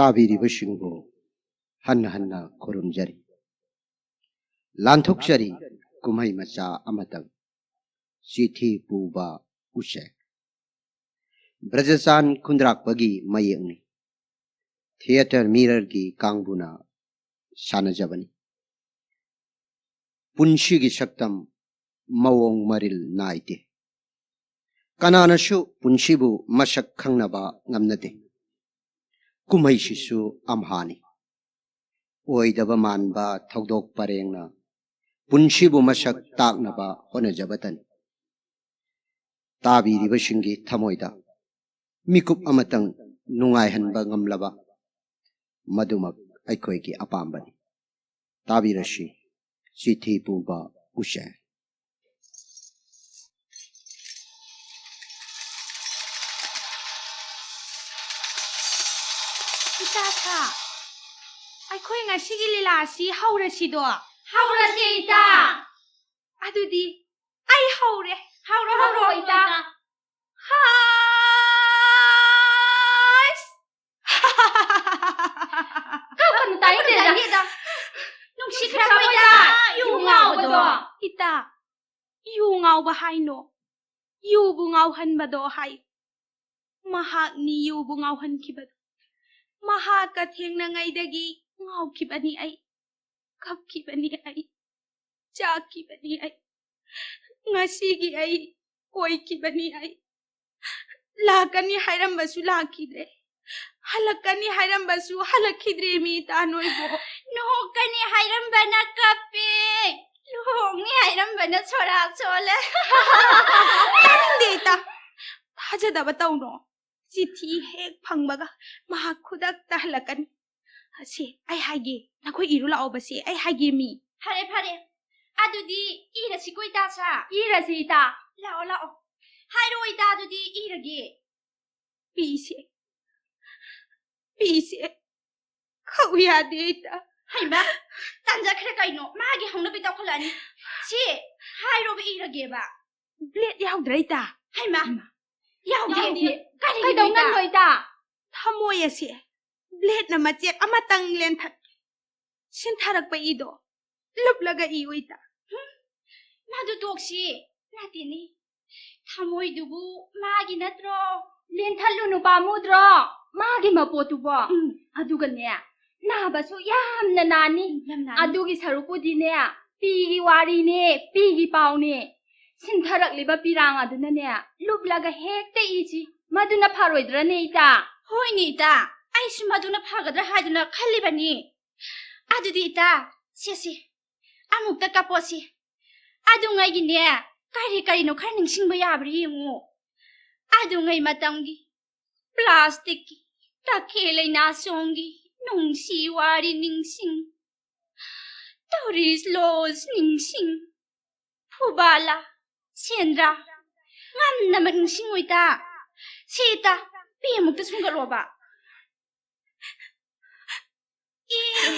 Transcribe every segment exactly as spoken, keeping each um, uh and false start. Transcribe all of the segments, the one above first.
ꯇꯥꯕꯤꯔꯤꯕꯁꯤꯡꯕꯨ ꯍꯟꯅ ꯍꯟꯅ ꯈꯨꯔꯨꯝꯖꯔꯤ꯫ ꯂꯥꯟꯊꯣꯛꯆꯔꯤ ꯀꯨꯝꯍꯩ ꯃꯆꯥ ꯑꯃꯇꯪ, ꯆꯤꯊꯤ ꯄꯨꯕ ꯎꯆꯦꯛ꯫ ꯕ꯭ꯔꯖꯆꯥꯟ ꯈꯨꯟꯗ꯭ꯔꯥꯛꯄꯒꯤ ꯃꯌꯦꯛꯅꯤ꯫ ꯊꯤꯌꯦꯇꯔ ꯃꯤꯔꯔꯒꯤ ꯀꯥꯡꯕꯨꯅ ꯁꯥꯟꯅꯖꯕꯅꯤ꯫ ꯄꯨꯟꯁꯤꯒꯤ ꯁꯛꯇꯝ ꯃꯑꯣꯡ ꯃꯔꯤꯜ ꯅꯥꯏꯗꯦ꯫ ꯀꯅꯥꯅꯁꯨ ꯄꯨꯟꯁꯤꯕꯨ ꯃꯁꯛ ꯈꯪꯅꯕ ꯉꯝꯅꯗꯦ꯫ ꯀꯨꯝꯍꯩꯁꯤꯁꯨ ꯑꯝꯍꯥꯅꯤ꯫ ꯑꯣꯏꯗꯕ ꯃꯥꯟꯕ ꯊꯧꯗꯣꯛ ꯄꯔꯦꯡꯅ ꯄꯨꯟꯁꯤꯕꯨ ꯃꯁꯛ ꯇꯥꯛꯅꯕ ꯍꯣꯠꯅꯖꯕꯇꯅꯤ꯫ ꯇꯥꯕꯤꯔꯤꯕꯁꯤꯡꯒꯤ ꯊꯃꯣꯏꯗ ꯃꯤꯀꯨꯞ ꯑꯃꯇꯪ ꯅꯨꯡꯉꯥꯏꯍꯟꯕ ꯉꯝꯂꯕ, ꯃꯗꯨꯃꯛ ꯑꯩꯈꯣꯏꯒꯤ ꯑꯄꯥꯝꯕꯅꯤ꯫ ꯇꯥꯕꯤꯔꯁꯤ, ꯆꯤꯊꯤ ꯄꯨꯕ ꯎꯆꯦꯛ꯫ ꯏꯇꯥ ꯁꯥ, ꯑꯩꯈꯣꯏ ꯉꯁꯤꯒꯤ ꯂꯤꯂꯥ ꯑꯁꯤ ꯍꯧꯔꯁꯤꯗꯣ? ꯍꯧꯔꯁꯤ, ꯏꯇꯥ꯫ ꯑꯗꯨꯗꯤ ꯑꯩ ꯍꯧꯔꯦ꯫ ꯍꯧꯔꯣ, ꯍꯧꯔꯣ, ꯏꯇꯥ꯫ ꯍꯥꯏꯁ! ꯀꯞꯀꯅꯨ, ꯇꯥꯅꯤꯡꯗꯦꯗ꯫ ꯇꯥꯅꯤꯡꯗꯦꯗ꯫ ꯅꯨꯡꯁꯤꯈ꯭ꯔꯕ ꯏꯇꯥ, ꯌꯨ ꯉꯥꯎꯕꯗꯣ꯫ ꯏꯇꯥ, ꯌꯨ ꯉꯥꯎꯕ ꯍꯥꯏꯅꯣ? ꯌꯨꯕꯨ ꯉꯥꯎꯍꯟꯕꯗꯣ ꯍꯥꯏ꯫ ꯃꯍꯥꯛꯅꯤ ꯌꯨꯕꯨ ꯉꯥꯎꯍꯟꯈꯤꯕꯗꯣ꯫ ꯃꯍꯥꯛꯀ ꯊꯦꯡꯅꯉꯩꯗꯒꯤ ꯉꯥꯎꯈꯤꯕꯅꯤ ꯑꯩ, ꯀꯞꯈꯤꯕꯅꯤ ꯑꯩ, ꯆꯥꯛꯈꯤꯕꯅꯤ ꯑꯩ꯫ ꯉꯁꯤꯒꯤ ꯑꯩ ꯑꯣꯏꯈꯤꯕꯅꯤ ꯑꯩ꯫ ꯂꯥꯛꯀꯅꯤ ꯍꯥꯏꯔꯝꯕꯁꯨ ꯂꯥꯛꯈꯤꯗ꯭ꯔꯦ, ꯍꯜꯂꯛꯀꯅꯤ ꯍꯥꯏꯔꯝꯕꯁꯨ ꯍꯜꯂꯛꯈꯤꯗ꯭ꯔꯦ ꯃꯤ ꯏꯇꯥ ꯅꯣꯏꯕꯨ꯫ ꯅꯣꯛꯀꯅꯤ ꯍꯥꯏꯔꯝꯕꯅ ꯀꯞꯄꯦ, ꯂꯨꯍꯣꯡꯅꯤ ꯍꯥꯏꯔꯝꯕꯅ ꯁꯣꯔꯥ ꯁꯣꯜꯂꯦ꯫ ꯇꯥꯅꯤꯡꯗꯦ ꯏꯇꯥ, ꯊꯥꯖꯗꯕ ꯇꯧꯅꯣ꯫ ꯆꯤꯊꯤ ꯍꯦꯛ ꯐꯪꯕꯒ ꯃꯍꯥꯛ ꯈꯨꯗꯛꯇ ꯍꯜꯂꯛꯀꯅꯤ꯫ ꯑꯁꯤ ꯑꯩ ꯍꯥꯏꯒꯦ, ꯅꯈꯣꯏ ꯏꯔꯨ ꯂꯥꯛꯑꯣꯕꯁꯦ, ꯑꯩ ꯍꯥꯏꯒꯦ ꯃꯤ꯫ ꯐꯔꯦ, ꯐꯔꯦ, ꯑꯗꯨꯗꯤ ꯏꯔꯁꯤꯀꯣ ꯏꯇꯥ ꯁꯥ꯫ ꯏꯔꯁꯤ ꯏꯇꯥ꯫ ꯂꯥꯛꯑꯣ, ꯂꯥꯛꯑꯣ꯫ ꯍꯥꯏꯔꯣ ꯏꯇꯥ, ꯑꯗꯨꯗꯤ ꯏꯔꯒꯦ꯫ ꯄꯤꯁꯦ, ꯄꯤꯁꯦ, ꯈꯧ ꯌꯥꯗꯦ ꯏꯇꯥ꯫ ꯍꯩꯃꯥ, ꯇꯥꯟꯖꯈ꯭ꯔꯦ ꯀꯩꯅꯣ, ꯃꯥꯒꯤ ꯍꯧꯅꯕꯤ ꯇꯧꯈꯠꯂꯛꯑꯅꯤ꯫ ꯁꯤ, ꯍꯥꯏꯔꯣꯕ ꯏꯔꯒꯦꯕ꯫ ꯕ꯭ꯂꯦꯗ ꯌꯥꯎꯗ꯭ꯔꯦ ꯏꯇꯥ꯫ ꯍꯩꯃꯥ, ꯌꯥꯎꯗꯦ꯫ ꯌꯥꯎꯗꯦ꯫ ꯀꯔꯤꯒꯤꯅꯣ ꯏꯇꯥ? ꯀꯩꯗꯧꯅꯕꯅꯣ ꯏꯇꯥ? ꯊꯃꯣꯏ ꯑꯁꯦ ꯕ꯭ꯂꯦꯗꯅ ꯃꯆꯦꯠ ꯑꯃꯇꯪ ꯂꯦꯟꯊꯠ ꯁꯤꯟꯊꯔꯛꯄ ꯏꯗꯣ ꯂꯨꯞꯂꯒ ꯏꯌꯨ ꯏꯇꯥ꯫ ꯃꯗꯨ ꯇꯣꯛꯁꯤ꯫ ꯅꯠꯇꯦꯅꯦ, ꯊꯃꯣꯏꯗꯨꯕꯨ ꯃꯥꯒꯤ ꯅꯠꯇ꯭ꯔꯣ? ꯂꯦꯟꯊꯠꯂꯨꯅꯨ ꯄꯥꯝꯃꯨꯗ꯭ꯔꯣ ꯃꯥꯒꯤ ꯃꯄꯣꯠꯇꯨꯕꯣ? ꯎꯝ꯫ ꯑꯗꯨꯒꯅꯦ, ꯅꯥꯕꯁꯨ ꯌꯥꯝꯅ ꯅꯥꯅꯤ꯫ ꯌꯥꯝ ꯅꯥꯅꯤ꯫ ꯑꯗꯨꯒꯤ ꯁꯔꯨꯛꯄꯨꯗꯤꯅꯦ, ꯄꯤꯒꯤ ꯋꯥꯔꯤꯅꯦ, ꯄꯤꯒꯤ ꯄꯥꯎꯅꯦ꯫ ꯁꯤꯟꯊꯔꯛꯂꯤꯕ ꯄꯤꯔꯥꯡ ꯑꯗꯨꯅꯅꯦ, ꯂꯨꯞꯂꯒ ꯍꯦꯛꯇ ꯏꯁꯤ꯫ ꯃꯗꯨꯅ ꯐꯔꯣꯏꯗ꯭ꯔꯅꯦ ꯏꯇꯥ? ꯍꯣꯏꯅꯦ ꯏꯇꯥ, ꯑꯩꯁꯨ ꯃꯗꯨꯅ ꯐꯒꯗ꯭ꯔꯥ ꯍꯥꯏꯗꯨꯅ ꯈꯜꯂꯤꯕꯅꯤ꯫ ꯑꯗꯨꯗꯤ ꯏꯇꯥ, ꯁꯦ ꯁꯦ, ꯑꯃꯨꯛꯇ ꯀꯥꯞꯄꯣꯁꯤ꯫ ꯑꯗꯨꯉꯩꯒꯤꯅꯦ, ꯀꯔꯤ ꯀꯔꯤꯅꯣ ꯈꯔ ꯅꯤꯡꯁꯤꯡꯕ ꯌꯥꯕ꯭ꯔꯥ ꯌꯦꯡꯉꯨ꯫ ꯑꯗꯨꯉꯩ ꯃꯇꯝꯒꯤ ꯄ꯭ꯂꯥꯁꯇꯤꯛꯀꯤ ꯇꯈꯦꯜ ꯂꯩꯅꯥꯁꯣꯡꯒꯤ ꯅꯨꯡꯁꯤ ꯋꯥꯔꯤ ꯅꯤꯡꯁꯤꯡ, ꯇꯨꯔꯤꯁ ꯂꯣꯖ ꯅꯤꯡꯁꯤꯡ, ꯐꯨꯕꯥꯂꯥ, ꯁꯦꯟꯗ꯭ꯔꯥ, ꯉꯝꯅꯃꯛ ꯅꯤꯡꯁꯤꯡꯉꯨ ꯏꯇꯥ꯫ ꯁꯤ ꯏꯇꯥ, ꯄꯤ ꯑꯃꯨꯛꯇ ꯁꯨꯝꯒꯠꯂꯣꯕ꯫ ꯑꯦ,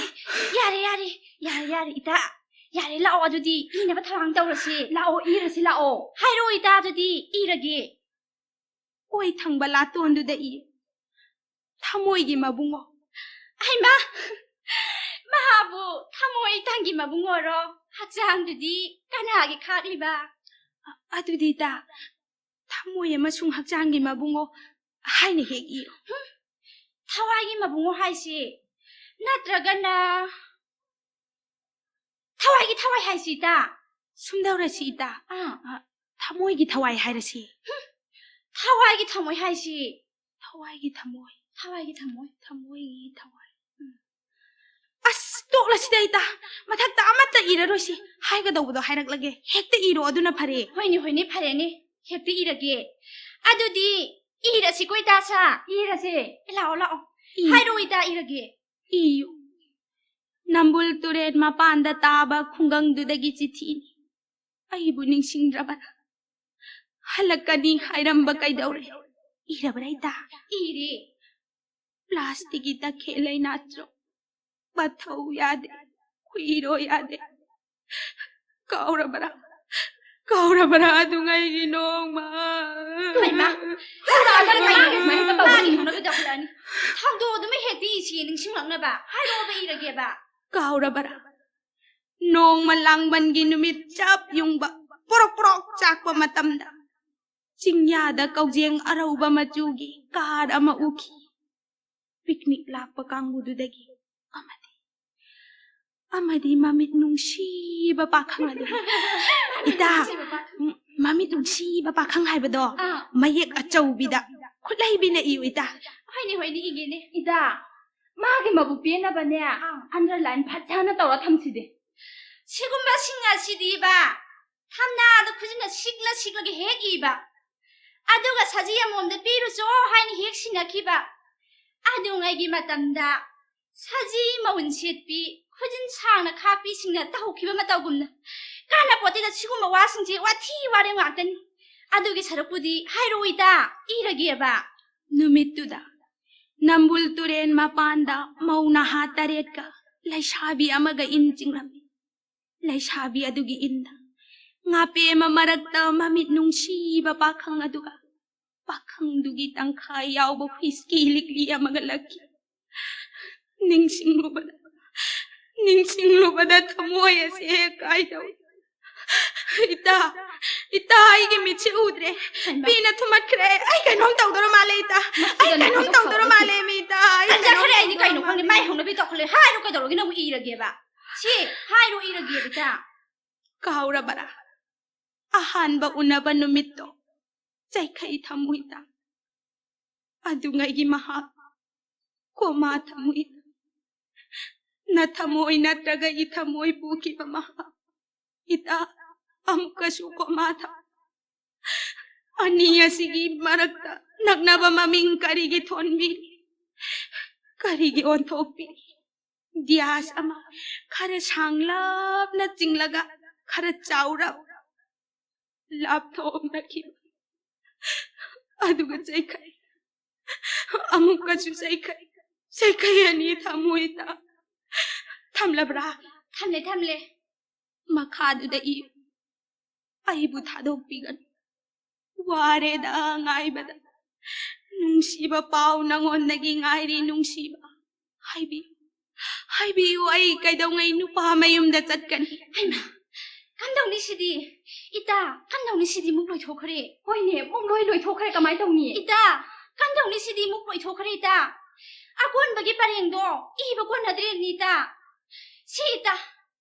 ꯌꯥꯔꯦ, ꯌꯥꯔꯦ, ꯌꯥꯔꯦ, ꯌꯥꯔꯦ, ꯏꯇꯥ꯫ ꯌꯥꯔꯦ, ꯂꯥꯛꯑꯣ, ꯑꯗꯨꯗꯤ ꯏꯅꯕ ꯊꯧꯔꯥꯡ ꯇꯧꯔꯁꯤ꯫ ꯂꯥꯛꯑꯣ, ꯏꯔꯁꯤ ꯂꯥꯛꯑꯣ꯫ ꯍꯥꯏꯔꯛꯑꯣ, ꯏꯇꯥ, ꯑꯗꯨꯗꯤ ꯏꯔꯒꯦ꯫ ꯑꯣꯏ ꯊꯪꯕ ꯂꯥꯇꯣꯟꯗꯨꯗ ꯏ꯫ ꯊꯃꯣꯏꯒꯤ ꯃꯕꯨꯡꯉꯣ꯫ ꯍꯩꯃꯥ! ꯃꯍꯥꯕꯨ ꯊꯃꯣꯏ ꯊꯪꯒꯤ ꯃꯕꯨꯡꯉꯣꯔꯣ? ꯍꯛꯆꯥꯡꯗꯨꯗꯤ ꯀꯅꯥꯒꯤ ꯈꯥꯛꯂꯤꯕ? ꯑ-, ꯑꯗꯨꯗꯤ ꯏꯇꯥ, ꯊꯃꯣꯏ ꯑꯃꯁꯨꯡ ꯍꯛꯆꯥꯡꯒꯤ ꯃꯕꯨꯡꯉꯣ ꯍꯥꯏꯅ ꯍꯦꯛ ꯏꯌꯨ꯫ ꯊꯋꯥꯏꯒꯤ ꯃꯕꯨꯡꯉꯣ ꯍꯥꯏꯁꯤ ꯅꯠꯇ꯭ꯔꯒꯅ ꯊꯋꯥꯏꯒꯤ ꯊꯋꯥꯏ ꯍꯥꯏꯁꯤ ꯏꯇꯥ? ꯁꯨꯝꯗꯧꯔꯁꯤ ꯏꯇꯥ꯫ ꯑꯥ꯫ ꯑ, ꯊꯃꯣꯏꯒꯤ ꯊꯋꯥꯏ ꯍꯥꯏꯔꯁꯤ꯫ ꯊꯋꯥꯏꯒꯤ ꯊꯃꯣꯏ ꯍꯥꯏꯁꯤ? ꯊꯋꯥꯏꯒꯤ ꯊꯃꯣꯏ꯫ ꯊꯋꯥꯏꯒꯤ ꯊꯃꯣꯏ꯫ ꯊꯃꯣꯏꯒꯤ ꯊꯋꯥꯏ꯫ ꯎꯝ꯫ ꯑꯁ, ꯇꯣꯛꯂꯁꯤꯗ ꯏꯇꯥ꯫ ꯃꯊꯛꯇ ꯑꯃꯠꯇ ꯏꯔꯔꯣꯏꯁꯤ꯫ ꯍꯥꯏꯒꯗꯧꯕꯗꯣ ꯍꯥꯏꯔꯛꯂꯒꯦ꯫ ꯍꯦꯛꯇ ꯏꯔꯣ, ꯑꯗꯨꯅ ꯐꯔꯦ꯫ ꯍꯣꯏꯅꯦ, ꯍꯣꯏꯅꯦ, ꯐꯔꯦꯅꯦ꯫ ꯍꯦꯛꯇ ꯏꯔꯒꯦ꯫ ꯑꯗꯨꯗꯤ ꯏꯔꯁꯤꯀꯣ ꯏꯇꯥ ꯁꯥ? ꯏꯔꯁꯦ꯫ ꯂꯥꯛꯑꯣ, ꯂꯥꯛꯑꯣ꯫ ꯏ-, ꯍꯥꯏꯔꯛꯑꯣ ꯏꯇꯥ, ꯏꯔꯒꯦ꯫ ꯏꯌꯨ꯫ ꯅꯝꯕꯨꯜ ꯇꯨꯔꯦꯜ ꯃꯄꯥꯟꯗ ꯇꯥꯕ ꯈꯨꯡꯒꯪꯗꯨꯗꯒꯤ ꯆꯤꯊꯤꯅꯤ꯫ ꯑꯩꯕꯨ ꯅꯤꯡꯁꯤꯡꯗ꯭ꯔꯕꯔꯥ? ꯍꯜꯂꯛꯀꯅꯤ ꯍꯥꯏꯔꯝꯕ ꯀꯩꯗꯧꯔꯦ? ꯏꯔꯕꯔꯥ ꯏꯇꯥ? ꯏꯔꯦ꯫ ꯄ꯭ꯂꯥꯁꯇꯤꯛꯀꯤ ꯇꯈꯦꯜ ꯂꯩꯅꯥ ꯆꯣ꯫ ꯃꯊꯧ ꯌꯥꯗꯦ꯫ ꯈꯨꯏꯔꯣ ꯌꯥꯗꯦ꯫ ꯀꯥꯎꯔꯕꯔꯥ? ꯀꯥꯎꯔꯕ꯭ꯔꯥ ꯑꯗꯨꯉꯩꯒꯤ ꯅꯣꯡꯃ? ꯍꯩꯃꯥ, ꯀꯥꯎꯔꯛꯑꯕ꯭ꯔꯥ ꯀꯩꯅꯣ? ꯁꯨꯃꯥꯏꯅ ꯇꯧꯕ ꯃꯥꯒꯤ ꯍꯧꯅꯕꯤ ꯇꯧꯈꯠꯂꯛꯑꯅꯤ꯫ ꯊꯧꯗꯣꯛ ꯑꯗꯨꯃ ꯍꯦꯛꯇ ꯏꯁꯤ ꯅꯤꯡꯁꯤꯡꯂꯛꯅꯕ꯫ ꯍꯥꯏꯔꯛꯑꯣꯕ, ꯏꯔꯒꯦꯕ꯫ ꯀꯥꯎꯔꯕꯔꯥ? ꯅꯣꯡꯃ ꯂꯥꯡꯕꯟꯒꯤ ꯅꯨꯃꯤꯠ ꯆꯞ ꯌꯨꯡꯕ, ꯄꯣꯔꯣꯛ ꯄꯣꯔꯣꯛ ꯆꯥꯛꯄ ꯃꯇꯝꯗ, ꯆꯤꯡꯌꯥꯗ ꯀꯧꯖꯦꯡ ꯑꯔꯧꯕ ꯃꯆꯨꯒꯤ ꯀꯥꯔ ꯑꯃ ꯎꯈꯤ꯫ ꯄꯤꯛꯅꯤꯛ ꯂꯥꯛꯄ ꯀꯥꯡꯕꯨꯗꯨꯗꯒꯤ ꯑꯃꯗꯤ, ꯑꯃꯗꯤ ꯃꯃꯤꯠ ꯅꯨꯡꯁꯤꯕ ꯄꯥꯈꯪ ꯑꯗꯨ꯫ ꯏꯇꯥ, ꯅꯨꯡꯁꯤꯕ ꯄꯥꯈꯪ꯫ ꯎꯝ, ꯃꯃꯤꯠ ꯅꯨꯡꯁꯤꯕ ꯄꯥꯈꯪ ꯍꯥꯏꯕꯗꯣ ꯑꯥ꯫ ꯃꯌꯦꯛ ꯑꯆꯧꯕꯤꯗ ꯈꯨꯠꯂꯩꯕꯤꯅ ꯏꯌꯨ, ꯏꯇꯥ꯫ ꯍꯣꯏꯅꯦ, ꯍꯣꯏꯅꯦ, ꯏꯒꯦꯅꯦ꯫ ꯏꯇꯥ, ꯃꯥꯒꯤ ꯃꯕꯨꯛ ꯄꯦꯟꯅꯕꯅꯦ, ꯑꯥ꯫ Underline ꯐꯖꯅ ꯇꯧꯔ ꯊꯝꯁꯤꯗꯤ꯫ ꯁꯤꯒꯨꯝꯕꯁꯤꯡ ꯑꯁꯤꯗꯤꯕ, ꯊꯝꯅꯥꯗ ꯈꯨꯖꯤꯟꯅ ꯁꯤꯛꯂ ꯁꯤꯛꯂꯒ ꯍꯦꯛ ꯏꯕ, ꯑꯗꯨꯒ ꯁꯖꯤ ꯑꯃꯃꯝꯗ ꯄꯤꯔꯨꯆꯣ ꯍꯥꯏꯅ ꯍꯦꯛ ꯁꯤꯟꯅꯈꯤꯕ꯫ ꯑꯗꯨꯉꯩꯒꯤ ꯃꯇꯝꯗ ꯁꯖꯤ ꯃꯎꯟ ꯁꯦꯠꯄꯤ, ꯈꯨꯖꯤꯟ ꯁꯥꯡꯅ ꯈꯥꯛꯄꯤꯁꯤꯡꯅ ꯇꯧꯈꯤꯕ ꯃꯇꯧꯒꯨꯝꯅ꯫ ꯀꯥꯟꯅꯄꯣꯠꯇꯦꯗ ꯁꯤꯒꯨꯝꯕ ꯋꯥꯁꯤꯡꯁꯦ, ꯋꯥꯊꯤ ꯋꯥꯔꯦꯝ ꯉꯥꯛꯇꯅꯤ꯫ ꯑꯗꯨꯒꯤ ꯁꯔꯨꯛꯄꯨꯗꯤ ꯍꯥꯏꯔꯛꯑꯣ ꯏꯇꯥ, ꯏꯔꯒꯦꯕ꯫ ꯅꯨꯃꯤꯠꯇꯨꯗ ꯅꯝꯕꯨꯜ ꯇꯨꯔꯦꯟ ꯃꯄꯥꯟꯗ ꯃꯧ ꯅꯍꯥ ꯇꯔꯦꯠꯀ ꯂꯩꯁꯥꯕꯤ ꯑꯃꯒ ꯏꯟ ꯆꯤꯡꯂꯝꯃꯤ꯫ ꯂꯩꯁꯥꯕꯤ ꯑꯗꯨꯒꯤ ꯏꯟꯗ ꯉꯥꯄꯦꯝꯃ ꯃꯔꯛꯇ ꯃꯃꯤꯠ ꯅꯨꯡꯁꯤꯕ ꯄꯥꯈꯪ ꯑꯗꯨꯒ ꯄꯥꯈꯪꯗꯨꯒꯤ ꯇꯪꯈꯥꯏ ꯌꯥꯎꯕ ꯍꯨꯏꯁꯀꯤ ꯂꯤꯛꯂꯤ ꯑꯃꯒ ꯂꯛꯈꯤ꯫ ꯅꯤꯡꯁꯤꯡꯂꯨꯕꯗ, ꯅꯤꯡꯁꯤꯡꯂꯨꯕꯗ ꯊꯃꯣꯏ ꯑꯁꯦ ꯍꯦꯛ ꯀꯥꯏꯗꯧꯏ꯫ ꯏꯇꯥ, ꯏꯇꯥ, ꯑꯩꯒꯤ ꯃꯤꯠꯁꯦ ꯎꯗ꯭ꯔꯦ꯫ ꯍꯩꯃꯥ꯫ ꯄꯤꯅ ꯊꯨꯝꯃꯠꯈ꯭ꯔꯦ꯫ ꯑꯩ ꯀꯩꯅꯣꯝ ꯇꯧꯗꯣꯔ ꯃꯥꯜꯂꯦ, ꯏꯇꯥ꯫ ꯑꯩ ꯃꯁꯤꯗ ꯀꯩꯅꯣꯝ ꯅꯈꯨꯠꯇꯣ ꯇꯧꯗꯣꯔ ꯐꯥꯎꯗꯦ꯫ ꯃꯥꯜꯂꯦ, ꯃꯤ ꯏꯇꯥ꯫ ꯑꯩ ꯀꯩꯅꯣꯝ ꯇꯟꯖꯈ꯭ꯔꯦ, ꯑꯩꯗꯤ ꯇꯧꯗꯣꯔ ꯀꯩꯅꯣ ꯈꯪꯗꯦ꯫ ꯃꯥꯜꯂꯦ꯫ ꯃꯥꯏ ꯍꯧꯅꯕꯤ ꯇꯧꯈꯠꯂꯦ꯫ ꯍꯥꯏꯔꯣ, ꯀꯩꯗꯧꯔꯒꯦ? ꯅꯪꯕꯨ ꯏꯔꯒꯦꯕ? ꯁꯤ ꯍꯥꯏꯔꯣ, ꯏꯔꯒꯦꯕ, ꯏꯇꯥ꯫ ꯀꯥꯎꯔꯕꯔꯥ? ꯑꯍꯥꯟꯕ ꯎꯅꯕ ꯅꯨꯃꯤꯠꯇꯣ ꯆꯩꯈꯩ ꯊꯝꯃꯨ, ꯏꯇꯥ꯫ ꯑꯗꯨꯉꯩꯒꯤ ꯃꯍꯥꯛ ꯀꯣꯃꯥ ꯊꯝꯃꯨ, ꯏꯇꯥ꯫ ꯅꯊꯃꯣꯏ ꯅꯠꯇ꯭ꯔꯒ ꯏꯊꯃꯣꯏ ꯄꯨꯈꯤꯕ ꯃꯍꯥꯛ, ꯏꯇꯥ, ꯑꯃꯨꯛꯀꯁꯨ ꯀꯣꯃꯥ ꯊꯝꯃꯨ꯫ ꯑꯅꯤ ꯑꯁꯤꯒꯤ ꯃꯔꯛꯇ ꯅꯛꯅꯕ ꯃꯃꯤꯡ ꯀꯔꯤꯒꯤ ꯊꯣꯟꯕꯤꯔꯤ? ꯀꯔꯤꯒꯤ ꯑꯣꯟꯊꯣꯛꯄꯤꯔꯤ? ꯗꯤꯌꯥꯁ ꯑꯃ ꯈꯔ ꯁꯥꯡꯂꯞꯅ ꯆꯤꯡꯂꯒ ꯈꯔ ꯆꯥꯎꯔꯞ ꯂꯥꯞꯊꯣꯛꯅꯈꯤꯕ꯫ ꯑꯗꯨꯒ ꯆꯩꯈꯩ, ꯑꯃꯨꯛꯀꯁꯨ ꯆꯩꯈꯩ, ꯆꯩꯈꯩ ꯑꯅꯤ ꯊꯝꯃꯨ, ꯏꯇꯥ꯫ ꯊꯝꯂꯕ꯭ꯔꯥ? ꯊꯝꯂꯦ, ꯊꯝꯂꯦ꯫ ꯃꯈꯥꯗꯨꯗ ꯏꯌꯨ꯫ ꯑꯩꯕꯨ ꯊꯥꯗꯣꯛꯄꯤꯒꯅꯨ꯫ ꯋꯥꯔꯦꯗ ꯉꯥꯏꯕꯗ꯫ ꯅꯨꯡꯁꯤꯕ ꯄꯥꯎ ꯅꯉꯣꯟꯗꯒꯤ ꯉꯥꯏꯔꯤ, ꯅꯨꯡꯁꯤꯕ꯫ ꯍꯥꯏꯕꯤꯌꯨ, ꯍꯥꯏꯕꯤꯌꯨ, ꯑꯩ ꯀꯩꯗꯧꯉꯩ ꯅꯨꯄꯥ ꯃꯌꯨꯝꯗ ꯆꯠꯀꯅꯤ? ꯍꯩꯃꯥ, ꯀꯝꯗꯧꯅꯤ ꯁꯤꯗꯤ? ꯏꯇꯥ, ꯀꯝꯗꯧꯅꯤ ꯁꯤꯗꯤ? ꯃꯨꯛ ꯂꯣꯏꯊꯣꯛꯈ꯭ꯔꯦ꯫ ꯍꯣꯏꯅꯦ, ꯃꯨꯛ ꯂꯣꯏ ꯂꯣꯏꯊꯣꯛꯈ꯭ꯔꯦ, ꯀꯃꯥꯏ ꯇꯧꯅꯤ? ꯏꯇꯥ, ꯀꯝꯗꯧꯅꯤ ꯁꯤꯗꯤ? ꯃꯨꯛ ꯂꯣꯏꯊꯣꯛꯈ꯭ꯔꯦ, ꯏꯇꯥ꯫ ꯑꯀꯣꯟꯕꯒꯤ ꯄꯔꯦꯡꯗꯣ ꯏꯕ ꯀꯣꯟꯅꯗ꯭ꯔꯦꯅꯤ, ꯏꯇꯥ꯫ ꯁꯤ ꯏꯇꯥ,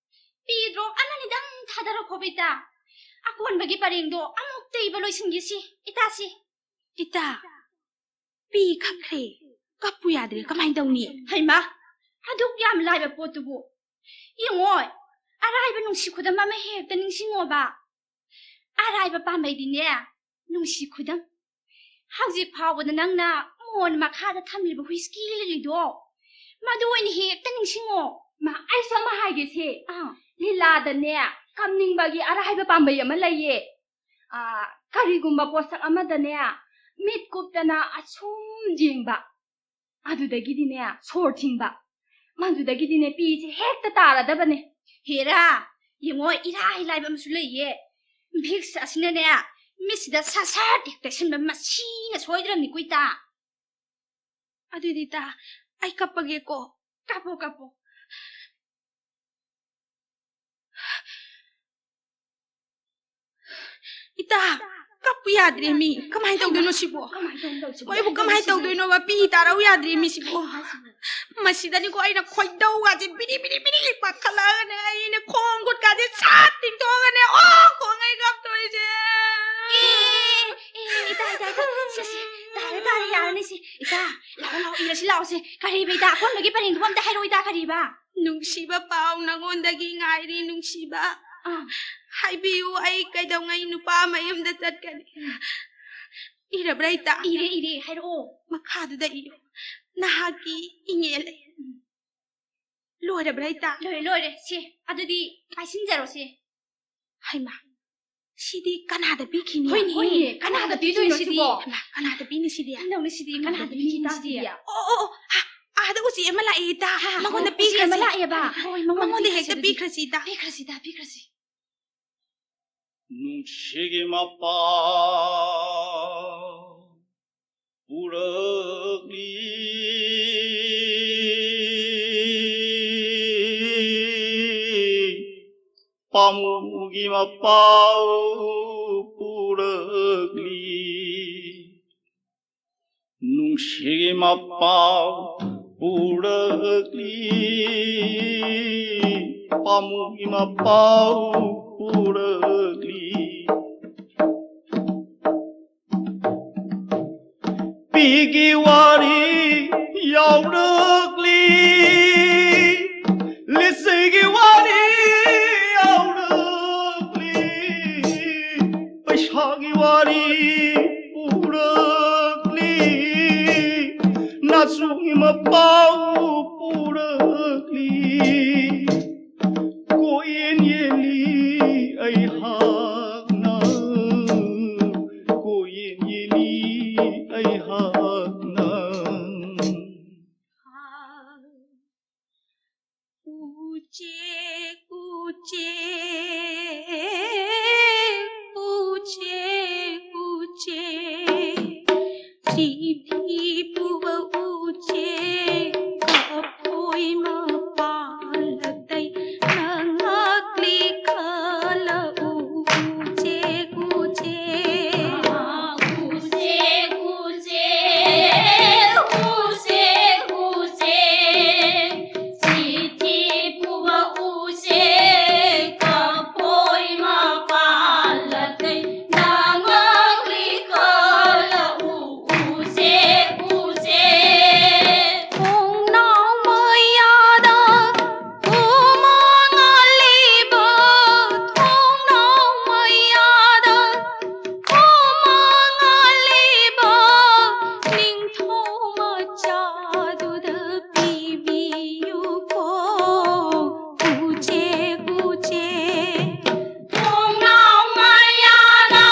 ꯄꯤꯗ꯭ꯔꯣ ꯑꯃꯅꯤꯗꯪ ꯊꯥꯗꯔꯛꯈꯣꯕ, ꯏꯇꯥ꯫ ꯑꯀꯣꯟꯕꯒꯤ ꯄꯔꯦꯡꯗꯣ ꯑꯃꯨꯛꯇ ꯏꯕ ꯂꯣꯏꯁꯤꯟꯒꯦꯁꯤ, ꯏꯇꯥꯁꯤ꯫ ꯏꯇꯥ, ꯄꯤ ꯈꯛꯈ꯭ꯔꯦ꯫ ꯀꯞꯄꯨ ꯌꯥꯗ꯭ꯔꯦ, ꯀꯃꯥꯏ ꯇꯧꯅꯤ? ꯍꯩꯃꯥ, ꯑꯗꯨꯛ ꯌꯥꯝ ꯂꯥꯏꯕ ꯄꯣꯠꯇꯨꯕꯨ꯫ ꯌꯦꯡꯉꯣ, ꯑꯔꯥꯏꯕ ꯅꯨꯡꯁꯤ ꯈꯨꯗꯝ ꯑꯃ ꯍꯦꯛꯇ ꯅꯤꯡꯁꯤꯡꯉꯣꯕ꯫ ꯑꯔꯥꯏꯕ ꯄꯥꯝꯕꯩꯗꯤꯅꯦ, ꯅꯨꯡꯁꯤ ꯈꯨꯗꯝ꯫ ꯍꯧꯖꯤꯛ ꯐꯥꯎꯕꯗ ꯅꯪꯅ ꯃꯣꯟ ꯃꯈꯥꯗ ꯊꯝꯂꯤꯕ ꯋꯤꯁꯀꯤ ꯂꯤꯂꯤꯗꯣ, ꯃꯗꯨ ꯑꯣꯏꯅ ꯍꯦꯛꯇ ꯅꯤꯡꯁꯤꯡꯉꯣ꯫ ꯃꯥ, ꯑꯩꯁꯨ ꯑꯃ ꯍꯥꯏꯒꯦꯁꯦ꯫ ꯑꯥ꯫ ꯂꯤꯂꯥꯗꯅꯦ, ꯀꯝꯅꯤꯡꯕꯒꯤ ꯑꯔꯥꯏꯕ ꯄꯥꯝꯕꯩ ꯑꯃ ꯂꯩꯌꯦ꯫ ꯑꯥ, ꯀꯔꯤꯒꯨꯝꯕ ꯄꯣꯠꯁꯛ ꯑꯃꯗꯅꯦ, ꯃꯤꯠ ꯀꯨꯞꯇꯅ ꯑꯁꯨꯝ ꯌꯦꯡꯕ꯫ ꯑꯗꯨꯗꯒꯤꯗꯤꯅꯦ, ꯁꯣꯔ ꯊꯤꯡꯕ꯫ ꯃꯗꯨꯗꯒꯤꯗꯤꯅꯦ, ꯄꯤꯁꯦ ꯍꯦꯛꯇ ꯇꯥꯔꯗꯕꯅꯦ꯫ ꯍꯦꯔꯥ, ꯌꯦꯡꯉꯣ, ꯏꯔꯥꯏ ꯂꯥꯏꯕ ꯑꯃꯁꯨ ꯂꯩꯌꯦ꯫ ꯚꯤꯛꯁ ꯑꯁꯤꯅꯅꯦ, ꯃꯤꯠꯁꯤꯗ ꯁꯠ ꯁꯠ ꯍꯦꯛ ꯇꯩꯁꯟꯕ, ꯃꯁꯤꯅ ꯁꯣꯏꯗ꯭ꯔꯕꯅꯤꯀꯣ, ꯏꯇꯥ꯫ ꯑꯗꯨꯗꯤ ꯏꯇꯥ, ꯑꯩ ꯀꯞꯄꯒꯦꯀꯣ꯫ ꯀꯞꯄꯣ, ꯀꯞꯄꯣ꯫ ꯏꯇꯥ, ꯀꯞꯄꯨ ꯌꯥꯗ꯭ꯔꯦ ꯃꯤ꯫ ꯀꯃꯥꯏ ꯇꯧꯗꯣꯏꯅꯣ ꯁꯤꯕꯣ? ꯀꯃꯥꯏ ꯇꯧꯗꯣꯏꯅꯣ ꯁꯤꯕꯣ? ꯃꯣꯏꯕꯨ ꯀꯃꯥꯏ ꯇꯧꯗꯣꯏꯅꯣꯕ? ꯄꯤ ꯇꯥꯔꯧ ꯌꯥꯗ꯭ꯔꯦ ꯃꯤ ꯁꯤꯕꯣ꯫ ꯀꯩꯅꯣ ꯍꯥꯏꯁꯤꯕꯣ? ꯃꯁꯤꯗꯅꯤꯀꯣ ꯑꯩꯅ ꯈꯣꯏꯗꯧꯒꯁꯦ ꯕꯤꯔꯤ ꯕꯤꯔꯤ ꯕꯤꯔꯤ ꯄꯥꯈꯠꯂꯛꯑꯒꯅꯦ, ꯑꯩꯅ ꯈꯣꯡ ꯈꯨꯠꯀꯥꯁꯦ ꯁꯥꯠ ꯇꯤꯡꯊꯣꯛꯑꯒꯅꯦ, ꯑꯣ, ꯈꯣꯡꯉꯩ ꯀꯞꯇꯣꯏꯁꯦ꯫ ꯑꯦ, ꯑꯦ, ꯑꯦ, ꯏꯇꯥ, ꯏꯇꯥ, ꯏꯇꯥ, ꯁꯦ, ꯁꯦ, ꯇꯥꯔꯦ, ꯇꯥꯔꯦ, ꯌꯥꯔꯅꯤ ꯁꯦ꯫ ꯏꯇꯥ, ꯂꯥꯛꯑꯣ, ꯂꯥꯛꯑꯣ, ꯏꯔꯁꯤ ꯂꯥꯛꯑꯣꯁꯦ꯫ ꯀꯔꯤꯕ ꯏꯇꯥ? ꯑꯀꯣꯟꯕꯒꯤ ꯄꯔꯦꯡꯗꯨꯕꯨ ꯑꯝꯇ ꯍꯥꯏꯔꯛꯑꯣ ꯏꯇꯥ, ꯀꯔꯤꯕ? ꯅꯨꯡꯁꯤꯕ ꯄꯥꯎ ꯅꯉꯣꯟꯗꯒꯤ ꯉꯥꯏꯔꯤ, ꯅꯨꯡꯁꯤꯕ꯫ ꯑꯥ꯫ ꯍꯥꯏꯕꯤꯌꯨ, ꯑꯩ ꯀꯩꯗꯧꯉꯩ ꯅꯨꯄꯥ ꯃꯌꯨꯝꯗ ꯆꯠꯀꯅꯤ? ꯎꯝ꯫ ꯏꯔꯕ꯭ꯔꯥ ꯏꯇꯥ? ꯏꯔꯦ, ꯏꯔꯦ, ꯍꯥꯏꯔꯛꯑꯣ꯫ ꯃꯈꯥꯗꯨꯗ ꯏꯌꯨ꯫ ꯅꯍꯥꯛꯀꯤ ꯏꯉꯦꯜ꯫ ꯎꯝ꯫ ꯂꯣꯏꯔꯕ꯭ꯔꯥ ꯏꯇꯥ? ꯂꯣꯏꯔꯦ, ꯂꯣꯏꯔꯦ꯫ ꯁꯦ, ꯑꯗꯨꯗꯤ ꯄꯥꯏꯁꯤꯟꯖꯔꯣꯁꯦ꯫ ꯍꯩꯃꯥ, ꯁꯤꯗꯤ ꯀꯅꯥꯗ ꯄꯤꯈꯤꯅꯤ? ꯍꯣꯏꯅꯦ, ꯍꯣꯏꯅꯦ, ꯀꯅꯥꯗ ꯀꯅꯥꯗ ꯄꯤꯗꯣꯏꯅꯣ ꯄꯤꯗꯣꯏꯅꯣ ꯁꯤꯗꯤ? ꯁꯤꯕꯣ? ꯍꯩꯃꯥ, ꯀꯅꯥꯗ ꯄꯤꯅꯤ ꯁꯤꯗꯤ? ꯀꯝꯗꯧꯅꯤ ꯁꯤꯗꯤ? ꯀꯅꯥꯗ ꯀꯅꯥꯗ ꯄꯤꯅꯤ ꯄꯤꯅꯤ ꯁꯤꯗꯤ? ꯁꯤꯗꯤ? ꯑꯣ, ꯑꯣ, ꯑꯣ, ꯑꯥ, ꯑꯥꯗ ꯎꯆꯦꯛ ꯑꯃ ꯂꯥꯛꯑꯦ ꯏꯇꯥ꯫ ꯍꯥ, ꯃꯉꯣꯟꯗ ꯎꯆꯦꯛ ꯑꯃ ꯄꯤꯈ꯭ꯔꯁꯤ꯫ ꯂꯥꯛꯑꯦꯕ? ꯍꯣꯏ, ꯃꯉꯣꯟꯗ ꯃꯉꯣꯟꯗ ꯄꯤꯈ꯭ꯔꯁꯤ ꯍꯦꯛꯇ ꯑꯗꯨꯗꯤ꯫ ꯄꯤꯈ꯭ꯔꯁꯤ ꯏꯇꯥ꯫ ꯄꯤꯈ꯭ꯔꯁꯤ ꯏꯇꯥ, ꯄꯤꯈ꯭ꯔꯁꯤ꯫ ꯅꯨꯡꯁꯤꯒꯤ ꯃꯄꯥꯎ ꯄꯨꯔꯛꯂꯤ꯫ ꯄꯥꯃꯨꯒꯤ ꯃꯄꯥꯎ ꯄꯨꯔꯛꯂꯤ꯫ ꯅꯨꯡꯁꯤꯒꯤ ꯃꯄꯥꯎ ꯄꯨꯔꯛꯂꯤ꯫ ꯄꯥꯃꯨꯒꯤ ꯃꯄꯥꯎ ꯄꯨꯔꯛꯂꯤ꯫ ꯄꯤꯒꯤ ꯋꯥꯔꯤ ꯌꯥꯎꯔꯛꯂꯤ꯫ ꯂꯤꯁꯤꯒꯤ ꯋꯥꯔꯤ ꯌꯥꯎꯔꯛꯂꯤ꯫ ꯄꯩꯁꯥꯒꯤ ꯋꯥꯔꯤ ꯄꯨꯔꯛꯂꯤ꯫ ꯅꯥꯆꯣꯝꯒꯤ ꯃꯄꯥꯎ ꯄꯨꯔꯛꯂꯤ꯫ ꯀꯣꯏꯌꯦꯟ ꯌꯦꯜꯂꯤ ꯑꯩꯍꯥꯛꯅ, ꯀꯣꯏꯌꯦꯟ ꯌꯦꯜꯂꯤ ꯑꯩꯍꯥꯛꯅ꯫ ꯎꯆꯦꯛ, ꯎꯆꯦꯛ, ꯎꯆꯦꯛ, ꯎꯆꯦꯛ, ꯆꯤꯊꯤ ꯄꯨꯕ ꯎꯆꯦꯛ, ꯀꯐꯣꯏ ꯃꯄꯥꯜ ꯑꯇꯩ ꯅꯉꯥꯛꯂꯤ ꯈꯜꯂꯛꯎ꯫ ꯎꯆꯦꯛ, ꯎꯆꯦꯛ, ꯎꯆꯦꯛ, ꯎꯆꯦꯛ, ꯎꯆꯦꯛ, ꯎꯆꯦꯛ, ꯆꯤꯊꯤ ꯄꯨꯕ ꯎꯆꯦꯛ, ꯀꯐꯣꯏ ꯃꯄꯥꯜ ꯑꯇꯩ ꯅꯉꯥꯛꯂꯤ ꯈꯜꯂꯛꯎ꯫ ꯎꯆꯦꯛ, ꯎꯆꯦꯛ, ꯊꯣꯡꯅꯥꯎ ꯃꯌꯥꯗ ꯊꯣꯡꯅꯥꯎ ꯃꯌꯥꯗ ꯍꯨꯃꯥꯡ ꯉꯥꯜꯂꯤꯕ ꯅꯤꯡꯊꯧ ꯃꯆꯥꯗꯨꯗ ꯄꯤꯕꯤꯌꯨꯀꯣ꯫ ꯎꯆꯦꯛ, ꯎꯆꯦꯛ, ꯊꯣꯡꯅꯥꯎ ꯃꯌꯥꯗ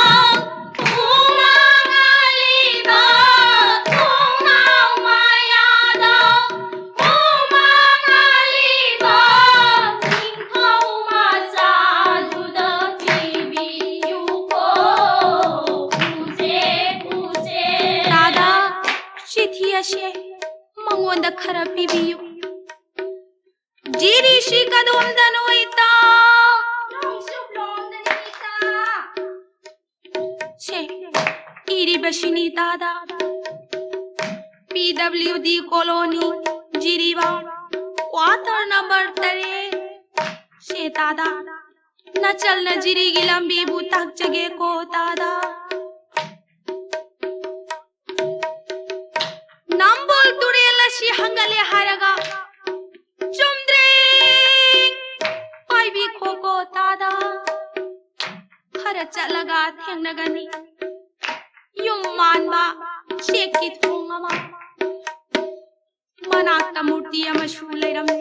ꯍꯨꯃꯥꯡ ꯉꯥꯜꯂꯤꯕ, ꯊꯣꯡꯅꯥꯎ ꯃꯌꯥꯗ ꯍꯨꯃꯥꯡ ꯉꯥꯜꯂꯤꯕ ꯅꯤꯡꯊꯧ ꯃꯆꯥꯗꯨꯗ ꯄꯤꯕꯤꯌꯨ꯫ ꯖꯤꯔꯤꯁꯤ ꯀꯗꯣꯝꯗꯅꯣ ꯏꯇꯥ? ꯅꯣꯡꯆꯨꯞꯂꯣꯝꯗꯅꯤ ꯏꯇꯥ꯫ ꯁꯦ, ꯏꯔꯤꯕꯁꯤꯅꯤ ꯇꯥꯗ꯫ ꯄꯤ ꯗꯕ꯭ꯂꯤꯎ ꯗꯤ ꯀꯣꯂꯣꯅꯤ, ꯖꯤꯔꯤꯕꯥꯝ, ꯀ꯭ꯋꯥꯇꯔ ꯅꯝꯕꯔ ꯇꯔꯦꯠ꯫ ꯁꯦ ꯇꯥꯗ, ꯅꯆꯜꯅ ꯖꯤꯔꯤꯒꯤ ꯂꯝꯕꯤꯕꯨ ꯇꯥꯛꯆꯒꯦꯀꯣ ꯇꯥꯗ꯫ ꯅꯝꯕꯣꯜ ꯇꯨꯔꯦꯜ ꯑꯁꯤ ꯍꯪꯒꯠꯂꯦ ꯍꯥꯏꯔꯒ ꯆꯨꯝꯗ꯭ꯔꯤꯡ ꯄꯥꯏꯕꯤꯈꯣꯀꯣ ꯇꯥꯗ꯫ ꯈꯔ ꯆꯠꯂꯒ ꯊꯦꯡꯅꯒꯅꯤ ꯌꯨꯝ ꯃꯥꯟꯕ ꯆꯦꯛꯀꯤ ꯊꯣꯡ ꯑꯃ꯫ ꯃꯅꯥꯛꯇ ꯃꯨꯔꯇꯤ ꯑꯃꯁꯨ ꯂꯩꯔꯝꯃꯤ꯫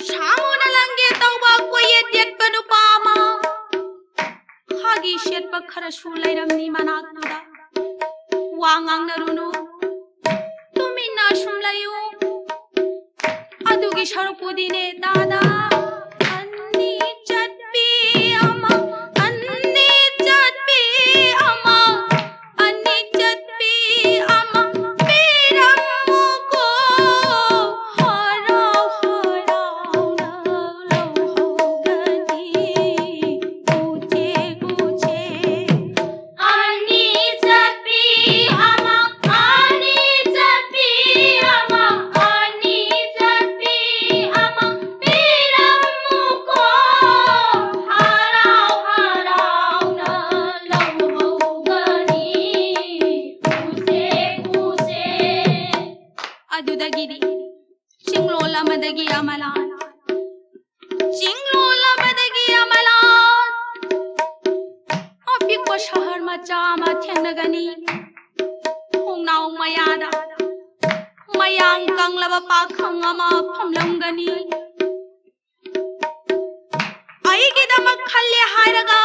ꯁꯥꯃꯨꯅ ꯂꯪꯒꯦ ꯇꯧꯕ ꯀꯣꯏꯌꯦꯠ ꯌꯦꯠꯄ ꯅꯨꯄꯥ ꯑꯃ꯫ ꯈꯥꯒꯤ ꯁꯦꯠꯄ ꯈꯔꯁꯨ ꯂꯩꯔꯝꯃꯤ ꯃꯅꯥꯛꯇꯨꯗ꯫ ꯋꯥ ꯉꯥꯡꯅꯔꯨꯅꯨ, ꯇꯨꯃꯤꯟꯅ ꯁꯨꯝ ꯂꯩꯌꯨ꯫ ꯑꯗꯨꯒꯤ ꯁꯔꯨꯛꯄꯨꯗꯤꯅꯦ ꯇꯥꯗ꯫ ꯑꯅꯤ ꯆꯠꯄꯤ ꯑꯃ, ꯑꯅꯤ ꯆꯠꯄꯤ ꯑꯃ, ꯑꯅꯤ ꯆꯠꯄꯤ ꯑꯃ ꯄꯤꯔꯝꯃꯨꯀꯣ꯫ ꯍꯔꯥꯎ ꯍꯔꯥꯎꯅ ꯂꯧꯍꯧꯒꯅꯤ ꯎꯆꯦꯛ ꯎꯆꯦꯛ꯫ ꯑꯅꯤ ꯆꯠꯄꯤ ꯑꯃ, ꯑꯅꯤ ꯆꯠꯄꯤ ꯑꯃ, ꯑꯅꯤ ꯆꯠꯄꯤ ꯑꯃ ꯄꯤꯔꯝꯃꯨꯀꯣ꯫ ꯍꯔꯥꯎ ꯍꯔꯥꯎꯅ ꯂꯧꯍꯧꯒꯅꯤ ꯎꯆꯦꯛ ꯎꯆꯦꯛ꯫ ꯑꯗꯨꯗꯒꯤꯗꯤ ꯆꯤꯡꯂꯣꯜ ꯑꯃꯗꯒꯤ ꯑꯃꯂꯥꯟ, ꯆꯤꯡꯂꯣꯜ ꯑꯃꯗꯒꯤ ꯑꯃꯂꯥꯟ꯫ ꯑꯄꯤꯛꯄ ꯁꯍꯔ ꯃꯆꯥ ꯑꯃ ꯊꯦꯡꯅꯒꯅꯤ꯫ ꯊꯣꯡꯅꯥꯎ ꯃꯌꯥꯗ ꯃꯌꯥꯡ ꯀꯪꯂꯕ ꯄꯥꯈꯪ ꯑꯃ ꯐꯝꯂꯝꯒꯅꯤ꯫ ꯑꯩꯒꯤꯗꯃꯛ ꯈꯜꯂꯦ ꯍꯥꯏꯔꯒ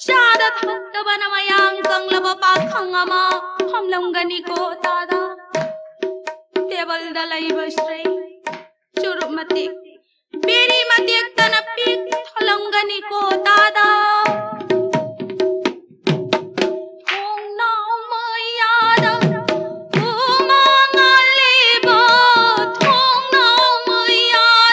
ꯆꯥꯗ ꯊꯛꯇꯕꯅ ꯃꯌꯥꯡ ꯀꯪꯂꯕ ꯄꯥꯈꯪ ꯑꯃ ꯐꯝꯂꯝꯒꯅꯤꯀꯣ ꯇꯥꯗ꯫ ꯇꯦꯕꯜꯗ ꯂꯩꯕ ꯁ꯭ꯔꯦ ꯆꯨꯔꯨꯞ ꯃꯇꯦꯛ, ꯕꯦꯔꯤ ꯃꯇꯦꯛꯇꯅ ꯄꯤꯛ ꯊꯜꯂꯝꯒꯅꯤꯀꯣ ꯇꯥꯗ꯫ ꯊꯣꯡꯅꯥꯎ ꯃꯌꯥꯗ ꯍꯨꯃꯥꯡ ꯉꯥꯜꯂꯤꯕ, ꯊꯣꯡꯅꯥꯎ ꯃꯌꯥꯗ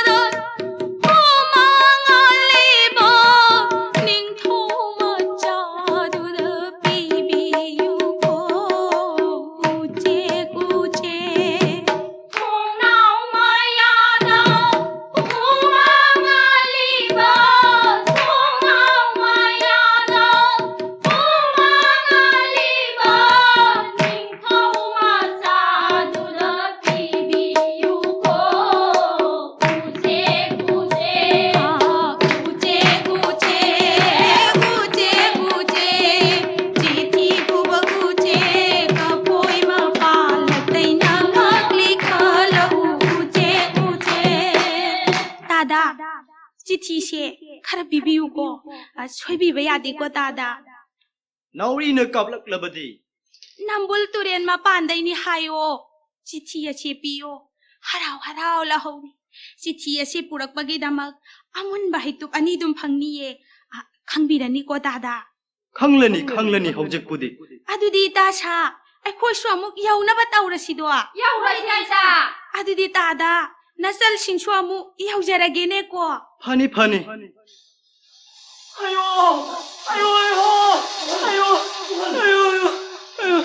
ꯇꯥꯗꯥ, ꯆꯤꯊꯤꯁꯦ ꯈꯔ ꯄꯤꯕꯤꯌꯨꯀꯣ꯫ ꯑ, ꯁꯣꯏꯕꯤꯕ ꯌꯥꯗꯦꯀꯣ, ꯇꯥꯗꯥ꯫ ꯅꯥꯎꯔꯤꯅ ꯀꯥꯞꯂꯛꯂꯕꯗꯤ? ꯅꯝꯕꯨꯜ ꯇꯨꯔꯦꯟ ꯃꯄꯥꯟꯗꯩꯅꯤ ꯍꯥꯏꯌꯣ꯫ ꯆꯤꯊꯤ ꯑꯁꯤ ꯄꯤꯌꯣ꯫ ꯍꯔꯥꯎ ꯍꯔꯥꯎ ꯂꯧꯍꯧꯅꯤ꯫ ꯆꯤꯊꯤ ꯑꯁꯤ ꯄꯨꯔꯛꯄꯒꯤꯗꯃꯛ ꯑꯃꯨꯟꯕ ꯍꯩꯇꯨꯞ ꯑꯅꯤꯗꯨꯝ ꯐꯪꯅꯤꯌꯦ꯫ ꯑ, ꯈꯪꯕꯤꯔꯅꯤꯀꯣ, ꯇꯥꯗꯥ? ꯈꯪꯂꯅꯤ, ꯈꯪꯂꯅꯤ ꯍꯧꯖꯤꯛꯄꯨꯗꯤ꯫ ꯑꯗꯨꯗꯤ ꯏꯇꯥ ꯁꯥ, ꯑꯩꯈꯣꯏꯁꯨ ꯑꯃꯨꯛ ꯌꯧꯅꯕ ꯇꯧꯔꯁꯤꯗꯣ꯫ ꯌꯧꯔꯁꯤ, ꯏꯇꯥ꯫ ꯑꯗꯨꯗꯤ ꯇꯥꯗꯥ, ꯅꯆꯜꯁꯤꯡꯁꯨ ꯑꯃꯨꯛ ꯌꯧꯖꯔꯒꯦꯅꯦꯀꯣ꯫ ꯐꯅꯤ, ꯐꯅꯤ꯫ ꯑꯌꯣ! ꯑꯌꯣ, ꯑꯌꯣ! ꯑꯌꯣ! ꯑꯌꯣ, ꯑꯌꯣ! ꯑꯌꯣ!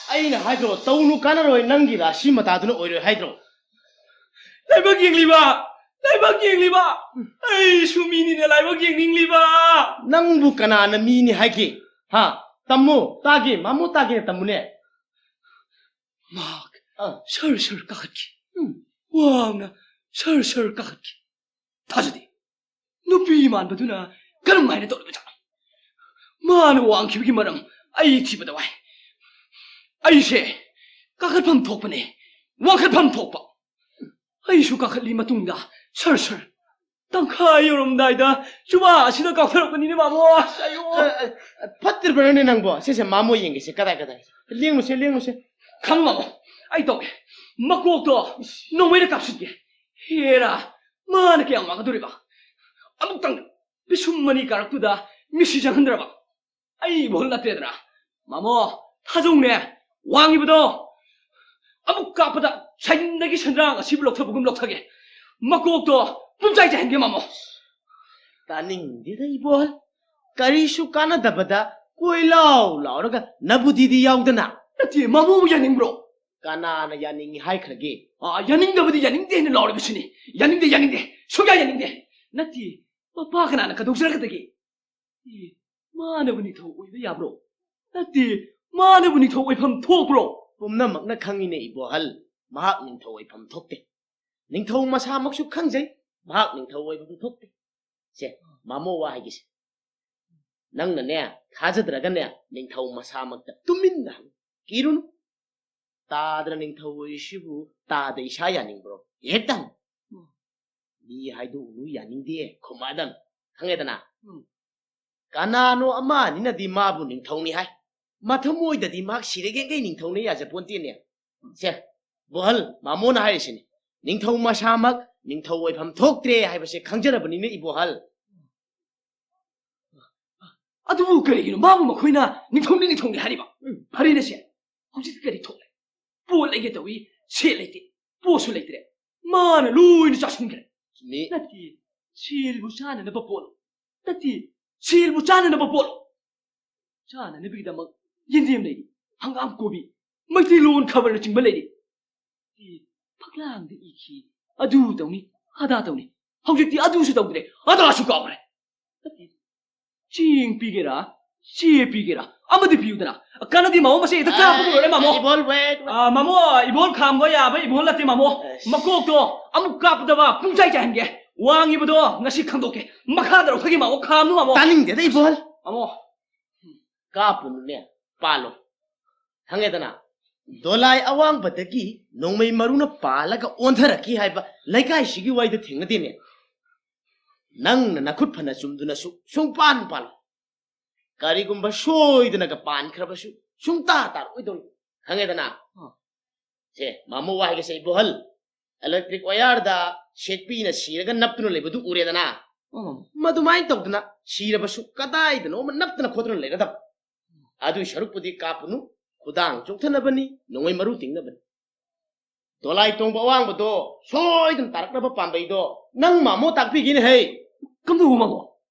ꯑꯩꯅ ꯍꯥꯏꯗ꯭ꯔꯣ, ꯇꯧꯅꯨ, ꯀꯥꯟꯅꯔꯣꯏ, ꯅꯪꯒꯤ ꯔꯥꯁꯤ ꯃꯇꯥꯗꯨꯅ ꯑꯣꯏꯔꯣꯏ ꯍꯥꯏꯗ꯭ꯔꯣ? ꯂꯥꯏꯕꯛ ꯌꯦꯡꯂꯤꯕ! ꯂꯥꯏꯕꯛ ꯌꯦꯡꯂꯤꯕ! ꯑꯩꯁꯨ ꯃꯤꯅꯤꯅꯦ, ꯂꯥꯏꯕꯛ ꯌꯦꯡꯅꯤꯡꯂꯤꯕ! ꯅꯪꯕꯨ ꯀꯅꯥꯅ ꯃꯤꯅꯤ ꯍꯥꯏꯒꯦ? ꯍꯥ? ꯇꯝꯃꯨ, ꯇꯥꯒꯦ, ꯃꯥꯃꯣ ꯇꯥꯒꯦꯅ ꯇꯝꯃꯨꯅꯦ꯫ ꯃꯍꯥꯛ ꯑꯥ꯫ Sir sir ꯀꯥꯈꯠꯈꯤ꯫ ꯎꯝ꯫ ꯋꯥꯡꯅ ꯁꯔ ꯁꯔ ꯀꯥꯈꯠꯈꯤ꯫ ꯊꯥꯖꯗꯦ꯫ ꯅꯨꯄꯤ ꯃꯥꯟꯕꯗꯨꯅ ꯀꯔꯝ ꯍꯥꯏꯅ ꯇꯧꯔꯤꯕꯖꯥꯠꯅꯣ? ꯃꯥꯅ ꯋꯥꯡꯈꯤꯕꯒꯤ ꯃꯔꯝ ꯑꯩ ꯊꯤꯕꯗ ꯋꯥꯏ꯫ ꯑꯩꯁꯦ ꯀꯥꯈꯠꯐꯝ ꯊꯣꯛꯄꯅꯦ, ꯋꯥꯡꯈꯠꯐꯝ ꯊꯣꯛꯄ꯫ ꯑꯩꯁꯨ ꯀꯥꯈꯠꯂꯤ ꯃꯇꯨꯡꯗ ꯁꯔ ꯁꯔ ꯇꯪꯈꯥꯏ ꯌꯧꯔꯝꯗꯥꯏꯗ ꯖꯨꯕꯥ ꯑꯁꯤꯗ ꯀꯥꯎꯊꯔꯛꯄꯅꯤꯅꯦ, ꯃꯥꯃꯣ꯫ ꯑꯁ, ꯑꯌꯣ꯫ ꯑ, ꯑ, ꯐꯠꯇ꯭ꯔꯤꯕ꯭ꯔꯥꯅꯦ ꯅꯪꯕꯣ? ꯁꯦ, ꯁꯦ, ꯃꯥꯃꯣ ꯌꯦꯡꯒꯦꯁꯦ, ꯀꯗꯥꯏ, ꯀꯗꯥꯏ? ꯂꯦꯡꯉꯨꯁꯦ, ꯂꯦꯡꯉꯨꯁꯦ꯫ ꯈꯪ, ꯃꯥꯃꯣ, ꯑꯩ ꯇꯧꯒꯦ꯫ ꯃꯀꯣꯛꯇꯣ ꯅꯣꯡꯃꯩꯅ ꯀꯥꯞꯁꯤꯟꯒꯦ꯫ ꯍꯦꯔꯥ, ꯃꯥꯅ ꯀꯌꯥꯝ ꯋꯥꯡꯒꯗꯧꯔꯤꯕ? ꯑꯃꯨꯛꯇꯪ ꯄꯤꯁꯨꯝ ꯑꯅꯤ ꯀꯥꯔꯛꯇꯨꯗ ꯃꯤꯠꯁꯤ ꯆꯪꯍꯟꯗ꯭ꯔꯕ? ꯑꯩ ꯏꯕꯣꯍꯜ ꯅꯠꯇꯦꯗꯅ꯫ ꯃꯥꯃꯣ, ꯊꯥꯖꯧꯅꯦ, ꯋꯥꯡꯉꯤꯕꯗꯣ꯫ ꯑꯃꯨꯛ ꯀꯥꯞꯄꯗ ꯁꯥꯏꯗꯤꯡꯗꯒꯤ ꯁꯦꯟꯗ꯭ꯔꯥꯡ ꯑꯁꯤꯕꯨ ꯂꯧꯊꯕꯒꯨꯝ ꯂꯧꯊꯒꯦ꯫ ꯃꯀꯣꯛꯇꯣ ꯄꯨꯝꯆꯥꯏ ꯆꯥꯏꯍꯟꯒꯦ, ꯃꯥꯃꯣ꯫ ꯇꯥꯅꯤꯡꯗꯦꯗ, ꯏꯕꯣꯍꯜ꯫ ꯀꯔꯤꯁꯨ ꯀꯥꯟꯅꯗꯕꯗ ꯀꯣꯏ ꯂꯥꯎ ꯂꯥꯎꯔꯒ ꯅꯕꯨꯗꯤꯗꯤ ꯌꯥꯎꯗꯅ꯫ ꯅꯠꯇꯦ, ꯃꯥꯃꯣꯕꯨ ꯌꯥꯅꯤꯡꯕ꯭ꯔꯣ? ꯀꯅꯥꯅ ꯌꯥꯅꯤꯡꯉꯤ ꯍꯥꯏꯈ꯭ꯔꯒꯦ? ꯑꯥ, ꯌꯥꯅꯤꯡꯗꯕꯗꯤ ꯌꯥꯅꯤꯡꯗꯦ ꯍꯥꯏꯅ ꯂꯥꯎꯔꯤꯕꯁꯤꯅꯤ꯫ ꯌꯥꯅꯤꯡꯗꯦ, ꯌꯥꯅꯤꯡꯗꯦ꯫ ꯁꯨꯡꯌꯥ ꯌꯥꯅꯤꯡꯗꯦ꯫ ꯅꯠꯇꯦ, ꯃꯄꯥ ꯀꯅꯥꯅ ꯀꯗꯧꯖꯔꯛꯀꯗꯒꯦ? ꯑꯦ, ꯃꯥꯅꯕꯨ ꯅꯤꯡꯊꯧ ꯑꯣꯏꯕ ꯌꯥꯕ꯭ꯔꯣ? ꯅꯠꯇꯦ, ꯃꯥꯅꯕꯨ ꯅꯤꯡꯊꯧ ꯑꯣꯏꯐꯝ ꯊꯣꯛꯄ꯭ꯔꯣ? ꯄꯨꯝꯅꯃꯛꯅ ꯈꯪꯉꯤꯅꯦ, ꯏꯕꯣꯍꯜ꯫ ꯃꯍꯥꯛ ꯅꯤꯡꯊꯧ ꯑꯣꯏꯐꯝ ꯊꯣꯛꯇꯦ꯫ ꯅꯤꯡꯊꯧ ꯃꯁꯥꯃꯛꯁꯨ ꯈꯪꯖꯩ, ꯃꯍꯥꯛ ꯅꯤꯡꯊꯧ ꯑꯣꯏꯐꯝ ꯊꯣꯛꯇꯦ꯫ ꯁꯦ, ꯃꯥꯃꯣ, ꯋꯥ ꯍꯥꯏꯒꯦꯁꯦ꯫ ꯅꯪꯅꯅꯦ, ꯊꯥꯖꯗ꯭ꯔꯒꯅꯦ, ꯅꯤꯡꯊꯧ ꯃꯁꯥꯃꯛꯇ ꯇꯨꯃꯤꯟꯅ ꯍꯪꯉꯨ꯫ ꯀꯤꯔꯨꯅꯨ꯫ ꯇꯥꯗꯅ ꯅꯤꯡꯊꯧ ꯑꯣꯏꯔꯤꯁꯤꯕꯨ ꯇꯥꯗ ꯏꯁꯥ ꯌꯥꯅꯤꯡꯕ꯭ꯔꯣ? ꯍꯦꯛꯇ ꯍꯪꯉꯨ꯫ ꯃꯤ ꯍꯥꯏꯗꯣꯛꯎꯅꯨ, ꯌꯥꯅꯤꯡꯗꯦ, ꯈꯨꯝꯃꯛꯑꯗꯝ꯫ ꯈꯪꯉꯦꯗꯅ? ꯎꯝ꯫ ꯀꯅꯥꯅꯣ ꯑꯃ ꯑꯅꯤꯅꯗꯤ ꯃꯥꯕꯨ ꯅꯤꯡꯊꯧꯅꯤ ꯍꯥꯏ꯫ ꯃꯊꯃꯣꯏꯗꯗꯤ ꯃꯍꯥꯛ ꯁꯤꯔꯒꯦꯡꯒꯩ ꯅꯤꯡꯊꯧꯅꯤ ꯌꯥꯖꯄꯣꯟꯇꯦꯅꯦ꯫ ꯁꯦ, ꯕꯣꯍꯜ, ꯃꯥꯃꯣꯅ ꯍꯥꯏꯔꯤꯁꯤꯅꯤ꯫ ꯅꯤꯡꯊꯧ ꯃꯁꯥꯃꯛ ꯅꯤꯡꯊꯧ ꯑꯣꯏꯐꯝ ꯊꯣꯛꯇ꯭ꯔꯦ ꯍꯥꯏꯕꯁꯦ ꯈꯪꯖꯔꯕꯅꯤꯅꯦ, ꯏꯕꯣꯍꯜ꯫ ꯑꯗꯨꯕꯨ ꯀꯔꯤꯒꯤꯅꯣ ꯃꯥꯕꯨ ꯃꯈꯣꯏꯅ ꯅꯤꯡꯊꯧꯅꯤ, ꯅꯤꯡꯊꯧꯅꯤ ꯍꯥꯏꯔꯤꯕ? ꯎꯝ꯫ ꯐꯔꯦꯅꯦꯁꯦ, ꯍꯧꯖꯤꯛꯇꯤ ꯀꯔꯤ ꯊꯣꯛꯂꯦ? ꯄꯣꯠ ꯂꯩꯒꯦ ꯇꯧꯏ, ꯁꯦ ꯂꯩꯇꯦ, ꯄꯣꯠꯁꯨ ꯂꯩꯇ꯭ꯔꯦ, ꯃꯥꯅ ꯂꯣꯏꯅ ꯆꯥꯁꯤꯟꯈ꯭ꯔꯦ꯫ ꯃꯤ ꯅꯠꯇꯦ, ꯁꯦꯜꯕꯨ ꯆꯥꯅꯅꯕ ꯄꯣꯠꯂꯣ? ꯅꯠꯇꯦ, ꯁꯦꯜꯕꯨ ꯆꯥꯅꯅꯕ ꯄꯣꯠꯂꯣ? ꯆꯥꯅꯅꯕꯒꯤꯗꯃꯛ ꯌꯦꯟꯗꯦꯝ ꯂꯩꯔꯤ, ꯍꯪꯒꯥꯝ, ꯀꯣꯕꯤ, ꯃꯩꯇꯩꯂꯣꯟ ꯈꯕꯔꯅꯆꯤꯡꯕ ꯂꯩꯔꯤ꯫ ꯐꯛꯂꯥꯡꯗ ꯏꯈꯤ, ꯑꯗꯨ ꯇꯧꯅꯤ, ꯑꯗꯥ ꯇꯧꯅꯤ꯫ ꯍꯧꯖꯤꯛꯇꯤ ꯑꯗꯨꯁꯨ ꯇꯧꯗ꯭ꯔꯦ, ꯑꯗꯥꯁꯨ ꯀꯥꯎꯈ꯭ꯔꯦ꯫ ꯅꯠꯇꯦ, ꯆꯦꯡ ꯄꯤꯒꯦꯔꯥ, ꯆꯦ ꯄꯤꯒꯦꯔꯥ, ꯑꯃꯗꯤ ꯄꯤꯌꯨꯗꯅ꯫ ꯀꯥꯟꯅꯗꯦ ꯃꯥꯃꯣ, ꯃꯁꯤ ꯍꯦꯛꯇ ꯀꯥꯞꯄꯒ ꯂꯣꯏꯔꯦ ꯃꯥꯃꯣ꯫ ꯏꯕꯣꯜ, wait, wait. ꯑꯥ, ꯃꯥꯃꯣ, ꯏꯕꯣꯜ ꯈꯥꯝꯕ ꯌꯥꯕ ꯏꯕꯣꯜ ꯅꯠꯇꯦ ꯃꯥꯃꯣ꯫ ꯑꯁ꯫ ꯃꯀꯣꯛꯇꯣ ꯑꯃꯨꯛ ꯀꯥꯞꯄꯗꯕ ꯄꯨꯡꯆꯥꯏ ꯆꯥꯏꯍꯟꯒꯦ꯫ ꯋꯥꯡꯉꯤꯕꯗꯣ ꯉꯁꯤ ꯈꯪꯗꯣꯛꯀꯦ꯫ ꯃꯈꯥꯗ ꯂꯧꯊꯒꯦ ꯃꯥꯃꯣ, ꯈꯥꯝꯅꯨ ꯃꯥꯃꯣ꯫ ꯇꯥꯅꯤꯡꯗꯦꯗ ꯏꯕꯣꯜ꯫ ꯃꯥꯃꯣ꯫ ꯀꯥꯞꯄꯨꯅꯨꯅꯦ, ꯄꯥꯜꯂꯣ꯫ ꯈꯪꯉꯦꯗꯅ? ꯗꯣꯂꯥꯏ ꯑꯋꯥꯡꯕꯗꯒꯤ ꯅꯣꯡꯃꯩ ꯃꯔꯨꯅ ꯄꯥꯜꯂꯒ ꯑꯣꯟꯊꯔꯛꯈꯤ ꯍꯥꯏꯕ ꯂꯩꯀꯥꯏꯁꯤꯒꯤ ꯋꯥꯔꯤꯗ ꯊꯦꯡꯅꯗꯦꯅꯦ꯫ ꯅꯪꯅ ꯅꯈꯨꯠ ꯐꯅ ꯆꯨꯝꯗꯨꯅꯁꯨ ꯁꯨꯡꯄꯥꯟ ꯄꯥꯜꯂꯣꯏ꯫ ꯀꯔꯤꯒꯨꯝꯕ ꯁꯣꯏꯗꯅꯒ ꯄꯥꯟꯈ꯭ꯔꯕꯁꯨ ꯁꯨꯡꯇꯥ ꯇꯥꯔꯛꯑꯣꯏꯗꯧꯔꯤ꯫ ꯈꯪꯉꯦꯗꯅ? ꯑꯥ꯫ ꯁꯦ, ꯃꯥꯃꯣ ꯋꯥ ꯍꯥꯏꯒꯦꯁꯦ, ꯏꯕꯣꯍꯜ꯫ Electric wireꯗ ꯁꯦꯠꯄꯤꯅ ꯁꯤꯔꯒ ꯅꯞꯇꯨꯅ ꯂꯩꯕꯗꯨ ꯎꯔꯦꯗꯅ? ꯑꯥ, ꯃꯥꯃꯣ꯫ ꯃꯗꯨꯃꯥꯏꯅ ꯇꯧꯗꯅ ꯁꯤꯔꯕꯁꯨ ꯀꯗꯥꯏꯗꯅꯣ ꯑꯃ ꯅꯞꯇꯅ ꯈꯣꯠꯇꯅ ꯂꯩꯔꯗꯕ꯫ ꯑꯗꯨꯒꯤ ꯁꯔꯨꯛꯄꯨꯗꯤ ꯀꯥꯞꯄꯨꯅꯨ, ꯈꯨꯗꯥꯡ ꯆꯣꯛꯊꯅꯕꯅꯤ, ꯅꯣꯡꯃꯩ ꯃꯔꯨ ꯇꯤꯡꯅꯕꯅꯤ꯫ ꯗꯣꯂꯥꯏ ꯇꯣꯡꯕ ꯑꯋꯥꯡꯕꯗꯣ ꯁꯣꯏꯗꯅ ꯇꯥꯔꯛꯅꯕ ꯄꯥꯝꯕꯩꯗꯣ ꯅꯪ ꯃꯥꯃꯣ ꯇꯥꯛꯄꯤꯒꯦꯅꯦ ꯍꯩ꯫ ꯀꯝꯗꯧꯕ ꯃꯥꯃꯣ?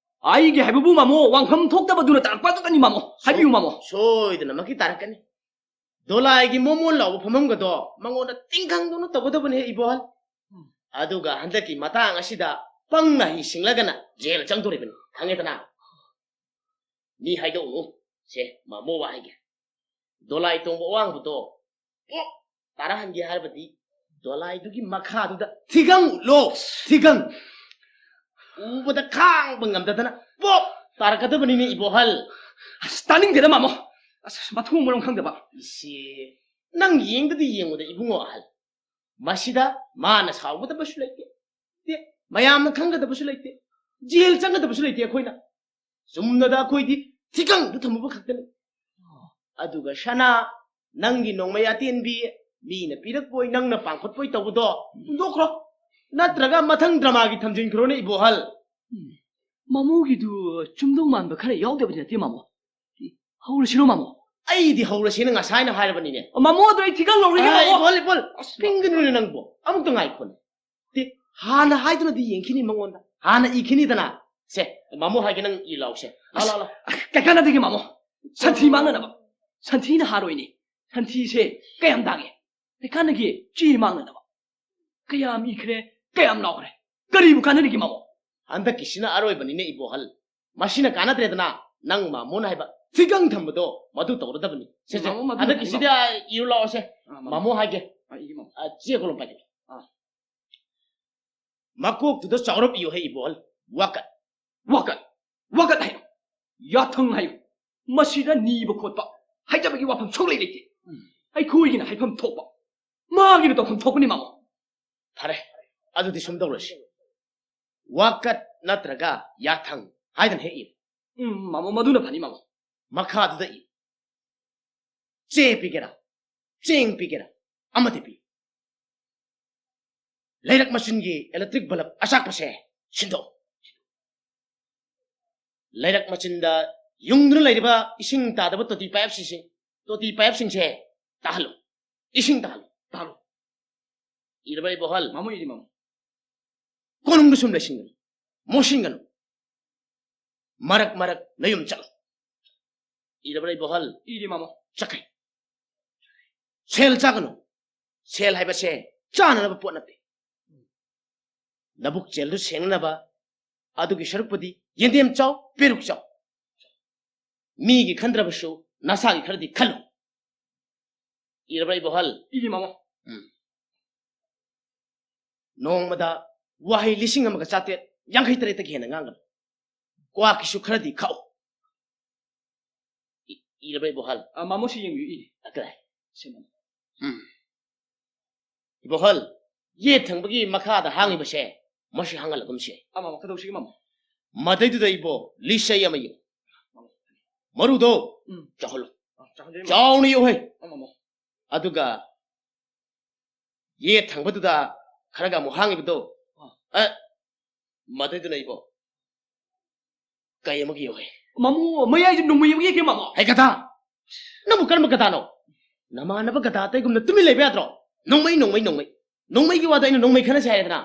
ꯑꯩꯒꯤ ꯍꯥꯏꯕꯕꯨ ꯃꯥꯃꯣ ꯋꯥꯡꯐꯝ ꯊꯣꯛꯇꯕꯗꯨꯅ ꯇꯥꯔꯛꯄ ꯑꯗꯨꯗꯅꯤ ꯃꯥꯃꯣ꯫ ꯍꯥꯏꯕꯤꯌꯨ ꯃꯥꯃꯣ꯫ ꯁꯣꯏꯗꯅꯃꯛꯀꯤ ꯇꯥꯔꯛꯀꯅꯤ꯫ ꯗꯣꯂꯥꯏꯒꯤ ꯃꯣꯃꯣꯟ ꯂꯥꯎꯕ ꯐꯝꯐꯝꯒꯗꯣ ꯃꯉꯣꯟꯗ ꯇꯤꯡꯈꯪꯗꯧꯅ ꯇꯧꯒꯗꯕꯅꯦ ꯏꯕꯣꯍꯜ꯫ ꯎꯝ꯫ ꯑꯗꯨꯒ ꯍꯟꯗꯛꯀꯤ ꯃꯇꯥꯡ ꯑꯁꯤꯗ ꯄꯪꯅ ꯍꯩ ꯁꯤꯡꯂꯒꯅ ꯖꯦꯜ ꯆꯪꯗꯣꯔꯤꯕꯅꯤ, ꯈꯪꯉꯦꯗꯅ? ꯃꯤ ꯍꯥꯏꯗꯣꯛꯎꯅꯨ꯫ ꯁꯦ, ꯃꯥꯃꯣ ꯋꯥ ꯍꯥꯏꯒꯦ꯫ ꯗꯣꯂꯥꯏ ꯇꯣꯡꯕ ꯑꯋꯥꯡꯕꯗꯣ ꯄꯣꯞ ꯇꯥꯔꯛꯍꯟꯒꯦ ꯍꯥꯏꯔꯕꯗꯤ ꯗꯣꯂꯥꯏꯗꯨꯒꯤ ꯃꯈꯥꯗꯨꯗ ꯊꯤꯒꯪ ꯎꯠꯂꯣ, ꯊꯤꯒꯪ꯫ ꯎꯕꯗ ꯈꯥꯡꯕ ꯉꯝꯗꯗꯅ ꯄꯣꯞ ꯇꯥꯔꯛꯀꯗꯕꯅꯤꯅꯦ ꯏꯕꯣꯍꯜ꯫ ꯑꯁ, ꯇꯥꯅꯤꯡꯗꯦꯗ ꯃꯥꯃꯣ꯫ ꯑꯁ, ꯃꯊꯣꯡ ꯃꯔꯝ ꯈꯪꯗꯕ꯫ ꯏꯆꯦ, ꯅꯪ ꯌꯦꯡꯗꯗꯤ ꯌꯦꯡꯉꯨꯗ ꯏꯕꯨꯡꯉꯣ ꯑꯍꯜ꯫ ꯃꯁꯤꯗ ꯃꯥꯅ ꯁꯥꯎꯒꯗꯕꯁꯨ ꯂꯩꯇꯦ꯫ ꯇꯦ, ꯃꯌꯥꯝꯅ ꯈꯪꯒꯗꯕꯁꯨ ꯂꯩꯇꯦ, ꯖꯦꯜ ꯆꯪꯒꯗꯕꯁꯨ ꯂꯩꯇꯦ꯫ ꯑꯩꯈꯣꯏꯅ ꯆꯨꯝꯅꯗ ꯑꯩꯈꯣꯏꯗꯤ ꯊꯤꯀꯪꯗ ꯊꯝꯃꯨꯕ ꯈꯛꯇꯅꯤ꯫ ꯑꯗꯨꯒ ꯁꯅꯥ, ꯅꯪꯒꯤ ꯅꯣꯡꯃꯩ ꯑꯇꯦꯟꯕꯤ ꯃꯤꯅ ꯄꯤꯔꯛꯄꯣꯏ ꯅꯪꯅ ꯄꯥꯡꯈꯠꯄꯣꯏ ꯇꯧꯕꯗꯣ ꯍꯨꯟꯗꯣꯛꯈ꯭ꯔꯣ, ꯅꯠꯇ꯭ꯔꯒ ꯃꯊꯪ ꯗ꯭ꯔꯃꯥꯒꯤ ꯊꯝꯖꯤꯟꯈ꯭ꯔꯣꯅꯦ ꯏꯕꯣꯍꯜ꯫ ꯃꯃꯣꯒꯤꯗꯨ ꯆꯨꯝꯗꯧ ꯃꯥꯟꯕ ꯈꯔ ꯌꯥꯎꯗꯕꯗꯤ ꯅꯠꯇꯦ ꯃꯃꯣ? ꯍꯧꯔꯁꯤꯔꯣ ꯃꯃꯣ? ꯑꯩꯗꯤ ꯍꯧꯔꯁꯦꯅ ꯉꯁꯥꯏꯅ ꯍꯥꯏꯔꯕꯅꯤꯅꯦ꯫ ꯃꯃꯣ, ꯑꯗꯨ ꯑꯩ ꯊꯤꯀꯪ ꯂꯧꯔꯒꯦ ꯑꯩ ꯃꯃꯣ꯫ ꯏꯕꯣꯍꯜ, ꯏꯕꯣꯍꯜ, ꯑꯁ, ꯄꯤꯡꯒꯅꯨꯅꯦ ꯅꯪꯕꯣ, ꯑꯃꯨꯛꯇ ꯉꯥꯏꯈꯣꯅꯦ꯫ ꯇꯦ, ꯍꯥꯟꯅ ꯍꯥꯏꯗꯨꯅꯗꯤ ꯌꯦꯡꯈꯤꯅꯤ ꯃꯉꯣꯟꯗ, ꯍꯥꯟꯅ ꯏꯈꯤꯅꯤꯗꯅ꯫ ꯁꯦ, ꯃꯃꯣ ꯍꯥꯏꯒꯦ, ꯅꯪ ꯏ ꯂꯥꯎꯁꯦ꯫ ꯂꯥꯎ, ꯂꯥꯎ, ꯂꯥꯎ꯫ ꯑꯁ, ꯀꯩ ꯀꯥꯟꯅꯗꯒꯦ ꯃꯃꯣ? ꯁꯟꯊꯤ ꯃꯥꯡꯅꯅꯕ꯫ ꯁꯟꯊꯤꯅ ꯍꯥꯔ ꯑꯣꯏꯅꯤ꯫ ꯁꯟꯊꯤꯁꯦ ꯀꯌꯥꯝ ꯇꯥꯡꯉꯦ? ꯀꯩ ꯀꯥꯟꯅꯒꯦ? ꯆꯦ ꯃꯥꯡꯅꯅꯕ꯫ ꯀꯌꯥꯝ ꯏꯈ꯭ꯔꯦ? ꯀꯌꯥꯝ ꯂꯥꯎꯈ꯭ꯔꯦ? ꯀꯔꯤꯕꯨ ꯀꯥꯟꯅꯔꯤꯒꯦ ꯃꯃꯣ? ꯍꯟꯗꯛꯀꯤꯁꯤꯅ ꯑꯔꯣꯏꯕꯅꯤꯅꯦ ꯏꯕꯣꯍꯜ꯫ ꯃꯁꯤꯅ ꯀꯥꯟꯅꯗ꯭ꯔꯦꯗꯅ, ꯅꯪ ꯃꯃꯣꯅ ꯍꯥꯏꯕ ꯊꯤꯀꯪ ꯊꯝꯕꯗꯣ ꯃꯗꯨ ꯇꯧꯔꯗꯕꯅꯤ꯫ ꯁꯦ, ꯁꯦ, ꯃꯃꯣ, ꯃꯗꯨ ꯍꯟꯗꯛꯀꯤꯁꯤꯗꯤ ꯐꯅꯤ, ꯃꯃꯣ꯫ ꯑꯥ, ꯏꯔꯨ ꯂꯥꯛꯑꯣꯁꯦ꯫ ꯑꯥ, ꯃꯃꯣ꯫ ꯃꯃꯣ ꯍꯥꯏꯒꯦ꯫ ꯑꯥ, ꯏꯒꯦ ꯃꯃꯣ꯫ ꯑꯥ, ꯆꯦ ꯀꯣꯂꯣꯝ ꯄꯥꯏꯒꯦ꯫ ꯑꯥ꯫ ꯃꯀꯣꯛꯇꯨꯗ ꯆꯥꯎꯔꯞ ꯏꯌꯨ ꯍꯦ ꯏꯕꯣꯍꯜ꯫ ꯋꯥꯀꯠ꯫ ꯋꯥꯀꯠ꯫ ꯋꯥꯀꯠ ꯍꯥꯏꯌꯨ꯫ ꯌꯥꯊꯪ ꯍꯥꯏꯌꯨ꯫ ꯃꯁꯤꯗ ꯅꯤꯕ ꯈꯣꯠꯄ ꯍꯥꯏꯖꯕꯒꯤ ꯋꯥꯐꯝ ꯁꯨꯛꯂꯩ ꯂꯩꯇꯦ꯫ ꯎꯝ꯫ ꯑꯩꯈꯣꯏꯒꯤꯅ ꯍꯥꯏꯐꯝ ꯊꯣꯛꯄ, ꯃꯥꯒꯤꯅ ꯇꯧꯐꯝ ꯊꯣꯛꯄꯅꯤ ꯃꯃꯣ꯫ ꯐꯔꯦ, ꯑꯗꯨꯗꯤ ꯁꯨꯝ ꯇꯧꯔꯁꯤ꯫ ꯋꯥꯀꯠ ꯅꯠꯇ꯭ꯔꯒ ꯌꯥꯊꯪ ꯍꯥꯏꯗꯅ ꯍꯦꯛ ꯏꯌꯨ꯫ ꯎꯝ, ꯃꯃꯣ, ꯃꯗꯨꯅ ꯐꯅꯤ ꯃꯃꯣ꯫ ꯃꯈꯥꯗꯨꯗ ꯏꯌꯨ꯫ ꯆꯦ ꯄꯤꯒꯦꯔꯥ, ꯆꯦꯡ ꯄꯤꯒꯦꯔꯥ, ꯑꯃꯗꯤ ꯄꯤꯌꯨ꯫ ꯂꯩꯔꯛ ꯃꯆꯤꯟꯒꯤ electric bulb ꯑꯆꯥꯛꯄꯁꯦ ꯁꯤꯟꯗꯣꯛꯎ꯫ ꯂꯩꯔꯛ ꯃꯆꯤꯟꯗ ꯌꯨꯡꯗꯨꯅ ꯂꯩꯔꯤꯕ ꯏꯁꯤꯡ ꯇꯥꯗꯕ ꯇꯣꯇꯤ ꯄꯥꯏꯞꯁꯤꯡꯁꯦ, ꯇꯣꯇꯤ ꯄꯥꯏꯞꯁꯤꯡꯁꯦ ꯇꯥꯍꯜꯂꯨ꯫ ꯏꯁꯤꯡ ꯇꯥꯍꯜꯂꯨ꯫ ꯇꯥꯍꯜꯂꯨ꯫ ꯏꯔꯕ ꯏꯕꯣꯍꯜ? ꯃꯃꯣ, ꯏꯔꯤ ꯃꯃꯣ꯫ ꯀꯣꯅꯨꯡꯗ ꯁꯨꯝ ꯂꯩꯁꯤꯟꯒꯅꯨ, ꯃꯣꯠꯁꯤꯟꯒꯅꯨ꯫ ꯃꯔꯛ ꯃꯔꯛ ꯅꯌꯨꯝ ꯆꯠꯂꯨ꯫ ꯏꯔꯕ꯭ꯔꯥ ꯏꯕꯣꯍꯜ? ꯏꯔꯤ ꯃꯃꯣ꯫ ꯆꯠꯈ꯭ꯔꯦ꯫ ꯁꯦꯜ ꯆꯥꯒꯅꯨ꯫ ꯁꯦꯜ ꯍꯥꯏꯕꯁꯦ ꯆꯥꯅꯅꯕ ꯄꯣꯠ ꯅꯠꯇꯦ꯫ ꯂꯧꯕꯨꯛ ꯆꯦꯜꯗꯨ ꯁꯦꯡꯅꯅꯕ ꯑꯗꯨꯒꯤ ꯁꯔꯨꯛꯄꯨꯗꯤ ꯌꯦꯟꯗꯦꯝ ꯆꯥꯎ, ꯄꯦꯔꯨꯛ ꯆꯥꯎ꯫ ꯃꯤꯒꯤ ꯈꯟꯗ꯭ꯔꯕꯁꯨ ꯅꯁꯥꯒꯤ ꯈꯔꯗꯤ ꯈꯜꯂꯨ꯫ ꯏꯔꯕ꯭ꯔꯥ ꯏꯕꯣꯍꯜ? ꯏꯔꯤ ꯃꯃꯣ꯫ ꯎꯝ꯫ ꯅꯣꯡꯃꯗ ꯋꯥꯍꯩ ꯂꯤꯁꯤꯡ ꯑꯃꯒ ꯆꯥꯇ꯭ꯔꯦꯠ ꯌꯥꯡꯈꯩ ꯇꯔꯦꯠꯇꯒꯤ ꯍꯦꯟꯅ ꯉꯥꯡꯒꯅꯨ꯫ ꯀ꯭ꯋꯥꯛꯀꯤꯁꯨ ꯈꯔꯗꯤ ꯈꯥꯛꯎ꯫ ꯏ-, ꯏꯔꯕ꯭ꯔꯥ ꯏꯕꯣꯍꯜ? ꯑ, ꯃꯃꯣ, ꯁꯤ ꯌꯦꯡꯕꯤꯌꯨ, ꯏꯔꯤ꯫ ꯑ, ꯀꯗꯥꯏ? ꯁꯤ ꯃꯃꯣ꯫ ꯎꯝ꯫ ꯏꯕꯣꯍꯜ, ꯌꯦꯠ ꯊꯪꯕꯒꯤ ꯃꯈꯥꯗ ꯍꯥꯡꯉꯤꯕꯁꯦ ꯃꯁꯤ ꯍꯥꯡꯍꯜꯂꯒꯨꯝꯁꯤ꯫ ꯑꯥ, ꯃꯥꯃꯣ, ꯀꯩꯗꯧꯁꯤꯒꯦ, ꯃꯥꯃꯣ? ꯃꯗꯩꯗꯨꯗ ꯏꯕꯣ, ꯂꯤꯁ ꯑꯃ ꯏꯌꯨ꯫ ꯃꯔꯨꯗꯣ ꯑꯥ, ꯆꯥꯎꯍꯜꯂꯨ꯫ ꯆꯥꯎꯍꯟꯖꯔꯤ, ꯃꯥꯃꯣ꯫ ꯆꯥꯎꯅ ꯏꯌꯨ ꯍꯦ꯫ ꯑꯥ, ꯃꯥꯃꯣ꯫ ꯑꯗꯨꯒ ꯌꯦꯠ ꯊꯪꯕꯗꯨꯗ ꯈꯔꯒ ꯑꯃꯨꯛ ꯍꯥꯡꯉꯤꯕꯗꯣ, ꯑꯥ꯫ ꯑ, ꯃꯗꯩꯗꯨꯅ ꯏꯕꯣ, ꯀꯩ ꯑꯃꯒꯤ ꯌꯧꯍꯦ꯫ ꯃꯥꯃꯣ, ꯃꯌꯥꯏꯗ ꯅꯣꯡꯃꯩ ꯑꯃ ꯌꯦꯛꯀꯦ, ꯃꯥꯃꯣ꯫ ꯍꯦ ꯒꯙꯥ! ꯅꯪꯕꯨ ꯀꯔꯝꯕ ꯒꯙꯥꯅꯣ? ꯅꯃꯥꯟꯅꯕ ꯒꯙꯥ ꯑꯇꯩꯒꯨꯝꯅ ꯇꯨꯃꯤꯟ ꯂꯩꯕ ꯌꯥꯗ꯭ꯔꯣ? ꯅꯣꯡꯃꯩ, ꯅꯣꯡꯃꯩ, ꯅꯣꯡꯃꯩ꯫ ꯅꯣꯡꯃꯩꯒꯤ ꯋꯥꯗ ꯑꯩꯅ ꯅꯣꯡꯃꯩ ꯈꯟꯅꯁꯦ ꯍꯥꯏꯔꯦꯗꯅ꯫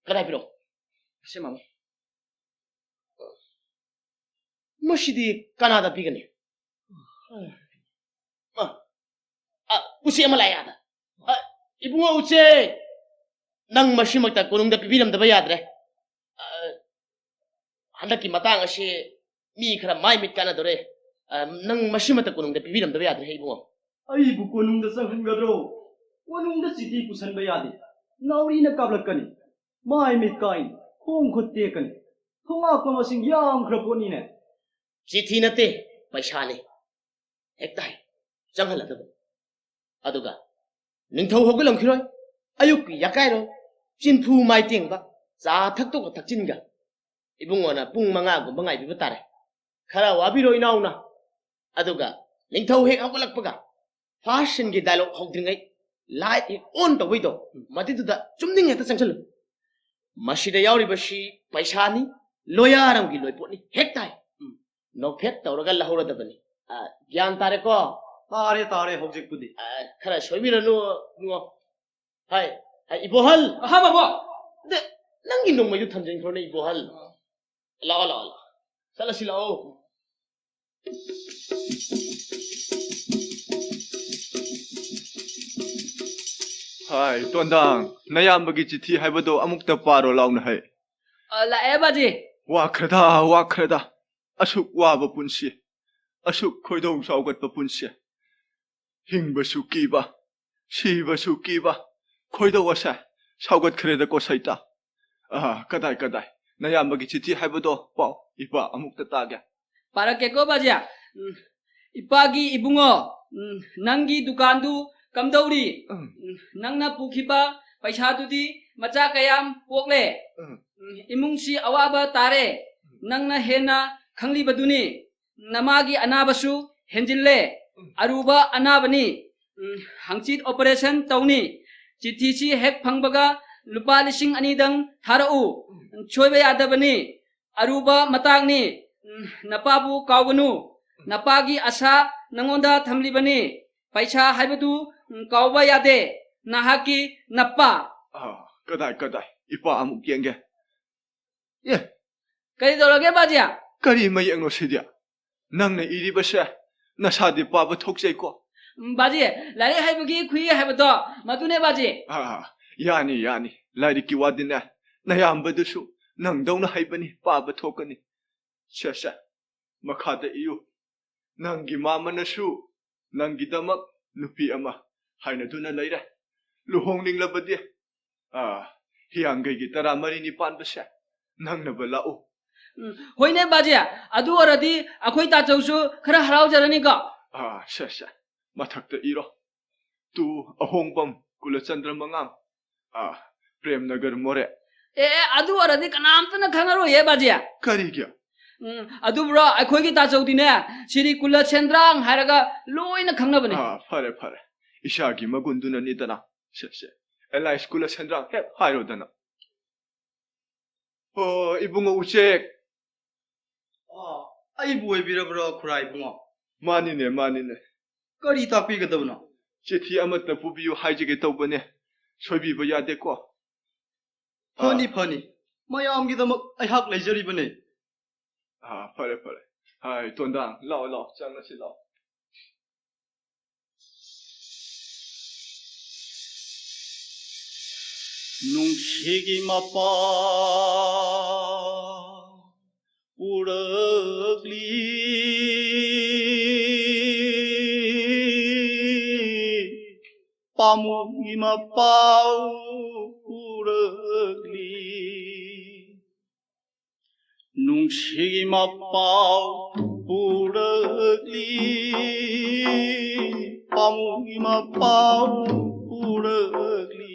ꯀꯗꯥꯏ ꯄꯤꯔꯣ? ꯁꯦ, ꯃꯥꯃꯣ꯫ ꯃꯁꯤꯗꯤ ꯀꯅꯥꯗ ꯄꯤꯒꯅꯤ? ꯑ, ꯑ, ꯎꯆꯦꯛ ꯑꯃ ꯂꯥꯛꯑꯦ ꯑꯥꯗ꯫ ꯑ, ꯏꯕꯨꯡꯉꯣ ꯎꯆꯦꯛ, ꯅꯪ ꯃꯁꯤꯃꯛꯇ ꯀꯣꯅꯨꯡꯗ ꯄꯤꯕꯤꯔꯝꯗꯕ ꯌꯥꯗ꯭ꯔꯦ꯫ ꯑ, ꯍꯟꯗꯛꯀꯤ ꯃꯇꯥꯡ ꯑꯁꯤ ꯃꯤ ꯈꯔ ꯃꯥꯏ ꯃꯤꯠ ꯀꯥꯟꯅꯗꯣꯔꯦ꯫ ꯑ, ꯅꯪ ꯃꯁꯤꯃꯛꯇ ꯀꯣꯅꯨꯡꯗ ꯄꯤꯕꯤꯔꯝꯗꯕ ꯌꯥꯗ꯭ꯔꯦ ꯏꯕꯨꯡꯉꯣ꯫ ꯑꯩꯕꯨ ꯀꯣꯅꯨꯡꯗ ꯆꯪꯍꯟꯒꯗ꯭ꯔꯣ? ꯀꯣꯅꯨꯡꯗ ꯆꯤꯊꯤ ꯄꯨꯁꯟꯕ ꯌꯥꯗꯦ꯫ ꯅꯥꯎꯔꯤꯅ ꯀꯥꯞꯂꯛꯀꯅꯤ꯫ ꯃꯥꯏ ꯃꯤꯠ ꯀꯥꯏꯅꯤ꯫ ꯈꯣꯡ ꯈꯨꯠ ꯇꯦꯛꯀꯅꯤ꯫ ꯊꯣꯉꯥꯛꯄ ꯃꯁꯤꯡ ꯌꯥꯝꯈ꯭ꯔ ꯄꯣꯠꯅꯤꯅꯦ꯫ ꯆꯤꯊꯤ ꯅꯠꯇꯦ, ꯄꯩꯁꯥꯅꯤ꯫ ꯍꯦꯛꯇ ꯍꯥꯏ, ꯆꯪꯍꯜꯂꯗꯕꯅꯤ꯫ ꯑꯗꯨꯒ ꯅꯤꯡꯊꯧ ꯍꯧꯒꯠꯂꯝꯈꯤꯔꯣꯏ꯫ ꯑꯌꯨꯛꯀꯤ ꯌꯥꯀꯥꯏꯔꯣ, ꯆꯤꯟꯐꯨ ꯃꯥꯏ ꯇꯦꯡꯕ, ꯆꯥ ꯊꯛꯇꯣꯛꯑ ꯊꯛꯆꯤꯟꯒ꯫ ꯏꯕꯨꯡꯉꯣꯅ ꯄꯨꯡ ꯃꯉꯥꯒꯨꯝꯕ ꯉꯥꯏꯕꯤꯕ ꯇꯥꯔꯦ꯫ ꯈꯔ ꯋꯥꯕꯤꯔꯣ ꯏꯅꯥꯎꯅ꯫ ꯑꯗꯨꯒ ꯅꯤꯡꯊꯧ ꯍꯦꯛ ꯍꯧꯒꯠꯂꯛꯄꯒ first scene ꯒꯤ dialogue ꯍꯧꯗ꯭ꯔꯤꯉꯩ light ꯍꯦꯛ on ꯇꯧꯕꯩꯗꯣ, ꯎꯝ꯫ ꯃꯗꯨꯗꯨꯗ ꯆꯨꯝꯅꯤꯡ ꯍꯦꯛꯇ ꯆꯪꯁꯜꯂꯨ꯫ ꯃꯁꯤꯗ ꯌꯥꯎꯔꯤꯕꯁꯤ ꯄꯩꯁꯥꯅꯤ, ꯂꯣꯌꯥꯔꯝꯒꯤ ꯂꯣꯏꯄꯣꯠꯅꯤ꯫ ꯍꯦꯛ ꯇꯥꯏ꯫ ꯎꯝ꯫ ꯅꯣꯛꯐꯦꯠ ꯇꯧꯔꯒ ꯂꯧꯍꯧꯔꯗꯕꯅꯤ꯫ ꯑ, ꯒ꯭ꯌꯥꯟ ꯇꯥꯔꯦꯀꯣ? ꯇꯥꯔꯦ, ꯇꯥꯔꯦ ꯍꯧꯖꯤꯛꯄꯨꯗꯤ꯫ ꯑ, ꯈꯔ ꯁꯣꯏꯕꯤꯔꯅꯨ, ꯏꯕꯨꯡꯉꯣ꯫ ꯍꯥꯏ, ꯍꯥꯏ, ꯏꯕꯣꯍꯜ꯫ ꯑꯍꯥ, ꯕꯥꯕꯥ꯫ ꯑꯗ, ꯅꯪꯒꯤ ꯅꯣꯡꯃꯩꯗꯨ ꯊꯝꯖꯤꯟꯈ꯭ꯔꯣꯅꯦ, ꯏꯕꯣꯍꯜ꯫ ꯑ꯫ ꯂꯥꯛꯑꯣ, ꯂꯥꯛꯑꯣ, ꯂꯥꯛꯑꯣ꯫ ꯆꯠꯂꯁꯤ ꯂꯥꯛꯑꯣ꯫ ꯍꯥꯏ, ꯇꯣꯟꯗꯥꯡ, ꯅꯌꯥꯝꯕꯒꯤ ꯆꯤꯊꯤ ꯍꯥꯏꯕꯗꯣ ꯑꯃꯨꯛꯇ ꯄꯥꯔꯣ ꯂꯥꯎꯅ ꯍꯩ꯫ ꯑ, ꯂꯥꯛꯑꯦ, ꯕꯥꯖꯤ꯫ ꯋꯥꯈ꯭ꯔꯦꯗ, ꯋꯥꯈ꯭ꯔꯦꯗ꯫ ꯑꯁꯨꯛ ꯋꯥꯕ ꯄꯨꯟꯁꯤ, ꯑꯁꯨꯛ ꯈꯣꯏꯗꯧ ꯁꯥꯎꯒꯠꯄ ꯄꯨꯟꯁꯤ꯫ ꯍꯤꯡꯕꯁꯨ ꯀꯤꯕ, ꯁꯤꯕꯁꯨ ꯀꯤꯕ, ꯈꯣꯏꯗꯧ ꯑꯁꯦ ꯁꯥꯎꯒꯠꯈ꯭ꯔꯦꯗꯀꯣ ꯁꯩꯇ꯫ ꯑꯥ, ꯀꯗꯥꯏ, ꯀꯗꯥꯏ? ꯅꯌꯥꯝꯕꯒꯤ ꯆꯤꯊꯤ ꯍꯥꯏꯕꯗꯣ ꯄꯥꯎ, ꯏꯄꯥ ꯑꯃꯨꯛꯇ ꯇꯥꯒꯦ꯫ ꯄꯥꯔꯛꯀꯦꯀꯣ, ꯕꯥꯖꯤ꯫ ꯎꯝ, ꯏꯄꯥꯒꯤ ꯏꯕꯨꯡꯉꯣ, ꯎꯝ, ꯅꯪꯒꯤ ꯗꯨꯀꯥꯟꯗꯨ ꯀꯝꯗꯧꯔꯤ? ꯎꯝ꯫ ꯎꯝ, ꯅꯪꯅ ꯄꯨꯈꯤꯕ ꯄꯩꯁꯥꯗꯨꯗꯤ ꯃꯆꯥ ꯀꯌꯥꯝ ꯄꯣꯛꯂꯦ꯫ ꯎꯝ꯫ ꯎꯝ, ꯏꯃꯨꯡꯁꯤ ꯑꯋꯥꯕ ꯇꯥꯔꯦ꯫ ꯅꯪꯅ ꯍꯦꯟꯅ ꯈꯪꯂꯤꯕꯗꯨꯅꯤ꯫ ꯅꯃꯥꯒꯤ ꯑꯅꯥꯕꯁꯨ ꯍꯦꯟꯖꯤꯜꯂꯦ꯫ ꯎꯝ꯫ ꯑꯔꯨꯕ ꯑꯅꯥꯕꯅꯤ꯫ ꯎꯝ, ꯍꯪꯆꯤꯠ operation ꯇꯧꯅꯤ꯫ ꯆꯤꯊꯤꯁꯤ ꯍꯦꯛ ꯐꯪꯕꯒ ꯂꯨꯄꯥ ꯂꯤꯁꯤꯡ ꯑꯅꯤꯗꯪ ꯊꯥꯔꯛꯎ꯫ ꯎꯝ꯫ ꯁꯣꯏꯕ ꯌꯥꯗꯕꯅꯤ꯫ ꯑꯔꯨꯕ ꯃꯇꯥꯡꯅꯤ꯫ ꯎꯝ, ꯅꯄꯥꯕꯨ ꯀꯥꯎꯒꯅꯨ꯫ ꯅꯄꯥꯒꯤ ꯑꯁꯥ ꯅꯉꯣꯟꯗ ꯊꯝꯂꯤꯕꯅꯤ꯫ ꯄꯩꯁꯥ ꯍꯥꯏꯕꯗꯨ, ꯎꯝ, ꯀꯥꯎꯕ ꯌꯥꯗꯦ꯫ ꯅꯍꯥꯛꯀꯤ ꯅꯄꯥ꯫ ꯑꯥ, ꯀꯗꯥꯏ, ꯀꯗꯥꯏ? ꯏꯄꯥ ꯑꯃꯨꯛ ꯌꯦꯡꯒꯦ꯫ ꯑꯦ, ꯀꯔꯤ ꯇꯧꯔꯒꯦ, ꯕꯥꯖꯤ? ꯀꯔꯤ ꯃꯌꯦꯛꯅꯣ ꯁꯤꯗꯤ? ꯅꯪꯅ ꯏꯔꯤꯕꯁꯦ ꯅꯁꯥꯗꯤ ꯄꯥꯕ ꯊꯣꯛꯆꯩꯀꯣ? ꯎꯝ, ꯕꯥꯖꯤ, ꯂꯥꯏꯔꯤꯛ ꯍꯩꯕꯒꯤ ꯈꯨꯏ ꯍꯥꯏꯕꯗꯣ ꯃꯗꯨꯅꯦ, ꯕꯥꯖꯤ꯫ ꯑꯥ, ꯌꯥꯅꯤ, ꯌꯥꯅꯤ꯫ ꯂꯥꯏꯔꯤꯛꯀꯤ ꯋꯥꯗꯤꯅꯦ, ꯅꯌꯥꯝꯕꯗꯨꯁꯨ ꯅꯪꯗꯧꯅ ꯍꯩꯕꯅꯤ, ꯄꯥꯕ ꯊꯣꯛꯀꯅꯤ꯫ ꯁꯦ, ꯁꯦ, ꯃꯈꯥꯗ ꯏꯌꯨ꯫ ꯅꯪꯒꯤ ꯃꯥꯃꯅꯁꯨ ꯅꯪꯒꯤꯗꯃꯛ ꯅꯨꯄꯤ ꯑꯃ ꯍꯥꯏꯅꯗꯨꯅ ꯂꯩꯔꯦ꯫ ꯂꯨꯍꯣꯡꯅꯤꯡꯂꯕꯗꯤ, ꯑꯥ, ꯍꯤꯌꯥꯡꯒꯩꯒꯤ ꯇꯔꯥꯃꯔꯤꯅꯤ ꯄꯥꯟꯕꯁꯦ ꯅꯪꯅꯕ ꯂꯥꯛꯎ꯫ ꯎꯝ, ꯍꯣꯏꯅꯦ, ꯕꯥꯖꯤ, ꯑꯗꯨ ꯑꯣꯏꯔꯗꯤ ꯑꯩꯈꯣꯏ ꯇꯥꯆꯧꯁꯨ ꯈꯔ ꯍꯔꯥꯎꯖꯔꯅꯤꯀꯣ꯫ ꯑꯥ, ꯁꯦ, ꯁꯦ, ꯃꯊꯛꯇ ꯏꯔꯣ꯫ ꯇꯨ ꯑꯍꯣꯡꯕꯝ ꯀꯨꯂꯆꯟꯗ꯭ꯔ ꯃꯉꯥꯝ, ꯑꯥ, ꯄ꯭ꯔꯦꯝꯅꯒꯔ ꯃꯣꯔꯦ꯫ ꯑꯦ, ꯑꯦ, ꯑꯗꯨ ꯑꯣꯏꯔꯗꯤ ꯀꯅꯥꯝꯇꯅ ꯈꯪꯉꯔꯣꯏꯌꯦ, ꯕꯥꯖꯤ꯫ ꯀꯔꯤꯒꯤ? ꯎꯝ, ꯑꯗꯨꯕꯨꯔꯣ, ꯑꯩꯈꯣꯏꯒꯤ ꯇꯥꯆꯧꯗꯤꯅꯦ, ꯁꯤꯔꯤ ꯀꯨꯂꯆꯟꯗ꯭ꯔꯥꯡ ꯍꯥꯏꯔꯒ ꯂꯣꯏꯅ ꯈꯪꯅꯕꯅꯦ꯫ ꯑꯥ, ꯐꯔꯦ, ꯐꯔꯦ, ꯏꯁꯥꯒꯤ ꯃꯒꯨꯟꯗꯨꯅꯅꯤꯗꯅ꯫ ꯁꯦ, ꯁꯦ, ꯑꯦꯂꯥꯏꯁ ꯀꯨꯂꯆꯟꯗ꯭ꯔꯥꯡ ꯍꯦꯛ ꯍꯥꯏꯔꯣꯗꯅ꯫ ꯑꯣ, ꯏꯕꯨꯡꯉꯣ ꯎꯆꯦꯛ꯫ ꯑꯣ, ꯑꯩꯕꯨ ꯑꯣꯏꯕꯤꯔꯕ꯭ꯔꯣ, ꯈꯨꯔꯥ ꯏꯕꯨꯡꯉꯣ? ꯃꯥꯅꯤꯅꯦ, ꯃꯥꯅꯤꯅꯦ꯫ ꯀꯔꯤ ꯇꯥꯛꯄꯤꯒꯗꯕꯅꯣ? ꯆꯤꯊꯤ ꯑꯃꯠꯇ ꯄꯨꯕꯤꯌꯨ ꯍꯥꯏꯖꯒꯦ ꯇꯧꯕꯅꯦ, ꯁꯣꯏꯕꯤꯕ ꯌꯥꯗꯦꯀꯣ꯫ ꯐꯅꯤ, ꯑꯥ꯫ ꯐꯅꯤ, ꯃꯌꯥꯝꯒꯤꯗꯃꯛ ꯑꯩꯍꯥꯛ ꯂꯩꯖꯔꯤꯕꯅꯦ꯫ ꯑꯥ, ꯐꯔꯦ, ꯐꯔꯦ꯫ ꯍꯥꯏ, ꯇꯣꯟꯗꯥꯡ, ꯂꯥꯛꯑꯣ, ꯂꯥꯛꯑꯣ, ꯆꯪꯉꯁꯤ, ꯂꯥꯛꯑꯣ꯫ ꯅꯨꯡꯁꯤꯒꯤ ꯃꯄꯥ ꯄꯨꯔꯛꯂꯤ, ꯄꯥꯃꯨꯒꯤ ꯃꯄꯥꯎ ꯄꯨꯔꯛꯂꯤ꯫ ꯅꯨꯡꯁꯤꯒꯤ ꯃꯄꯥꯎ ꯄꯨꯔꯛꯂꯤ, ꯄꯥꯃꯨꯒꯤ ꯃꯄꯥꯎ ꯄꯨꯔꯛꯂꯤ꯫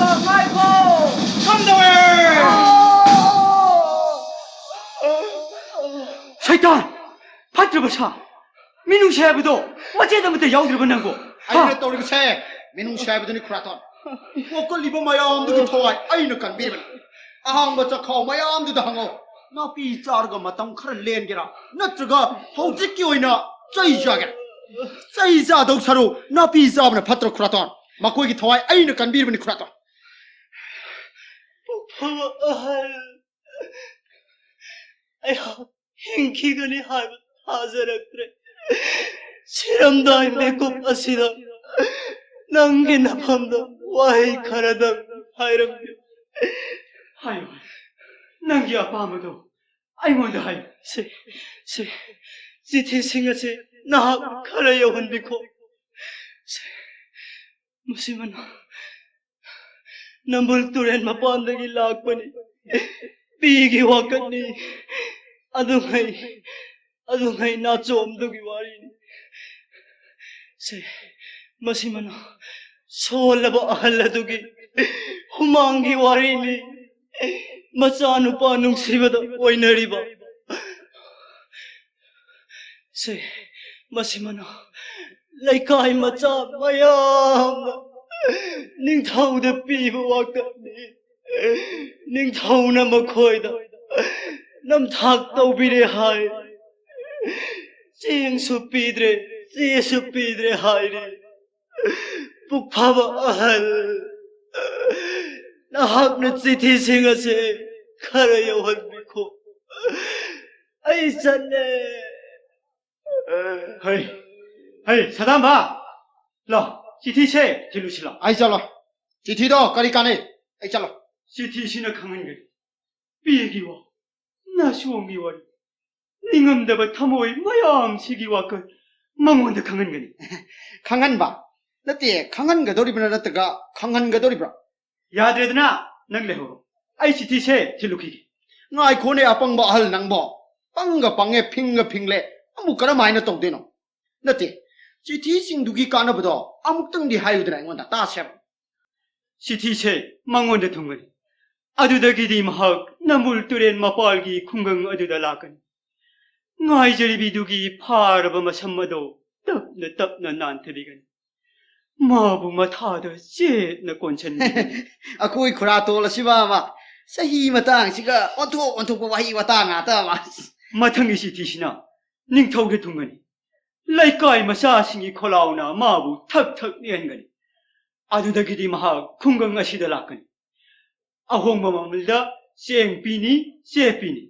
ꯉꯥꯏꯈꯣ, ꯉꯥꯏꯈꯣ! ꯀꯝꯗꯧꯔꯦ? ꯁꯩꯇꯥꯟ! ꯐꯠꯇ꯭ꯔꯕ ꯁꯥ! ꯃꯤꯅꯨꯡꯁꯤ ꯍꯥꯏꯕꯗꯣ ꯃꯆꯦꯠ ꯑꯃꯠꯇ ꯌꯥꯎꯗ꯭ꯔꯕ ꯅꯪꯕꯨ? ꯍꯥ? ꯑꯩꯅ ꯇꯧꯔꯤꯕꯁꯦ ꯃꯤꯅꯨꯡꯁꯤ ꯍꯥꯏꯕꯗꯨꯅꯤ, ꯈꯨꯔꯥꯊꯣꯟ꯫ ꯀꯣꯛꯀꯜꯂꯤꯕ ꯃꯌꯥꯝꯗꯨꯒꯤ ꯊꯋꯥꯏ ꯑꯩꯅ ꯀꯟꯕꯤꯔꯤꯕꯅꯤ꯫ ꯑꯍꯥꯡꯕ ꯆꯈꯥꯎ ꯃꯌꯥꯝꯗꯨꯗ ꯍꯪꯉꯣ꯫ ꯅꯥꯄꯤ ꯆꯥꯔꯒ ꯃꯇꯝ ꯈꯔ ꯂꯦꯟꯒꯦꯔꯥ? ꯅꯠꯇ꯭ꯔꯒ ꯍꯧꯖꯤꯛꯀꯤ ꯑꯣꯏꯅ ꯆꯩ ꯆꯥꯒꯦꯔꯥ? ꯆꯩ ꯆꯥꯗꯧ ꯁꯔꯨꯛ ꯅꯥꯄꯤ ꯆꯥꯕꯅ ꯐꯠꯇ꯭ꯔꯣ, ꯈꯨꯔꯥꯇꯣꯟ? ꯃꯈꯣꯏꯒꯤ ꯊꯋꯥꯏ ꯑꯩꯅ ꯀꯟꯕꯤꯔꯕꯅꯤ, ꯈꯨꯔꯥꯇꯣꯟ꯫ ꯄꯨꯛꯐꯕ ꯑꯍꯜ, ꯑꯩꯍꯥꯛ ꯍꯤꯡꯈꯤꯒꯅꯤ ꯍꯥꯏꯕ ꯊꯥꯖꯔꯛꯇ꯭ꯔꯦ꯫ ꯁꯤꯔꯝꯗꯥꯏ ꯃꯤꯀꯨꯞ ꯑꯁꯤꯗ ꯅꯪꯒꯤ ꯅꯐꯝꯗ ꯋꯥꯍꯩ ꯈꯔꯗꯪ ꯍꯥꯏꯔꯝꯒꯦ꯫ ꯍꯥꯏꯌꯨ, ꯍꯥꯏꯌꯨ꯫ ꯅꯪꯒꯤ ꯑꯄꯥꯝꯕꯗꯣ ꯑꯩꯉꯣꯟꯗ ꯍꯥꯏꯌꯨ꯫ ꯁꯤ, ꯁꯤ, ꯆꯤꯊꯤꯁꯤꯡ ꯑꯁꯤ ꯅꯍꯥꯛ ꯈꯔ ꯌꯧꯍꯟꯕꯤꯈꯣ꯫ ꯁꯤ, ꯃꯁꯤ ꯃꯅꯥ ꯅꯝꯕꯨꯜ ꯇꯨꯔꯦꯟ ꯃꯄꯥꯟꯗꯒꯤ ꯂꯥꯛꯄꯅꯤ꯫ ꯄꯤꯒꯤ ꯋꯥꯀꯠꯅꯤ꯫ ꯑꯗꯨꯉꯩ, ꯑꯗꯨꯉꯩ ꯅꯥꯆꯣꯝꯗꯨꯒꯤ ꯋꯥꯔꯤꯅꯤ꯫ ꯁꯦ, ꯃꯁꯤ ꯃꯅꯥ ꯁꯣꯜꯂꯕ ꯑꯍꯜ ꯑꯗꯨꯒꯤ ꯍꯨꯃꯥꯡꯒꯤ ꯋꯥꯔꯤꯅꯤ꯫ ꯃꯆꯥꯅꯨꯄꯥ ꯅꯨꯡꯁꯤꯕꯗ ꯑꯣꯏꯅꯔꯤꯕ꯫ ꯁꯦ, ꯃꯁꯤ ꯃꯅꯥ ꯂꯩꯀꯥꯏ ꯃꯆꯥ ꯃꯌꯥꯝꯅ ꯅꯤꯡꯊꯧꯗ ꯄꯤꯕ ꯋꯥꯀꯠꯅꯤ꯫ ꯅꯤꯡꯊꯧꯅ ꯃꯈꯣꯏꯗ ꯅꯝꯊꯥꯛ ꯇꯧꯕꯤꯔꯦ ꯍꯥꯏ꯫ ꯆꯦꯡꯁꯨ ꯄꯤꯗ꯭ꯔꯦ, ꯆꯦꯁꯨ ꯄꯤꯗ꯭ꯔꯦ ꯍꯥꯏꯔꯤ꯫ ꯄꯨꯛꯐꯕ ꯑꯍꯜ, ꯅꯍꯥꯛꯅ ꯆꯤꯊꯤꯁꯤꯡ ꯑꯁꯤ ꯈꯔ ꯌꯧꯍꯟꯕꯤꯈꯣ꯫ ꯑꯩ ꯆꯠꯂꯦ꯫ ꯍꯩ, ꯍꯩ, ꯁꯗꯥꯝꯕ, ꯂꯥꯎ, ꯆꯤꯊꯤꯁꯦ ꯊꯤꯜꯂꯨꯁꯤ ꯂꯥꯎ꯫ ꯑꯩ ꯆꯠꯂꯣ꯫ ꯆꯤꯊꯤꯗꯣ ꯀꯔꯤ ꯀꯥꯟꯅꯩ? ꯑꯩ ꯆꯠꯂꯣ꯫ ꯆꯤꯊꯤꯁꯤꯅ ꯈꯪꯍꯟꯒꯅꯤ ꯄꯤꯒꯤ ꯋꯥ, ꯅꯥꯆꯣꯝꯒꯤ ꯋꯥꯔꯤ, ꯅꯤꯡꯉꯝꯗꯕ ꯊꯃꯣꯏ ꯃꯌꯥꯝꯁꯤꯒꯤ ꯋꯥꯈꯜ ꯃꯉꯣꯟꯗ ꯈꯪꯍꯟꯒꯅꯤ꯫ ꯈꯪꯍꯟꯕ? ꯅꯠꯇꯦ, ꯈꯪꯍꯟꯒꯗꯧꯔꯤꯕ꯭ꯔꯥ ꯅꯠꯇ꯭ꯔꯒ ꯈꯪꯍꯟꯒꯗꯧꯔꯤꯕ꯭ꯔꯥ? ꯌꯥꯗ꯭ꯔꯦꯗꯅ, ꯅꯪ ꯂꯩꯍꯧꯔꯣ, ꯑꯩ ꯆꯤꯊꯤꯁꯦ ꯊꯤꯜꯂꯨꯈꯤꯒꯦ꯫ ꯉꯥꯏꯈꯣꯅꯦ ꯑꯄꯪꯕ ꯑꯍꯜ ꯅꯪꯕꯣ, ꯄꯪꯒ ꯄꯪꯉꯦ, ꯐꯤꯡꯒ ꯐꯤꯡꯂꯦ, ꯑꯃꯨꯛ ꯀꯔꯝꯍꯥꯏꯅ ꯇꯧꯗꯣꯏꯅꯣ? ꯅꯠꯇꯦ, ꯆꯤꯊꯤꯁꯤꯡꯗꯨꯒꯤ ꯀꯥꯟꯅꯕꯗꯣ ꯑꯃꯨꯛꯇꯪꯗꯤ ꯍꯥꯏꯌꯨꯗꯅ ꯑꯩꯉꯣꯟꯗ ꯇꯥꯁꯦꯕ꯫ ꯆꯤꯊꯤꯁꯦ ꯃꯉꯣꯟꯗ ꯊꯨꯡꯒꯅꯤ꯫ ꯑꯗꯨꯗꯒꯤꯗꯤ ꯃꯍꯥꯛ ꯅꯝꯕꯨꯜ ꯇꯨꯔꯦꯟ ꯃꯄꯥꯜꯒꯤ ꯈꯨꯡꯒꯪ ꯑꯗꯨꯗ ꯂꯥꯛꯀꯅꯤ꯫ ꯉꯥꯏꯖꯔꯤꯕꯤꯗꯨꯒꯤ ꯐꯥꯔꯕ ꯃꯁꯝ ꯑꯗꯣ ꯇꯞꯅ ꯇꯞꯅ ꯅꯥꯟꯊꯕꯤꯒꯅꯤ꯫ ꯃꯥꯕꯨ ꯃꯊꯥꯗ ꯆꯦꯠꯅ ꯀꯣꯟꯁꯤꯟꯕꯤꯒꯅꯤ꯫ ꯑꯩꯈꯣꯏ ꯈꯨꯔꯥꯇꯣꯟ ꯑꯁꯤꯕ ꯑꯃ ꯆꯍꯤ ꯃꯇꯥꯡꯁꯤꯒ ꯑꯣꯟꯊꯣꯛ ꯑꯣꯟꯊꯣꯛꯄ ꯋꯥꯍꯩ ꯋꯥꯇꯥ ꯉꯥꯛꯇ ꯑꯃ꯫ ꯃꯊꯪꯒꯤ ꯆꯤꯊꯤꯁꯤꯅ ꯅꯤꯡꯊꯧꯗ ꯊꯨꯡꯒꯅꯤ꯫ ꯂꯩꯀꯥꯏ ꯃꯆꯥꯁꯤꯡꯒꯤ ꯈꯣꯜꯂꯥꯎꯅ ꯃꯥꯕꯨ ꯊꯛ ꯊꯛ ꯅꯤꯛꯍꯟꯒꯅꯤ꯫ ꯑꯗꯨꯗꯒꯤꯗꯤ ꯃꯍꯥꯛ ꯈꯨꯡꯒꯪ ꯑꯁꯤꯗ ꯂꯥꯛꯀꯅꯤ꯫ ꯑꯍꯣꯡꯕ ꯃꯃꯜꯗ ꯆꯦꯡ ꯄꯤꯅꯤ, ꯆꯦ ꯄꯤꯅꯤ꯫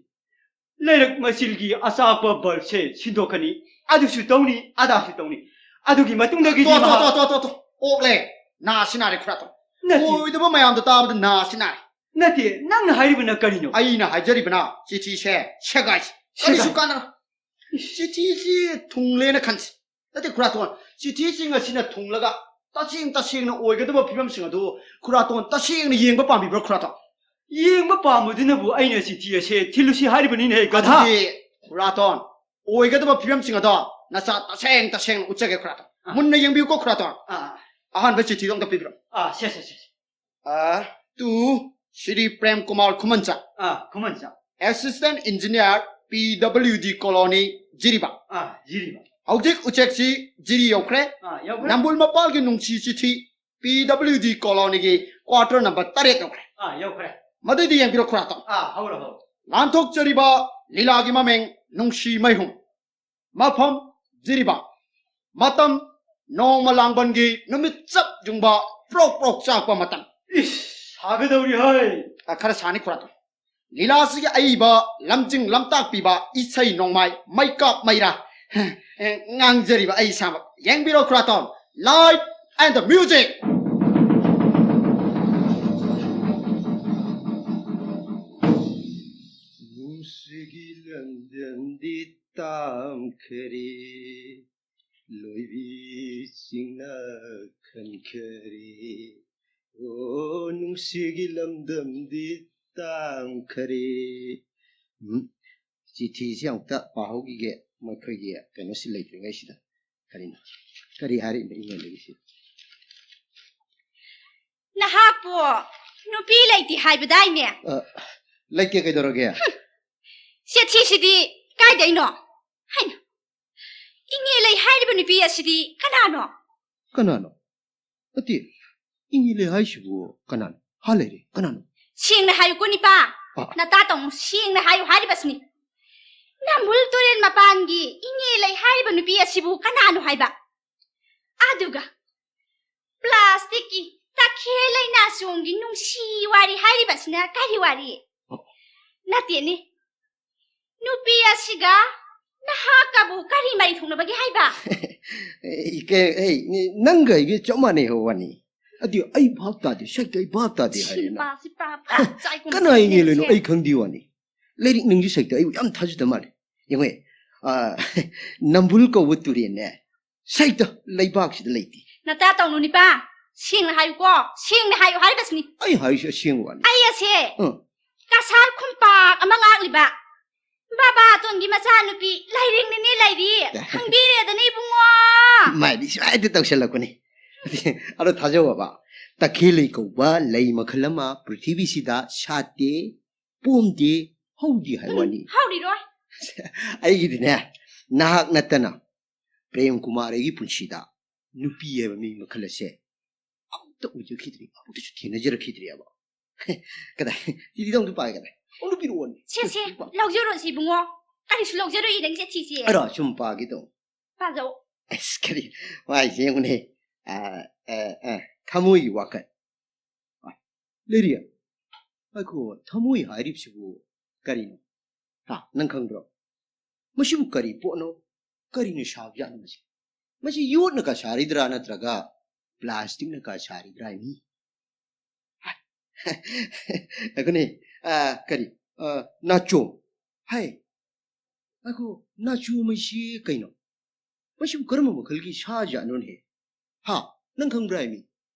ꯂꯩꯔꯛ ꯃꯆꯤꯜꯒꯤ ꯑꯆꯥꯛꯄ ꯕꯜꯕꯁꯦ ꯁꯤꯟꯗꯣꯛꯀꯅꯤ꯫ ꯑꯗꯨꯁꯨ ꯇꯧꯅꯤ, ꯑꯗꯥꯁꯨ ꯇꯧꯅꯤ꯫ ꯑꯗꯨꯒꯤ ꯃꯇꯨꯡꯗꯒꯤꯗꯤ ꯇꯣ, ꯇꯣ, ꯃꯍꯥꯛ ꯇꯣ, ꯇꯣ, ꯇꯣ, ꯇꯣ꯫ ꯑꯣꯛꯂꯦ꯫ ꯅꯥꯁꯤ ꯅꯥꯔꯦ, ꯈꯨꯔꯥꯇꯣꯟ꯫ ꯅꯠꯇꯦ꯫ ꯑꯣꯏꯗꯕ ꯃꯌꯥꯝꯗꯣ ꯇꯥꯕꯗ ꯅꯥꯁꯤ ꯅꯥꯔꯦ꯫ ꯅꯠꯇꯦ, ꯅꯪꯅ ꯍꯥꯏꯔꯤꯕꯅ ꯀꯔꯤꯅꯣ? ꯑꯩꯅ ꯍꯥꯏꯖꯔꯤꯕꯅ ꯆꯤꯊꯤꯁꯦ ꯁꯦꯒꯥꯏꯁꯤ꯫ ꯁꯦꯒꯥꯏ꯫ ꯀꯔꯤꯁꯨ ꯀꯥꯟꯅꯔꯣꯏ꯫ ꯏꯁ꯫ ꯆꯤꯊꯤꯁꯤ ꯊꯨꯡꯂꯦꯅ ꯈꯟꯁꯤ꯫ ꯅꯠꯇꯦ, ꯈꯨꯔꯥꯇꯣꯟ, ꯆꯤꯊꯤꯁꯤꯡ ꯑꯁꯤꯅ ꯊꯨꯡꯂꯒ ꯇꯁꯦꯡ ꯇꯁꯦꯡꯅ ꯑꯣꯏꯒꯗꯕ ꯐꯤꯕꯝꯁꯤꯡ ꯑꯗꯨ ꯈꯨꯔꯥꯇꯣꯟ ꯇꯁꯦꯡꯅ ꯌꯦꯡꯕ ꯄꯥꯝꯕꯤꯕ꯭ꯔꯥ, ꯈꯨꯔꯥꯇꯣꯟ? ꯌꯦꯡꯕ ꯄꯥꯝꯕꯗꯨꯅꯕꯨ ꯑꯩꯅ ꯆꯤꯊꯤ ꯑꯁꯦ ꯊꯤꯜꯂꯨꯁꯤ ꯍꯥꯏꯔꯤꯕꯅꯤꯅꯦ, ꯒꯙꯥ꯫ ꯑꯗꯨꯗꯤ, ꯈꯨꯔꯥꯇꯣꯟ, ꯑꯣꯏꯒꯗꯕ ꯐꯤꯕꯝꯁꯤꯡ ꯑꯗꯣ ꯅꯆꯥ ꯇꯁꯦꯡ ꯇꯁꯦꯡꯅ ꯎꯠꯆꯒꯦ, ꯈꯨꯔꯥꯇꯣꯟ꯫ ꯑꯥ꯫ ꯃꯨꯟꯅ ꯌꯦꯡꯕꯤꯌꯨꯀꯣ, ꯈꯨꯔꯥꯇꯣꯟ꯫ ꯑꯥ꯫ ꯑꯍꯥꯟꯕ ꯆꯤꯊꯤꯗꯣ ꯑꯝꯇ ꯄꯤꯕꯤꯔꯣ꯫ ꯑꯥ, ꯁꯦ, ꯁꯦ, ꯁꯦ, ꯁꯦ꯫ ꯑꯥ, to Shri Prem Kumar ꯈꯨꯃꯟꯆꯥ, ah, ꯈꯨꯃꯟꯆꯥ꯫ Assistant Engineer, P W D Colony, Jiribam. ꯑꯥ, ꯖꯤꯔꯤꯕꯥꯝ꯫ ꯍꯧꯖꯤꯛ ꯎꯆꯦꯛꯁꯤ ꯖꯤꯔꯤ ꯌꯧꯈ꯭ꯔꯦ꯫ ꯑꯥ, ꯌꯧꯈ꯭ꯔꯦ꯫ ꯅꯝꯕꯨꯜ ꯃꯄꯥꯜꯒꯤ ꯅꯨꯡꯁꯤ ꯆꯤꯊꯤ, P W D Colonyꯒꯤ quarter number ꯇꯔꯦꯠ ꯌꯧꯈ꯭ꯔꯦ꯫ ꯑꯥ, ꯌꯧꯈ꯭ꯔꯦ꯫ ꯃꯗꯨꯏꯗꯤ ꯌꯦꯡꯕꯤꯔꯣ, ꯈꯨꯔꯥꯇꯣꯟ꯫ ꯑꯥ, ꯍꯧꯔꯣ, ꯍꯧꯔꯣ꯫ ꯂꯥꯟꯊꯣꯛꯆꯔꯤꯕ ꯂꯤꯂꯥꯒꯤ ꯃꯃꯤꯡ ꯅꯨꯡꯁꯤ ꯃꯩꯍꯨꯝ꯫ ꯃꯐꯝ ꯖꯤꯔꯤꯕꯥꯝ꯫ ꯃꯇꯝ ꯅꯣꯡꯃ ꯂꯥꯡꯕꯟꯒꯤ ꯅꯨꯃꯤꯠ ꯆꯞ ꯌꯨꯡꯕ ꯄ꯭ꯔꯣꯛ ꯄ꯭ꯔꯣꯛ ꯆꯥꯛꯄ ꯃꯇꯝ꯫ ꯏꯁ, ꯁꯥꯒꯗꯧꯔꯤ ꯍꯣꯏ꯫ ꯑ, ꯈꯔ ꯁꯥꯅꯤ, ꯈꯨꯔꯥꯇꯣꯟ꯫ ꯂꯤꯂꯥꯁꯤꯒꯤ ꯑꯏꯕ ꯂꯝꯖꯤꯡ ꯂꯝꯇꯥꯛꯄꯤꯕ ꯏꯁꯩ ꯅꯣꯡꯃꯥꯏ ꯃꯩꯀꯥꯞ ꯃꯩꯔꯥ ꯉꯥꯡꯖꯔꯤꯕ ꯑꯩ ꯏꯁꯥꯃꯛ꯫ ꯌꯦꯡꯕꯤꯔꯣ, ꯈꯨꯔꯥꯇꯣꯟ꯫ Light and the music. ꯅꯨꯡꯁꯤꯒꯤ ꯂꯝꯗꯝꯗꯤ ꯇꯥꯝꯈꯔꯦ, ꯂꯣꯏꯕꯤ ꯆꯤꯡꯅ ꯈꯟꯈꯔꯦ꯫ ꯑꯣ, ꯅꯨꯡꯁꯤꯒꯤ ꯂꯝꯗꯝꯗꯤ ꯇꯥꯝꯈꯔꯦ꯫ ꯎꯝ, ꯆꯤꯊꯤꯁꯤ ꯑꯃꯨꯛꯇ ꯄꯥꯍꯧꯈꯤꯒꯦ, ꯃꯈꯣꯏꯒꯤ ꯀꯩꯅꯣꯁꯤ ꯂꯩꯇ꯭ꯔꯤꯉꯩꯁꯤꯗ꯫ ꯀꯔꯤꯅꯣ? ꯀꯔꯤ ꯍꯥꯏꯔꯛꯏꯅꯣ ꯑꯩꯉꯣꯟꯗꯒꯤꯁꯤ? ꯅꯍꯥꯛꯄꯨ ꯅꯨꯄꯤ ꯂꯩꯇꯦ ꯍꯥꯏꯕꯗꯥꯏꯅꯦ? ꯑ, ꯂꯩꯇꯦ, ꯀꯩꯗꯧꯔꯒꯦ? ꯍꯨꯝ, ꯆꯤꯊꯤꯁꯤꯗꯤ ꯀꯥꯏꯗꯩꯅꯣ? ꯍꯩꯃꯥ, ꯏꯉꯦ ꯂꯩ ꯍꯥꯏꯔꯤꯕ ꯅꯨꯄꯤ ꯑꯁꯤꯗꯤ ꯀꯅꯥꯅꯣ? ꯀꯅꯥꯅꯣ? ꯅꯠꯇꯦ, ꯏꯉꯦ ꯂꯩ ꯍꯥꯏꯁꯤꯕꯨ ꯀꯅꯥꯅꯣ? ꯍꯥ ꯂꯩꯔꯦ, ꯀꯅꯥꯅꯣ? ꯁꯦꯡꯅ ꯍꯥꯏꯌꯨꯀꯣ, ꯅꯤꯄꯥ꯫ ꯑ꯫ ꯅꯇꯥ ꯇꯧꯅꯨ, ꯁꯦꯡꯅ ꯍꯥꯏꯌꯨ ꯍꯥꯏꯔꯤꯕꯁꯤꯅꯤ꯫ ꯅꯝꯕꯨꯜ ꯇꯨꯔꯦꯜ ꯃꯄꯥꯟꯒꯤ ꯏꯉꯦ ꯂꯩ ꯍꯥꯏꯔꯤꯕ ꯅꯨꯄꯤ ꯑꯁꯤꯕꯨ ꯀꯅꯥꯅꯣ ꯍꯥꯏꯕ? ꯑꯗꯨꯒ ꯄ꯭ꯂꯥꯁꯇꯤꯛꯀꯤ ꯇꯈꯦꯜ ꯂꯩꯅꯥꯆꯣꯡꯒꯤ ꯅꯨꯡꯁꯤ ꯋꯥꯔꯤ ꯍꯥꯏꯔꯤꯕꯁꯤꯅ ꯀꯔꯤ ꯋꯥꯔꯤ? ꯅꯠꯇꯦꯅꯦ, ꯅꯨꯄꯤ ꯑꯁꯤꯒ ꯅꯍꯥꯛꯀꯕꯨ ꯀꯔꯤ ꯃꯔꯤ ꯊꯣꯛꯅꯕꯒꯦ ꯍꯥꯏꯕ? ꯑꯦ, ꯀꯩ, ꯑꯩ, ꯅꯪꯒ ꯑꯩꯒ ꯆꯞ ꯃꯥꯟꯅꯩ ꯍꯥꯏꯕ ꯋꯥꯅꯤ꯫ ꯑꯗꯨ ꯑꯩ ꯚꯥꯞ ꯇꯥꯗꯦ, ꯁꯥꯏꯗ, ꯑꯩ ꯚꯥꯞ ꯇꯥꯗꯦ ꯍꯥꯏꯔꯦꯅ꯫ ꯁꯤꯜꯄꯥꯁꯤ ꯄ꯭ꯔꯥ ꯄ꯭ꯔꯥ ꯆꯥꯏ ꯀꯨꯝ ꯀꯅꯥ ꯏꯉꯦ ꯂꯩꯅꯣ ꯁꯤꯜꯂꯦꯁꯦ꯫ ꯑꯩ ꯈꯪꯗꯦ ꯋꯥꯅꯤ꯫ ꯂꯥꯏꯔꯤꯛ ꯅꯪꯒꯤ ꯁꯥꯏꯗ ꯑꯩꯕꯨ ꯌꯥꯝ ꯊꯥꯖꯗ ꯃꯥꯜꯂꯦ꯫ ꯌꯦꯡꯉꯣ, ꯑ, ꯅꯝꯕꯨꯜ ꯀꯧꯕ ꯇꯨꯔꯦꯜꯅꯦ ꯁꯥꯏꯗ ꯂꯩꯕꯥꯛꯁꯤꯗ ꯂꯩꯇꯦ꯫ ꯅꯇꯥ ꯇꯧꯅꯨ, ꯅꯤꯄꯥ꯫ ꯁꯦꯡꯅ ꯍꯥꯏꯌꯨꯀꯣ, ꯁꯦꯡꯅ ꯍꯥꯏꯌꯨ ꯍꯥꯏꯔꯤꯕꯁꯤꯅꯤ꯫ ꯑꯩ ꯍꯥꯏꯔꯤꯁꯦ ꯑꯁꯦꯡꯕ ꯋꯥꯅꯤ꯫ ꯑꯩ ꯑꯁꯦ ꯑ꯫ ꯀꯁꯥꯔ ꯈꯨꯝꯄꯥꯛ ꯑꯃ ꯉꯥꯛꯂꯤꯕ ꯕꯥꯕꯥ ꯑꯇꯣꯟꯒꯤ ꯃꯆꯥꯅꯨꯄꯤ ꯂꯥꯏꯔꯦꯡꯅꯤꯅꯦ ꯂꯩꯔꯤ꯫ ꯈꯪꯕꯤꯔꯦꯗꯅ, ꯏꯕꯨꯡꯉꯣ꯫ ꯃꯥꯏꯗꯤ ꯁꯨꯃꯥꯏꯅ ꯇꯧꯁꯜꯂꯛꯄꯅꯤ꯫ ꯑꯗꯣ ꯊꯥꯖꯧꯑꯕ, ꯇꯈꯦꯜ ꯂꯩ ꯀꯧꯕ ꯂꯩ ꯃꯈꯜ ꯑꯃ ꯄ꯭ꯔꯤꯊꯤꯕꯤꯁꯤꯗ ꯁꯥꯠꯇꯦ, ꯄꯣꯝꯗꯦ, ꯍꯧꯗꯦ ꯍꯥꯏꯕ ꯋꯥꯅꯤ꯫ ꯍꯧꯔꯤꯔꯣꯏ꯫ ꯑꯩꯒꯤꯗꯤꯅꯦ, ꯅꯍꯥꯛ ꯅꯠꯇꯅ ꯄ꯭ꯔꯦꯝ ꯀꯨꯃꯥꯔ ꯑꯩꯒꯤ ꯄꯨꯟꯁꯤꯗ ꯅꯨꯄꯤ ꯍꯥꯏꯕ ꯃꯤ ꯃꯈꯜ ꯑꯁꯦ ꯑꯃꯨꯛꯇ ꯎꯖꯈꯤꯗ꯭ꯔꯤ, ꯑꯃꯨꯛꯇꯁꯨ ꯊꯦꯡꯅꯖꯔꯛꯈꯤꯗ꯭ꯔꯤꯑꯕ꯫ ꯀꯗꯥꯏ? ꯇꯤꯗꯤꯗ ꯑꯃꯨꯛꯇ ꯄꯥꯏ ꯀꯗꯥꯏ? ꯑꯣ, ꯅꯨꯄꯤꯔꯣ ꯑꯣꯟ꯫ ꯁꯦ, ꯁꯦ, ꯂꯧꯖꯔꯣꯁꯤ, ꯏꯕꯨꯡꯉꯣ꯫ ꯀꯔꯤꯁꯨ ꯂꯧꯖꯔꯣꯏ, ꯅꯪ ꯆꯠꯁꯤꯁꯦ꯫ ꯑꯔꯣ, ꯁꯨꯝ ꯄꯥꯒꯦ ꯇꯧ꯫ ꯄꯥꯖꯧ꯫ ꯑꯁ, ꯀꯔꯤ ꯋꯥꯏꯁꯦ ꯌꯦꯡꯉꯨꯅꯦ꯫ ꯑ, ꯑ, ꯑ, ꯊꯃꯣꯏꯒꯤ ꯋꯥꯈꯜ꯫ ꯂꯩꯔꯤ꯫ ꯑꯩꯈꯣ, ꯊꯃꯣꯏ ꯍꯥꯏꯔꯤꯕꯁꯤꯕꯨ ꯀꯔꯤꯅꯣ? ꯍꯥ, ꯅꯪ ꯈꯪꯕ꯭ꯔꯣ? ꯃꯁꯤꯕꯨ ꯀꯔꯤ ꯄꯣꯠꯅꯣ? ꯀꯔꯤꯅ ꯁꯥꯕꯖꯥꯠꯅꯣ ꯃꯁꯤ? ꯃꯁꯤ ꯌꯣꯠꯅꯒ ꯁꯥꯔꯤꯗ꯭ꯔꯥ ꯅꯠꯇ꯭ꯔꯒ ꯄ꯭ꯂꯥꯁꯇꯤꯛꯅꯒ ꯁꯥꯔꯤꯕ꯭ꯔꯥ ꯍꯥꯏꯃꯤ? ꯑꯩꯈꯣꯏꯅꯦ, ꯑ, ꯀꯔꯤ, ꯑ, ꯅꯥꯆꯣꯝ꯫ ꯍꯥꯏ, ꯑꯩꯈꯣ, ꯅꯥꯆꯣꯝ ꯍꯥꯏꯁꯤ ꯀꯩꯅꯣ? ꯃꯁꯤꯕꯨ ꯀꯔꯝꯕ ꯃꯈꯜꯒꯤ ꯁꯥ ꯖꯥꯠꯅꯣꯅꯦ? ꯍꯥ? ꯅꯪ ꯈꯪꯕ꯭ꯔꯥ ꯍꯥꯏꯃꯤ?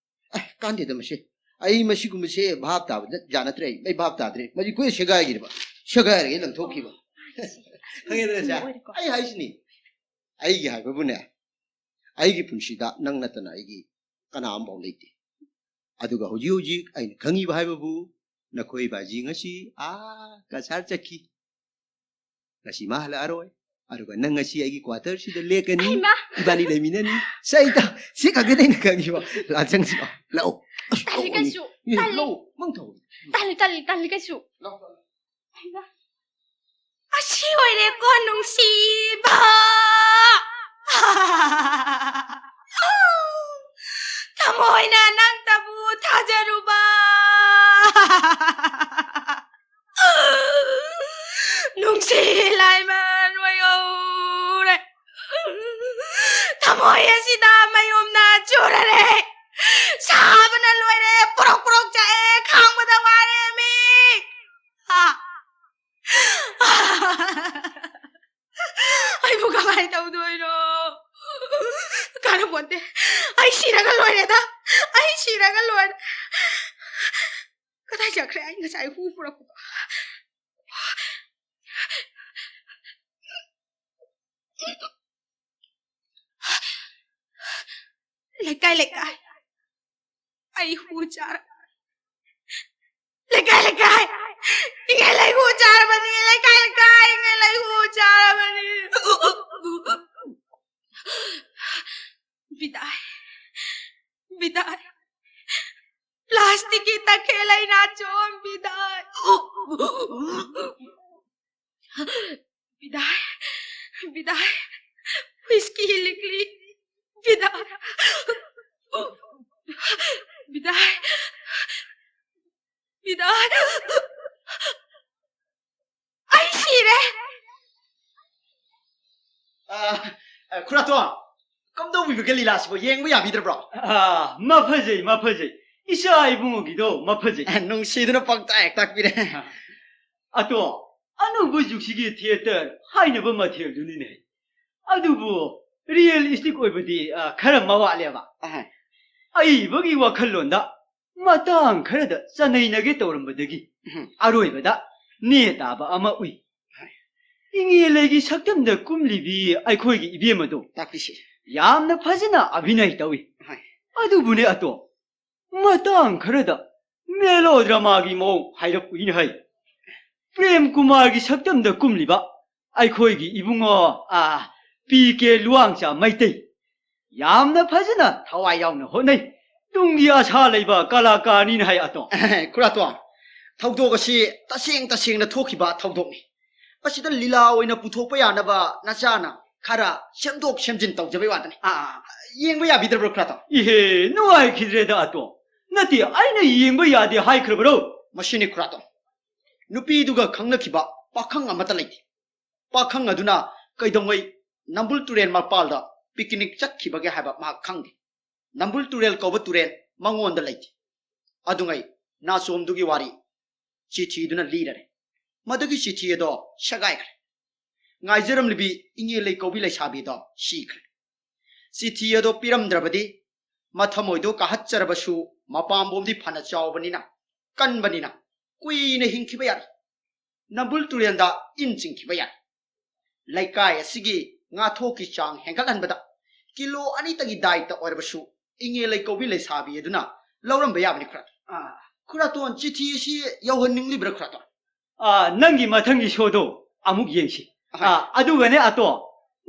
ꯑꯦ, ꯀꯥꯟꯗꯦꯗ ꯃꯁꯦ꯫ ꯑꯩ ꯃꯁꯤꯒꯨꯝꯕꯁꯦ ꯚꯥꯞ ꯇꯥꯕ ꯖꯥꯠ ꯅꯠꯇ꯭ꯔꯦ꯫ ꯑꯩ ꯚꯥꯞ ꯇꯥꯗ꯭ꯔꯦ꯫ ꯃꯁꯤ ꯀꯣꯏ ꯁꯦꯒꯥꯏꯈꯤꯗꯕ꯫ ꯁꯦꯒꯥꯏꯔꯒ ꯂꯪꯊꯣꯛꯈꯤꯕ꯫ ꯈꯪꯉꯦꯗꯅ ꯁꯦ? ꯑꯣꯏꯔꯦꯀꯣ꯫ ꯑꯩ ꯍꯥꯏꯁꯤꯅꯤ꯫ ꯑꯩꯒꯤ ꯍꯥꯏꯕꯕꯨꯅꯦ, ꯑꯩꯒꯤ ꯄꯨꯟꯁꯤꯗ ꯅꯪ ꯅꯠꯇꯅ ꯑꯩꯒꯤ ꯀꯅꯥ ꯑꯃꯐꯥꯎ ꯂꯩꯇꯦ꯫ ꯑꯗꯨꯒ ꯍꯧꯖꯤꯛ ꯍꯧꯖꯤꯛ ꯑꯩꯅ ꯈꯪꯉꯤꯕ ꯍꯥꯏꯕꯕꯨ ꯅꯈꯣꯏ ꯕꯥꯖꯤ ꯉꯁꯤ ꯑꯥ ꯀꯁꯥꯔ ꯆꯠꯈꯤ꯫ ꯉꯁꯤ ꯃꯥ ꯍꯜꯂꯛꯑꯔꯣꯏ꯫ ꯑꯗꯨꯒ ꯅꯪ ꯉꯁꯤ ꯑꯩꯒꯤ ꯀ꯭ꯋꯥꯇꯔꯁꯤꯗ ꯂꯦꯛꯀꯅꯤ꯫ ꯍꯩꯃꯥ! ꯏꯕꯥꯅꯤ ꯂꯩꯃꯤꯟꯅꯅꯤ꯫ ꯁꯦ, ꯑꯩ ꯇ-, ꯁꯤ ꯈꯛꯇꯅꯦ ꯑꯩꯅ ꯈꯪꯉꯤꯕ꯫ ꯂꯥꯛꯑꯣ, ꯆꯪꯁꯤ ꯂꯥꯛꯑꯣ꯫ ꯂꯥꯛꯑꯣ꯫ ꯑꯁ, ꯇꯜꯂꯤ ꯂꯧ, ꯀꯩꯁꯨ, ꯑꯦ, ꯇꯜꯂꯤ꯫ ꯂꯧ, ꯃꯪ ꯊꯧ꯫ ꯇꯜꯂꯤ, ꯇꯜꯂꯤ, ꯇꯜꯂꯤ ꯀꯩꯁꯨ꯫ ꯂꯧ, ꯂꯧ, ꯂꯧ꯫ ꯍꯩꯃꯥ꯫ ꯑꯁꯤ ꯑꯣꯏꯔꯦꯀꯣ ꯅꯨꯡꯁꯤꯕ꯫ ꯊꯃꯣꯏꯅ ꯅꯪꯇꯕꯨ ꯊꯥꯖꯔꯨꯕ꯫ ꯅꯨꯡꯁꯤ ꯂꯥꯏꯃꯟ ꯑꯣꯏꯍꯧꯔꯦ꯫ ꯊꯃꯣꯏ ꯑꯁꯤꯗ ꯃꯌꯨꯝꯅ ꯆꯨꯔꯔꯦ꯫ ꯁꯥꯕꯅ ꯂꯣꯏꯔꯦ꯫ ꯄ꯭ꯔꯣꯛ ꯄ꯭ꯔꯣꯛ ꯆꯥꯛꯑꯦ꯫ ꯈꯥꯡꯕꯗ ꯋꯥꯔꯦ ꯃꯤ꯫ ꯑꯥ꯫ ꯑꯩꯕꯨ ꯀꯃꯥꯏ ꯇꯧꯗꯣꯏꯅꯣ? ꯀꯥꯟꯅꯄꯣꯟꯇꯦ꯫ ꯑꯩ ꯁꯤꯔꯒ ꯂꯣꯏꯔꯦꯗ꯫ ꯑꯩ ꯁꯤꯔꯒ ꯂꯣꯏꯔꯦ꯫ ꯀꯗꯥꯏ ꯆꯠꯈ꯭ꯔꯦ ꯑꯩ ꯉꯁꯥꯏ ꯍꯨ ꯄꯨꯔꯛꯄꯗꯣ? ꯂꯩꯀꯥꯏ, ꯂꯩꯀꯥꯏ꯫ ꯑꯩ ꯍꯨ ꯆꯥꯔ-, ꯂꯩꯀꯥꯏ, ꯂꯩꯀꯥꯏ꯫ ꯏꯉꯩ ꯂꯩ ꯍꯨ ꯆꯥꯔꯕꯅꯤ꯫ ꯂꯩꯀꯥꯏ, ꯂꯩꯀꯥꯏ꯫ ꯏꯉꯩ ꯂꯩ ꯍꯨ ꯆꯥꯔꯕꯅꯤ꯫ ꯕꯤꯗꯥꯏ꯫ ꯕꯤꯗꯥꯏ꯫ ꯄ꯭ꯂꯥꯁꯇꯤꯛꯀꯤ ꯇꯈꯦꯜ ꯂꯩꯅꯥꯆꯣꯝ ꯕꯤꯗꯥꯏ꯫ ꯕꯤꯗꯥꯏ, ꯕꯤꯗꯥꯏ, ꯍꯨꯏꯁꯀꯤ ꯂꯤꯛꯂꯤ, ꯕꯤꯗꯥꯏ, ꯕꯤꯗꯥꯏ, ꯕꯤꯗꯥꯏ, ꯑꯩ ꯁꯤꯔꯦ꯫ ꯑ, ꯑ, ꯈꯨꯔꯥꯇꯣꯟ, ꯀꯝꯗꯧꯕꯤꯕꯒꯦ ꯂꯤꯂꯥꯁꯤꯕꯣ? ꯌꯦꯡꯕ ꯌꯥꯕꯤꯗ꯭ꯔꯕ꯭ꯔꯣ? ꯑ, ꯃꯐꯖꯩ, ꯃꯐꯖꯩ꯫ ꯏꯆꯥ ꯏꯕꯨꯡꯉꯣꯒꯤꯗꯣ ꯃꯐꯖꯩ꯫ ꯑ, ꯅꯨꯡꯁꯤꯗꯨꯅ ꯄꯪꯇꯥꯛ ꯍꯦꯛ ꯇꯥꯛꯄꯤꯔꯦ꯫ ꯑꯗꯣ, ꯑꯅꯧꯕ ꯖꯨꯒꯁꯤꯒꯤ ꯊꯤꯌꯦꯇꯔ ꯍꯥꯏꯅꯕ ꯃꯊꯦꯜꯗꯨꯅꯤꯅꯦ꯫ ꯑꯗꯨꯕꯨ ꯔꯤꯌꯦꯂꯤꯁꯇꯤꯛ ꯑꯣꯏꯕꯗꯤ, ꯑ, ꯈꯔ ꯃꯋꯥꯠꯂꯦꯕ꯫ ꯑꯍ꯫ ꯑꯏꯕꯒꯤ ꯋꯥꯈꯜꯂꯣꯟꯗ ꯃꯇꯥꯡ ꯈꯔꯗ ꯆꯅꯩꯅꯒꯦ ꯇꯧꯔꯝꯕꯗꯒꯤ ꯎꯝ꯫ ꯑꯔꯣꯏꯕꯗ ꯅꯦ ꯇꯥꯕ ꯑꯃ ꯎꯏ꯫ ꯍꯣꯏ꯫ ꯏꯉꯦꯂꯩꯒꯤ ꯁꯛꯇꯝꯗ ꯀꯨꯝꯂꯤꯕꯤ ꯑꯩꯈꯣꯏꯒꯤ ꯏꯕꯦꯝ ꯑꯗꯣ ꯇꯥꯛꯄꯤꯁꯤ꯫ ꯌꯥꯝꯅ ꯐꯖꯅ ꯑꯚꯤꯅꯌ ꯇꯧꯏ꯫ ꯍꯣꯏ꯫ ꯑꯗꯨꯕꯨꯅꯦ ꯑꯇꯣ, ꯃꯇꯥꯡ ꯈꯔꯗ ꯃꯦꯂꯣꯗ꯭ꯔꯃꯥꯒꯤ ꯃꯑꯣꯡ ꯍꯥꯏꯔꯞ ꯎꯏꯅꯦ ꯍꯩ꯫ ꯄ꯭ꯔꯦꯝ ꯀꯨꯃꯥꯔꯒꯤ ꯁꯛꯇꯝꯗ ꯀꯨꯝꯂꯤꯕ ꯑꯩꯈꯣꯏꯒꯤ ꯏꯕꯨꯡꯉꯣ, ꯑꯥ, ꯄꯤ ꯀꯦ ꯂꯨꯋꯥꯡꯆꯥ ꯃꯩꯇꯩ ꯌꯥꯝꯅ ꯐꯖꯅ ꯊꯋꯥꯏ ꯌꯥꯎꯅ ꯍꯣꯠꯅꯩ꯫ ꯇꯨꯡꯒꯤ ꯑꯁꯥ ꯂꯩꯕ ꯀꯂꯥꯀꯥꯔꯅꯤꯅ ꯍꯥꯏ ꯑꯇꯣ꯫ ꯈꯨꯔꯥꯇꯣꯟ, ꯊꯧꯗꯣꯛ ꯑꯁꯤ ꯇꯁꯦꯡ ꯇꯁꯦꯡꯅ ꯊꯣꯛꯈꯤꯕ ꯊꯧꯗꯣꯛꯅꯤ꯫ ꯃꯁꯤꯗ ꯂꯤꯂꯥ ꯑꯣꯏꯅ ꯄꯨꯊꯣꯛꯄ ꯌꯥꯅꯕ ꯅꯆꯥꯅ ꯈꯔ ꯁꯦꯝꯗꯣꯛ ꯁꯦꯝꯖꯤꯟ ꯇꯧꯖꯕꯩ ꯋꯥꯗꯅꯤ꯫ ꯑꯥ, ꯌꯦꯡꯕ ꯌꯥꯕꯤꯗ꯭ꯔꯕ꯭ꯔꯣ ꯈꯨꯔꯥꯇꯣꯟ? ꯏꯍꯦ, ꯅꯨꯡꯉꯥꯏꯈꯤꯗ꯭ꯔꯦꯗ ꯑꯇꯣ꯫ ꯅꯠꯇꯦ, ꯑꯩꯅ ꯌꯦꯡꯕ ꯌꯥꯗꯦ ꯍꯥꯏꯈ꯭ꯔꯕ꯭ꯔꯣ? ꯃꯁꯤꯅꯤ ꯈꯨꯔꯥꯇꯣꯟ, ꯅꯨꯄꯤꯗꯨꯒ ꯈꯪꯅꯈꯤꯕ ꯄꯥꯈꯪ ꯑꯃꯠꯇ ꯂꯩꯇꯦ꯫ ꯄꯥꯈꯪ ꯑꯗꯨꯅ ꯀꯩꯗꯧꯉꯩ ꯅꯝꯕꯨꯜ ꯇꯨꯔꯦꯜ ꯃꯄꯥꯜꯗ ꯄꯤꯛꯅꯤꯛ ꯆꯠꯈꯤꯕꯒꯦ ꯍꯥꯏꯕ ꯃꯍꯥꯛ ꯈꯪꯗꯦ꯫ ꯅꯝꯕꯨꯜ ꯇꯨꯔꯦꯜ ꯀꯧꯕ ꯇꯨꯔꯦꯜ ꯃꯉꯣꯟꯗ ꯂꯩꯇꯦ꯫ ꯑꯗꯨꯉꯩ ꯅꯥꯆꯣꯝꯗꯨꯒꯤ ꯋꯥꯔꯤ ꯆꯤꯊꯤꯗꯨꯅ ꯂꯤꯔꯔꯦ꯫ ꯃꯗꯨꯒꯤ ꯆꯤꯊꯤ ꯑꯗꯣ ꯁꯦꯒꯥꯏꯈ꯭ꯔꯦ꯫ ꯉꯥꯏꯖꯔꯝꯂꯤꯕꯤ ꯏꯉꯦ ꯂꯩꯀꯧꯕꯤ ꯂꯩꯁꯥꯕꯤꯗꯣ ꯁꯤꯈ꯭ꯔꯦ꯫ ꯆꯤꯊꯤ ꯑꯗꯣ ꯄꯤꯔꯝꯗ꯭ꯔꯕꯗꯤ ꯃꯊꯃꯣꯏꯗꯣ ꯀꯥꯍꯠꯆꯔꯕꯁꯨ ꯃꯄꯥꯝꯕꯣꯝꯗꯤ ꯐꯅ ꯆꯥꯎꯕꯅꯤꯅ, ꯀꯟꯕꯅꯤꯅ ꯀꯨꯏꯅ ꯍꯤꯡꯈꯤꯕ ꯌꯥꯔꯤ꯫ ꯅꯝꯕꯨꯜ ꯇꯨꯔꯦꯜꯗ ꯏꯟ ꯆꯤꯡꯈꯤꯕ ꯌꯥꯏ꯫ ꯂꯩꯀꯥꯏ ꯑꯁꯤꯒꯤ ꯉꯥꯊꯣꯛꯀꯤ ꯆꯥꯡ ꯍꯦꯟꯒꯠꯍꯟꯕꯗ ꯀꯤꯂꯣ ꯑꯅꯤꯇꯒꯤ ꯗꯥꯏꯇ ꯑꯣꯏꯔꯕꯁꯨ ꯏꯉꯦ ꯂꯩꯀꯧꯕꯤ ꯂꯩꯁꯥꯕꯤ ꯑꯗꯨꯅ ꯂꯧꯔꯝꯕ ꯌꯥꯕꯅꯤ ꯈꯨꯔꯥꯇꯣꯟ꯫ ꯑꯥ, ꯈꯨꯔꯥꯇꯣꯟ, ꯆꯤꯊꯤ ꯑꯁꯤ ꯌꯧꯍꯟꯅꯤꯡꯂꯤꯕ꯭ꯔꯥ ꯈꯨꯔꯥꯇꯣꯟ? ꯑꯥ, ꯅꯪꯒꯤ ꯃꯊꯪꯒꯤ ꯁꯣꯗꯣ ꯑꯃꯨꯛ ꯌꯦꯡꯁꯤ꯫ ꯑꯍꯣꯏ꯫ ꯑꯥ, ꯑꯗꯨꯒꯅꯦ ꯑꯇꯣ,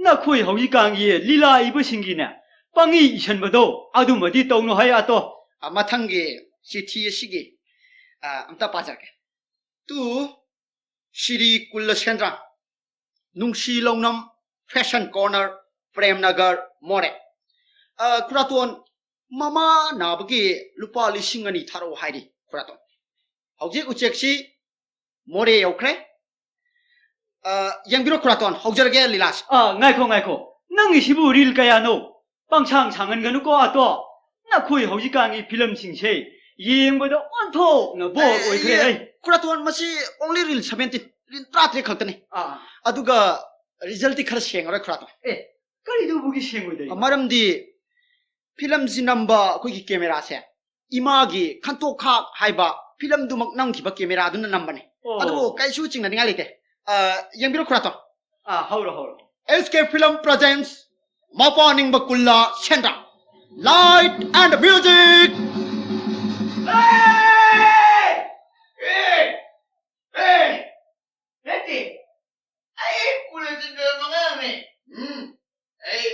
ꯅꯈꯣꯏ ꯍꯧꯖꯤꯛꯀꯥꯟꯒꯤ ꯂꯤꯂꯥ ꯏꯕꯁꯤꯡꯒꯤꯅꯦ ꯄꯪꯏ ꯏꯁꯟꯕꯗꯣ ꯑꯗꯨꯃꯗꯤ ꯇꯧꯅꯨ ꯍꯥꯏ ꯑꯇꯣ꯫ ꯑ, ꯃꯊꯪꯒꯤ ꯆꯤꯊꯤ ꯑꯁꯤꯒꯤ, ꯑ, ꯑꯝꯇ ꯄꯥꯖꯔꯛꯀꯦ꯫ To ꯁꯤꯔꯤ ꯀꯨꯜꯂ ꯁꯦꯟꯗ꯭ꯔꯥꯡ, ꯅꯨꯡꯁꯤ ꯂꯧꯅꯝ, ꯐꯦꯁꯟ ꯀꯣꯔꯅꯔ, ꯄ꯭ꯔꯦꯝꯅꯒꯔ, ꯃꯣꯔꯦ꯫ ꯑ, ꯈꯨꯔꯥꯇꯣꯟ, ꯃꯃꯥ ꯅꯥꯕꯒꯤ ꯂꯨꯄꯥ ꯂꯤꯁꯤꯡ ꯑꯅꯤ ꯊꯥꯔꯛꯑꯣ ꯍꯥꯏꯔꯤ ꯈꯨꯔꯥꯇꯣꯟ꯫ ꯍꯧꯖꯤꯛ ꯎꯆꯦꯛꯁꯤ ꯃꯣꯔꯦ ꯌꯧꯈ꯭ꯔꯦ꯫ ꯑ, ꯌꯦꯡꯕꯤꯔꯣ ꯈꯨꯔꯥꯇꯣꯟ, ꯍꯧꯖꯔꯒꯦ ꯂꯤꯂꯥꯁꯤ꯫ ꯑꯥ, ꯉꯥꯏꯈꯣ, ꯉꯥꯏꯈꯣ꯫ ꯅꯪꯒꯤꯁꯤꯕꯨ ꯔꯤꯜ ꯀꯌꯥꯅꯣ? ꯄꯪꯁꯥꯡ ꯁꯥꯡꯍꯟꯒꯅꯨꯀꯣ ꯑꯇꯣ꯫ ꯅꯈꯣꯏ ꯍꯧꯖꯤꯛꯀꯥꯟꯒꯤ ꯐꯤꯂꯝꯁꯤꯡꯁꯦ ꯌꯦꯡꯕꯗ ꯑꯣꯟꯊꯣꯛꯅ ꯕꯣꯔ ꯑꯣꯏꯈ꯭ꯔꯦ꯫ ꯑꯩ, ꯈꯨꯔꯥꯇꯣꯟ, ꯃꯁꯤ only reel seventeen, ꯔꯤꯜ ꯇꯔꯥꯇꯔꯦꯠ ꯈꯛꯇꯅꯤ꯫ ꯑꯥ, ꯑꯗꯨꯒ ꯔꯤꯖꯜꯇꯤ ꯈꯔ ꯁꯦꯡꯉꯔꯣꯏ ꯈꯨꯔꯥꯇꯣꯟ꯫ ꯀꯔꯤꯗꯧꯕꯒꯤ ꯁꯦꯡꯉꯣꯏꯗꯣꯏꯅꯣ? ꯃꯔꯝꯗꯤ ꯐꯤꯂꯝꯁꯤ ꯅꯝꯕ ꯑꯩꯈꯣꯏꯒꯤ ꯀꯦꯃꯦꯔꯥꯁꯦ ꯏꯃꯥꯒꯤ ꯈꯟꯇꯣꯛꯈꯥꯛ ꯍꯥꯏꯕ ꯐꯤꯂꯝꯗꯨꯃꯛ ꯅꯝꯈꯤꯕ ꯀꯦꯃꯦꯔꯥꯗꯨꯅ ꯅꯝꯕꯅꯤ꯫ ꯑꯣ꯫ ꯑꯗꯨꯕꯨ ꯀꯩꯁꯨ ꯆꯤꯡꯅꯅꯤꯡꯉꯥꯏ ꯂꯩꯇꯦ꯫ ꯑ, ꯌꯦꯡꯕꯤꯔꯣ ꯈꯨꯔꯥꯇꯣꯟ꯫ ꯑꯥ, ꯍꯧꯔꯣ, ꯍꯧꯔꯣ꯫ S K Film presents ꯃꯄꯥ ꯅꯤꯡꯕ ꯀꯨꯜꯂꯥ ꯁꯦꯟꯗ꯭ꯔꯥꯡ, light and music. ꯅꯠꯇꯦ, ꯑꯩ ꯀꯨꯜꯂꯆꯟꯗ꯭ꯔ ꯃꯉꯥꯡꯅꯦ꯫ ꯎꯝ, ꯑꯩ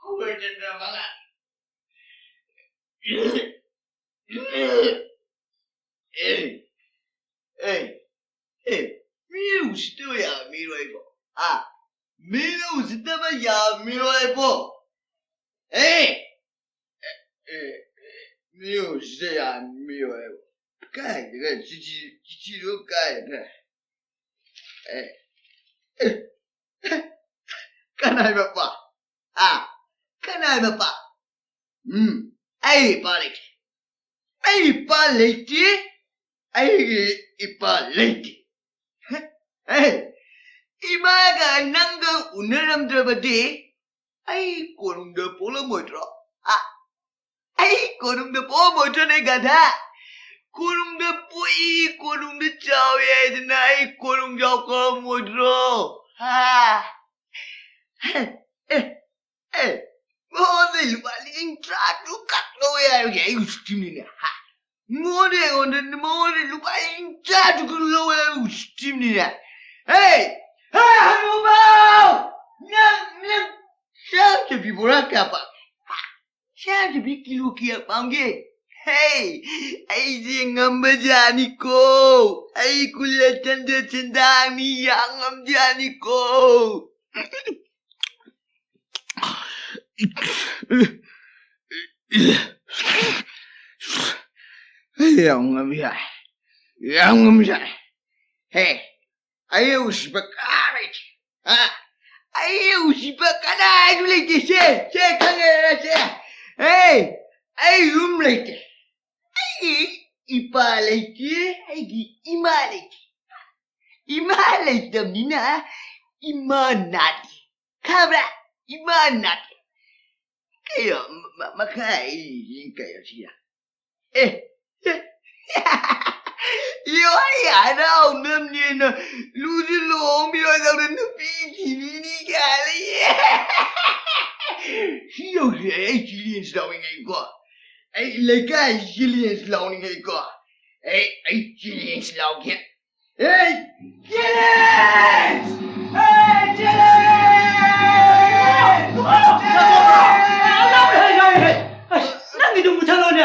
ꯀꯨꯜꯂꯆꯟꯗ꯭ꯔ ꯃꯉꯥꯡ꯫ ꯎꯁꯤꯠꯇꯕ ꯌꯥꯕ ꯃꯤꯔꯣ ꯑꯩꯕꯣ? ꯑꯥ? ꯃꯤꯅ ꯎꯁꯤꯠꯇꯕ ꯌꯥꯕ ꯃꯤꯔꯣ ꯑꯩꯕꯣ? ꯑꯦ! ꯑꯦ, ꯑꯦ, ꯑꯦ, ꯃꯤꯅ ꯎꯁꯤꯠꯇꯕ ꯌꯥꯕ ꯃꯤꯔꯣ ꯑꯩꯕꯣ? ꯀꯥꯏꯗꯒ ꯆꯤꯆꯤ, ꯆꯤꯆꯤꯗꯣ ꯀꯥꯏꯗ? ꯑꯦ, ꯑꯦ, ꯀꯅꯥꯏ ꯃꯄꯥ? ꯑꯥ? ꯀꯅꯥꯏ ꯃꯄꯥ? ꯎꯝ, ꯑꯩ ꯏꯄꯥ ꯂꯩꯇꯦ꯫ ꯑꯩ ꯏꯄꯥ ꯂꯩꯇꯦ꯫ ꯑꯩꯒꯤ ꯏꯄꯥ ꯂꯩꯇꯦ꯫ ꯑꯦ, ꯏꯃꯥꯒ ꯅꯪꯒ ꯎꯅꯔꯝꯗ꯭ꯔꯕꯗꯤ ꯑꯩ ꯀꯣꯅꯨꯡꯗ ꯄꯣꯛꯂꯝꯃꯣꯏꯗ꯭ꯔꯣ? ꯑꯥ? ꯑꯩ ꯀꯣꯅꯨꯡꯗ ꯄꯣꯛꯂꯝꯃꯣꯏꯗ꯭ꯔꯣꯅꯦ, ꯒꯙꯥ? ꯀꯣꯅꯨꯡꯗ ꯄꯣꯛꯏ, ꯀꯣꯅꯨꯡꯗ ꯆꯥꯎꯏ ꯍꯥꯏꯗꯅ ꯑꯩ ꯀꯣꯅꯨꯡ ꯖꯥꯎ ꯀꯧꯔꯝꯃꯣꯏꯗ꯭ꯔꯣ? ꯍꯥ? ꯑꯦ, ꯑꯦ, ꯃꯉꯣꯟꯗ ꯂꯨꯄꯥ ꯂꯤꯁꯤꯡ ꯇꯔꯥ ꯇꯔꯨꯛ ꯈꯛ ꯂꯧꯋꯦ ꯍꯥꯏꯕꯒꯤ ꯑꯩ ꯎꯁꯤꯠꯇ꯭ꯔꯤꯕꯅꯤꯅꯦ, ꯍꯥ? ꯃꯉꯣꯟꯗ, ꯑꯩꯉꯣꯟꯗ, ꯃꯉꯣꯟꯗ ꯂꯨꯄꯥ ꯂꯤꯁꯤꯡ ꯇꯔꯥ ꯇꯔꯨꯛ ꯈꯛ ꯂꯧꯋꯦ ꯍꯥꯏꯕꯒꯤ ꯎꯁꯤꯠꯇ꯭ꯔꯤꯕꯅꯤꯅꯦ꯫ ꯍꯦ! ꯍꯦ, ꯍꯅꯨꯕꯥꯎ! ꯅꯪ, ꯅꯪ ꯆꯥꯛ ꯆꯠꯄꯤ ꯕꯣꯔꯥ ꯀꯌꯥ ꯄꯥꯝꯒꯦ? ꯍꯥ? ꯆꯥꯛ ꯆꯠꯄꯤ ꯀꯤꯂꯣ ꯀꯌꯥ ꯄꯥꯝꯒꯦ? ꯍꯦ! ꯑꯩꯁꯦ ꯉꯝꯕꯖꯥꯠꯅꯤꯀꯣ꯫ ꯑꯩ ꯀꯨꯂꯆꯟꯗ ꯆꯦꯟꯗꯥꯡꯅꯤ, ꯌꯥꯝ ꯉꯝꯖꯥꯠꯅꯤꯀꯣ꯫ ꯑꯩ ꯌꯥꯝ ꯉꯝ ꯌꯥꯏ꯫ ꯌꯥꯝ ꯉꯝ ꯌꯥꯏ꯫ ꯍꯦ, ꯑꯩ ꯎꯁꯤꯠꯄ ꯀꯅꯥ ꯂꯩꯇꯦ? ꯍꯥ? ꯑꯩ ꯎꯁꯤꯠꯄ ꯀꯅꯥꯁꯨ ꯂꯩꯇꯦ꯫ ꯁꯦ, ꯁꯦ, ꯈꯪꯉꯦꯗꯅ, ꯁꯦ꯫ ꯍꯦ, ꯑꯩ ꯌꯨꯝ ꯂꯩꯇꯦ꯫ ꯑꯩꯒꯤ ꯏꯄꯥ ꯂꯩꯇꯦ, ꯑꯩꯒꯤ ꯏꯃꯥ ꯂꯩꯇꯦ꯫ ꯏꯃꯥ ꯂꯩꯇꯕꯅꯤꯅ ꯏꯃꯥ ꯅꯥꯗꯦ꯫ ꯈꯪꯕ꯭ꯔꯥ? ꯏꯃꯥ ꯅꯥꯗꯦ꯫ ꯀꯩꯅꯣ, ꯃ-, ꯃ-, ꯃꯈꯥ ꯑꯩ ꯀꯩꯅꯣ ꯁꯤꯗ? ꯑꯦ, ꯏꯋꯥ ꯍꯔꯥꯎꯅꯕꯅꯦꯅ ꯂꯨꯁꯨ ꯂꯨꯍꯣꯡꯕꯤꯔꯣꯏꯗꯧꯗ ꯅꯨꯄꯤ ꯊꯤꯕꯤꯅꯤ ꯀꯥꯏꯅ꯫ ꯁꯤ ꯌꯧꯁꯤꯜꯂꯛꯑꯦ ꯑꯩ challenge ꯂꯧꯔꯤꯉꯩꯀꯣ꯫ ꯑꯩ ꯂꯩꯀꯥꯏ challenge ꯂꯧꯔꯤꯉꯩꯀꯣ꯫ ꯑꯩ, ꯑꯩ challenge ꯂꯧꯒꯦ꯫ ꯑꯦ, challenge! ꯑꯦ, challenge! ꯑꯁ, ꯅꯪꯒꯤꯗꯨ ꯃꯨꯊꯠꯂꯣꯅꯦ꯫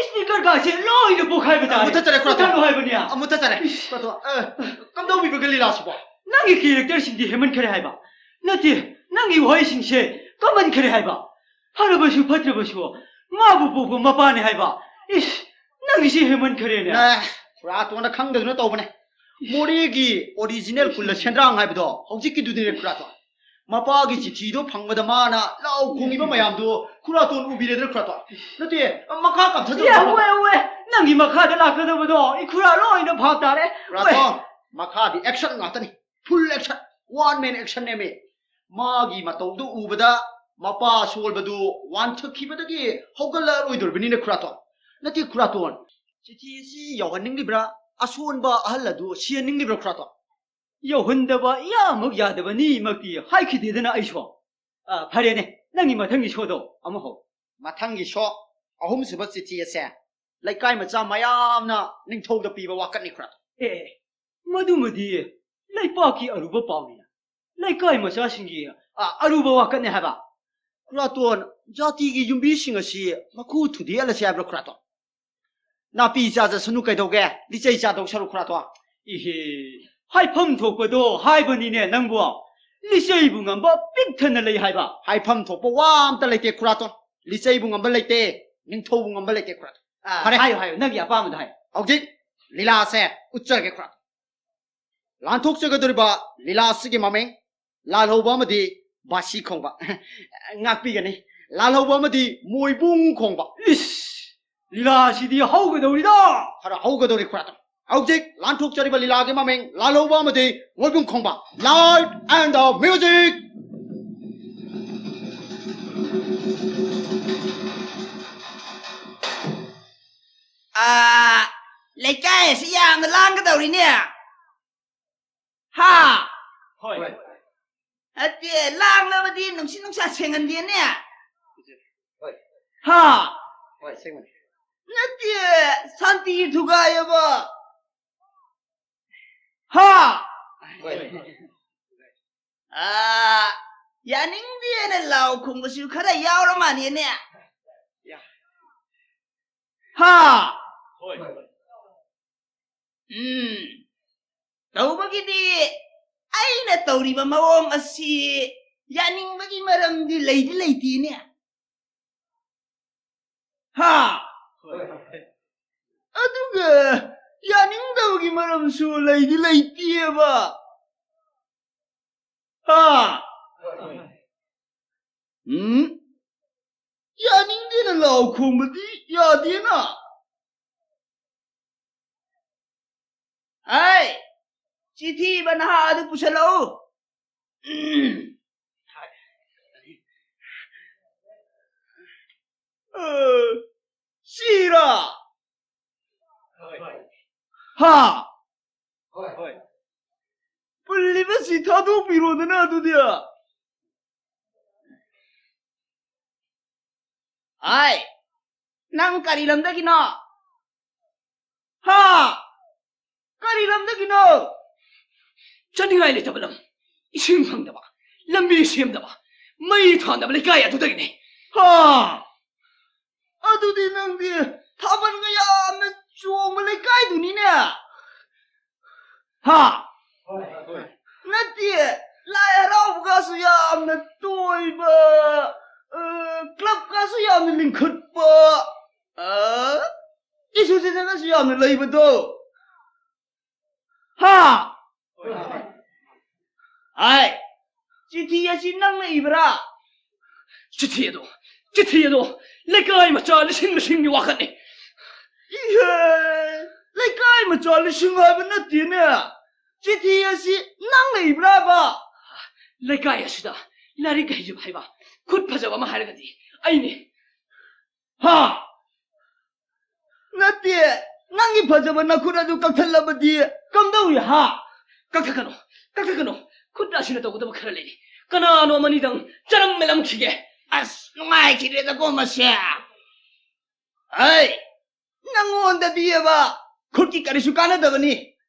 Speaker ꯒꯥꯁꯦ ꯂꯣꯏꯅ ꯄꯣꯛꯈꯥꯏꯕ ꯇꯥꯔꯦ꯫ ꯃꯨꯊꯠꯆꯔꯦ, ꯈꯨꯔꯥ ꯊꯣꯡ꯫ ꯃꯨꯊꯠꯂꯣ ꯍꯥꯏꯕꯅꯦ꯫ ꯑ, ꯃꯨꯊꯠꯆꯔꯦ꯫ ꯏꯁ꯫ ꯈꯨꯔꯥ ꯊꯣꯡ꯫ ꯑ꯫ ꯀꯝꯗꯧꯕꯤꯕꯒꯦ ꯂꯤꯂꯥꯁꯤꯕꯣ? ꯅꯪꯒꯤ ꯀꯦꯔꯦꯛꯇꯔꯁꯤꯡꯗꯤ ꯍꯦꯟꯃꯟꯈꯔꯦ ꯍꯥꯏꯕ꯫ ꯅꯠꯇꯦ, ꯅꯪꯒꯤ ꯋꯥꯍꯩꯁꯤꯡꯁꯦ ꯀꯝꯃꯟꯈꯔꯦ ꯍꯥꯏꯕ꯫ ꯐꯔꯕꯁꯨ ꯐꯠꯇ꯭ꯔꯕꯁꯨ ꯃꯥꯕꯨ ꯄꯣꯛꯄ ꯃꯄꯥꯅꯦ ꯍꯥꯏꯕ꯫ ꯏꯁ, ꯅꯪꯒꯤꯁꯤ ꯍꯦꯟꯃꯟꯈꯔꯦꯅꯦ꯫ ꯑꯦ, ꯈꯨꯔꯥꯇꯣꯟꯅ ꯈꯪꯗꯗꯨꯅ ꯇꯧꯕꯅꯦ꯫ ꯃꯣꯔꯦꯒꯤ ꯑꯣꯔꯤꯖꯤꯅꯦꯜ ꯈꯨꯜꯂ ꯁꯦꯟꯗ꯭ꯔꯥꯡ ꯍꯥꯏꯕꯗꯣ ꯍꯧꯖꯤꯛꯀꯤꯗꯨꯗꯤꯅꯦ ꯈꯨꯔꯥꯇꯣꯟ꯫ ꯃꯄꯥꯒꯤ ꯆꯤꯊꯤꯗꯣ ꯐꯪꯕꯗ ꯃꯥꯅ ꯂꯥꯎ ꯈꯣꯡꯉꯤꯕ ꯃꯌꯥꯝꯗꯣ ꯈꯨꯔꯥꯇꯣꯟ ꯎꯕꯤꯔꯦꯗꯅ ꯈꯨꯔꯥꯇꯣꯟ꯫ ꯅꯠꯇꯦ, ꯃꯈꯥ ꯀꯝꯊꯖꯔꯛꯑꯣ ꯌꯥ, ꯈꯨꯔꯥꯇꯣꯟ꯫ ꯎꯋꯦ, ꯎꯋꯦ꯫ ꯅꯪꯒꯤ ꯃꯈꯥꯗ ꯂꯥꯛꯀꯗꯕꯗꯣ ꯏꯈꯨꯔꯥ ꯂꯣꯏꯅ ꯚꯥꯞ ꯇꯥꯔꯦ꯫ ꯎꯋꯦ꯫ ꯈꯨꯔꯥꯇꯣꯟ, ꯃꯈꯥꯗꯤ ꯑꯦꯛꯁꯟ ꯉꯥꯛꯇꯅꯤ꯫ ꯐꯨꯜ ꯑꯦꯛꯁꯟ, ꯋꯥꯟ ꯃꯦꯟ ꯑꯦꯛꯁꯟ ꯅꯦꯃꯤ꯫ ꯃꯥꯒꯤ ꯃꯇꯧꯗꯨ ꯎꯕꯗ ꯃꯄꯥ ꯁꯣꯜꯕꯗꯨ ꯋꯥꯟꯊꯈꯤꯕꯗꯒꯤ ꯍꯧꯒꯠꯂꯛꯑꯔꯣꯏꯗꯧꯔꯤꯕꯅꯤꯅꯦ ꯈꯨꯔꯥꯇꯣꯟ꯫ ꯅꯠꯇꯦ ꯈꯨꯔꯥꯇꯣꯟ, ꯆꯤꯊꯤ ꯑꯁꯤ ꯌꯧꯍꯟꯅꯤꯡꯂꯤꯕ꯭ꯔꯥ? ꯑꯁꯣꯟꯕ ꯑꯍꯜ ꯑꯗꯨ ꯁꯤꯍꯟꯅꯤꯡꯂꯤꯕ꯭ꯔꯥ ꯈꯨꯔꯥꯇꯣꯟ? ꯌꯧꯍꯟꯗꯕ ꯏꯌꯥꯃꯛ ꯌꯥꯗꯕꯅꯤꯃꯛꯇꯤ ꯍꯥꯏꯈꯤꯗꯦꯗꯅ ꯑꯩꯁꯨ꯫ ꯑ, ꯐꯔꯦꯅꯦ, ꯅꯪꯒꯤ ꯃꯊꯪꯒꯤ ꯁꯣꯗꯣ ꯑꯃꯨꯛ ꯍꯧ꯫ ꯃꯊꯪꯒꯤ ꯁꯣ, ꯑꯍꯨꯝꯁꯨꯕ ꯆꯤꯊꯤ ꯑꯁꯦ ꯂꯩꯀꯥꯏ ꯃꯆꯥ ꯃꯌꯥꯝꯅ ꯅꯤꯡꯊꯧꯗ ꯄꯤꯕ ꯋꯥꯀꯠꯅꯤ ꯈꯨꯔꯥꯇꯣꯟ꯫ ꯑꯦ, ꯃꯗꯨꯃꯗꯤ ꯂꯩꯄꯥꯛꯀꯤ ꯑꯔꯨꯕ ꯄꯥꯎꯅꯤꯅ꯫ ꯂꯩꯀꯥꯏ ꯃꯆꯥꯁꯤꯡꯒꯤ, ꯑ, ꯑꯔꯨꯕ ꯋꯥꯀꯠꯅꯦ ꯍꯥꯏꯕ꯫ ꯈꯨꯔꯥꯇꯣꯟ, ꯖꯥꯇꯤꯒꯤ ꯌꯨꯝꯕꯤꯁꯤꯡ ꯑꯁꯤ ꯃꯈꯨ ꯊꯨꯗꯦꯛꯍꯜꯂꯁꯤ ꯍꯥꯏꯕ꯭ꯔꯥ ꯈꯨꯔꯥꯇꯣꯟ? ꯅꯥꯄꯤ ꯆꯥꯖꯁꯅꯨ ꯀꯩꯗꯧꯒꯦ? ꯂꯤꯆꯩ ꯆꯥꯗꯧ ꯁꯔꯨꯛ ꯈꯨꯔꯥꯇꯣꯟ꯫ ꯏꯍꯦ, ꯍꯥꯏꯐꯝ ꯊꯣꯛꯄꯗꯣ ꯍꯥꯏꯕꯅꯤꯅꯦ ꯅꯪꯕꯨ꯫ ꯂꯤꯆꯩꯕꯨ ꯉꯝꯕ ꯄꯤꯛ ꯊꯟꯅ ꯂꯩ ꯍꯥꯏꯕ꯫ ꯍꯥꯏꯐꯝ ꯊꯣꯛꯄ ꯋꯥ ꯑꯝꯇ ꯂꯩꯇꯦ ꯈꯨꯔꯥꯇꯣꯟ꯫ ꯂꯤꯆꯩꯕꯨ ꯉꯝꯕ ꯂꯩꯇꯦ, ꯅꯤꯡꯊꯧꯕꯨ ꯉꯝꯕ ꯂꯩꯇꯦ ꯈꯨꯔꯥꯇꯣꯟ꯫ ꯑ, ꯐꯔꯦ꯫ ꯍꯥꯏꯌꯨ, ꯍꯥꯏꯌꯨ, ꯅꯪꯒꯤ ꯑꯄꯥꯝꯕꯗꯣ ꯍꯥꯏꯌꯨ꯫ ꯍꯧꯖꯤꯛ ꯂꯤꯂꯥꯁꯦ ꯎꯠꯆꯔꯒꯦ ꯈꯨꯔꯥꯇꯣꯟ꯫ ꯂꯥꯟꯊꯣꯛꯆꯒꯗꯧꯔꯤꯕ ꯂꯤꯂꯥ ꯑꯁꯤꯒꯤ ꯃꯃꯤꯡ ꯂꯥꯜꯍꯧꯕ ꯑꯃꯗꯤ ꯕꯥꯁꯤ ꯈꯣꯡꯕ꯫ ꯉꯥꯛꯄꯤꯒꯅꯤ꯫ ꯂꯥꯜꯍꯧꯕ ꯑꯃꯗꯤ ꯃꯣꯏꯕꯨꯡ ꯈꯣꯡꯕ꯫ ꯏꯁ! ꯂꯤꯂꯥꯁꯤꯗꯤ ꯍꯧꯒꯗꯧꯔꯤꯗ! ꯈꯔ ꯍꯧꯒꯗꯧꯔꯤ ꯈꯨꯔꯥꯇꯣꯟ꯫ ꯍꯧꯖꯤꯛ ꯂꯥꯟꯊꯣꯛꯆꯔꯤꯕ ꯂꯤꯂꯥꯒꯤ ꯃꯃꯤꯡ ꯂꯥꯜꯍꯧꯕ ꯑꯃꯗꯤ ꯃꯣꯏꯕꯨꯡ ꯈꯣꯡꯕ꯫ Light and the music! ꯑꯥ, ꯂꯩꯀꯥꯏ ꯑꯁꯤ ꯌꯥꯝꯅ ꯂꯥꯡꯒꯗꯧꯔꯤꯅꯦ꯫ ꯍꯥ? ꯍꯣꯏ꯫ ꯅꯠꯇꯦ, ꯂꯥꯡꯂꯕꯗꯤ ꯅꯨꯡꯁꯤꯠ ꯅꯨꯡꯁꯥ ꯁꯦꯡꯍꯟꯗꯦꯅꯦ꯫ ꯍꯣꯏ꯫ ꯍꯥ? ꯍꯣꯏ, ꯁꯦꯡꯕꯅꯤ꯫ ꯅꯠꯇꯦ, ꯁꯥꯟꯇꯤ ꯊꯨꯒꯥꯏꯌꯦꯕ꯫ ꯍꯥ? ꯍꯣꯏ꯫ ꯑꯥ, ꯌꯥꯅꯤꯡꯗꯦꯅ ꯂꯥꯎ ꯈꯣꯡꯕꯁꯨ ꯈꯔ ꯌꯥꯎꯔ ꯃꯥꯜꯂꯦꯅꯦ꯫ ꯌꯥ꯫ ꯍꯥ? ꯍꯣꯏ꯫ ꯎꯝ꯫ ꯇꯧꯕꯒꯤꯗꯤ ꯑꯩꯅ ꯇꯧꯔꯤꯕ ꯃꯑꯣꯡ ꯑꯁꯤ ꯌꯥꯅꯤꯡꯕꯒꯤ ꯃꯔꯝꯗꯤ ꯂꯩꯗꯤ ꯂꯩꯇꯦꯅꯦ꯫ ꯍꯥ? ꯑꯗꯨꯒ ꯌꯥꯅꯤꯡꯗꯕꯒꯤ ꯃꯔꯝꯁꯨ ꯂꯩꯗꯤ ꯂꯩꯇꯦꯕ꯫ ꯍꯥ? ꯎꯝ? ꯌꯥꯅꯤꯡꯗꯦꯅ ꯂꯥꯎ ꯈꯣꯡꯕꯗꯤ ꯌꯥꯗꯦꯅ꯫ ꯍꯥꯏ, ꯆꯤꯊꯤ ꯏꯕ ꯅꯍꯥ ꯑꯗꯨ ꯄꯨꯁꯜꯂꯛꯎ꯫ ꯎꯝ꯫ ꯑ, ꯁꯤꯔꯥ? ꯍꯥ? ꯄꯨꯜꯂꯤꯕꯁꯤ ꯊꯥꯗꯣꯛꯄꯤꯔꯣꯗꯅ ꯑꯗꯨꯗꯤ꯫ ꯍꯥꯏ, ꯅꯪ ꯀꯔꯤ ꯂꯝꯗꯒꯤꯅꯣ? ꯍꯥ? ꯀꯔꯤ ꯂꯝꯗꯒꯤꯅꯣ? ꯆꯠꯅꯤꯡꯉꯥꯏ ꯂꯩꯇꯕ ꯂꯝ, ꯏꯁꯤꯡ ꯐꯪꯗꯕ, ꯂꯝꯕꯤ ꯁꯦꯝꯗꯕ, ꯃꯩ ꯊꯥꯟꯗꯕ ꯂꯩꯀꯥꯏ ꯑꯗꯨꯗꯒꯤꯅꯦ꯫ ꯍꯥ? ꯑꯗꯨꯗꯤ ꯅꯪꯗꯤ ꯊꯥꯕꯜꯒ ꯌꯥꯝꯅ ꯆꯣꯡꯕ ꯂꯩꯀꯥꯏꯗꯨꯅꯤꯅꯦ꯫ ꯍꯥ? ꯅꯠꯇꯦ, ꯂꯥꯏ ꯍꯔꯥꯎꯕꯒꯁꯨ ꯌꯥꯝꯅ ꯇꯣꯏꯕ, ꯑ, ꯀ꯭ꯂꯕꯀꯁꯨ ꯌꯥꯝꯅ ꯂꯤꯡꯈꯠꯄ, ꯑ, ꯏꯁꯨꯁꯤꯗꯅꯁꯨ ꯌꯥꯝꯅ ꯂꯩꯕꯗꯣ꯫ ꯍꯥ? ꯍꯥꯏ, ꯆꯤꯊꯤ ꯑꯁꯤ ꯅꯪꯅ ꯏꯕ꯭ꯔꯥ? ꯆꯤꯊꯤ ꯑꯗꯣ, ꯆꯤꯊꯤ ꯑꯗꯣ ꯂꯩꯀꯥꯏ ꯃꯆꯥ ꯂꯤꯁꯤꯡ ꯂꯤꯁꯤꯡꯒꯤ ꯋꯥꯈꯜꯅꯤ꯫ ꯏꯍꯦ, ꯂꯩꯀꯥꯏ ꯃꯆꯥ ꯂꯤꯁꯤꯡ ꯍꯥꯏꯕ ꯅꯠꯇꯦꯅꯦ꯫ ꯆꯤꯊꯤ ꯑꯁꯤ ꯅꯪꯅ ꯏꯕ꯭ꯔꯥꯕ? ꯂꯩꯀꯥꯏ ꯑꯁꯤꯗ ꯂꯥꯏꯔꯤꯛ ꯍꯩꯖꯕ ꯍꯥꯏꯕ, ꯈꯨꯠ ꯐꯖꯕ ꯑꯃ ꯍꯥꯏꯔꯒꯗꯤ ꯑꯩꯅꯤ꯫ ꯍꯥ? ꯅꯠꯇꯦ, ꯅꯪꯒꯤ ꯐꯖꯕ ꯅꯈꯨꯠ ꯑꯗꯨ ꯀꯛꯊꯠꯂꯕꯗꯤ ꯀꯝꯗꯧꯏ, ꯍꯥ? ꯀꯛꯊꯠꯀꯅꯨ, ꯀꯛꯊꯠꯀꯅꯨ꯫ ꯈꯨꯠ ꯑꯁꯤꯅ ꯇꯧꯒꯗꯕ ꯈꯔ ꯂꯩꯔꯤ꯫ ꯀꯅꯥꯅꯣ ꯑꯃꯅꯤꯗꯪ ꯆꯔꯝ ꯃꯦꯜꯂꯝꯈꯤꯒꯦ꯫ ꯑꯁ, ꯅꯨꯡꯉꯥꯏꯈꯤꯗ꯭ꯔꯦꯗꯀꯣ ꯃꯁꯦ꯫ ꯑꯩ, ꯅꯪꯉꯣꯟꯗꯗꯤꯑꯕ ꯈꯨꯠꯀꯤ ꯀꯔꯤꯁꯨ ꯀꯥꯟꯅꯗꯕꯅꯤ,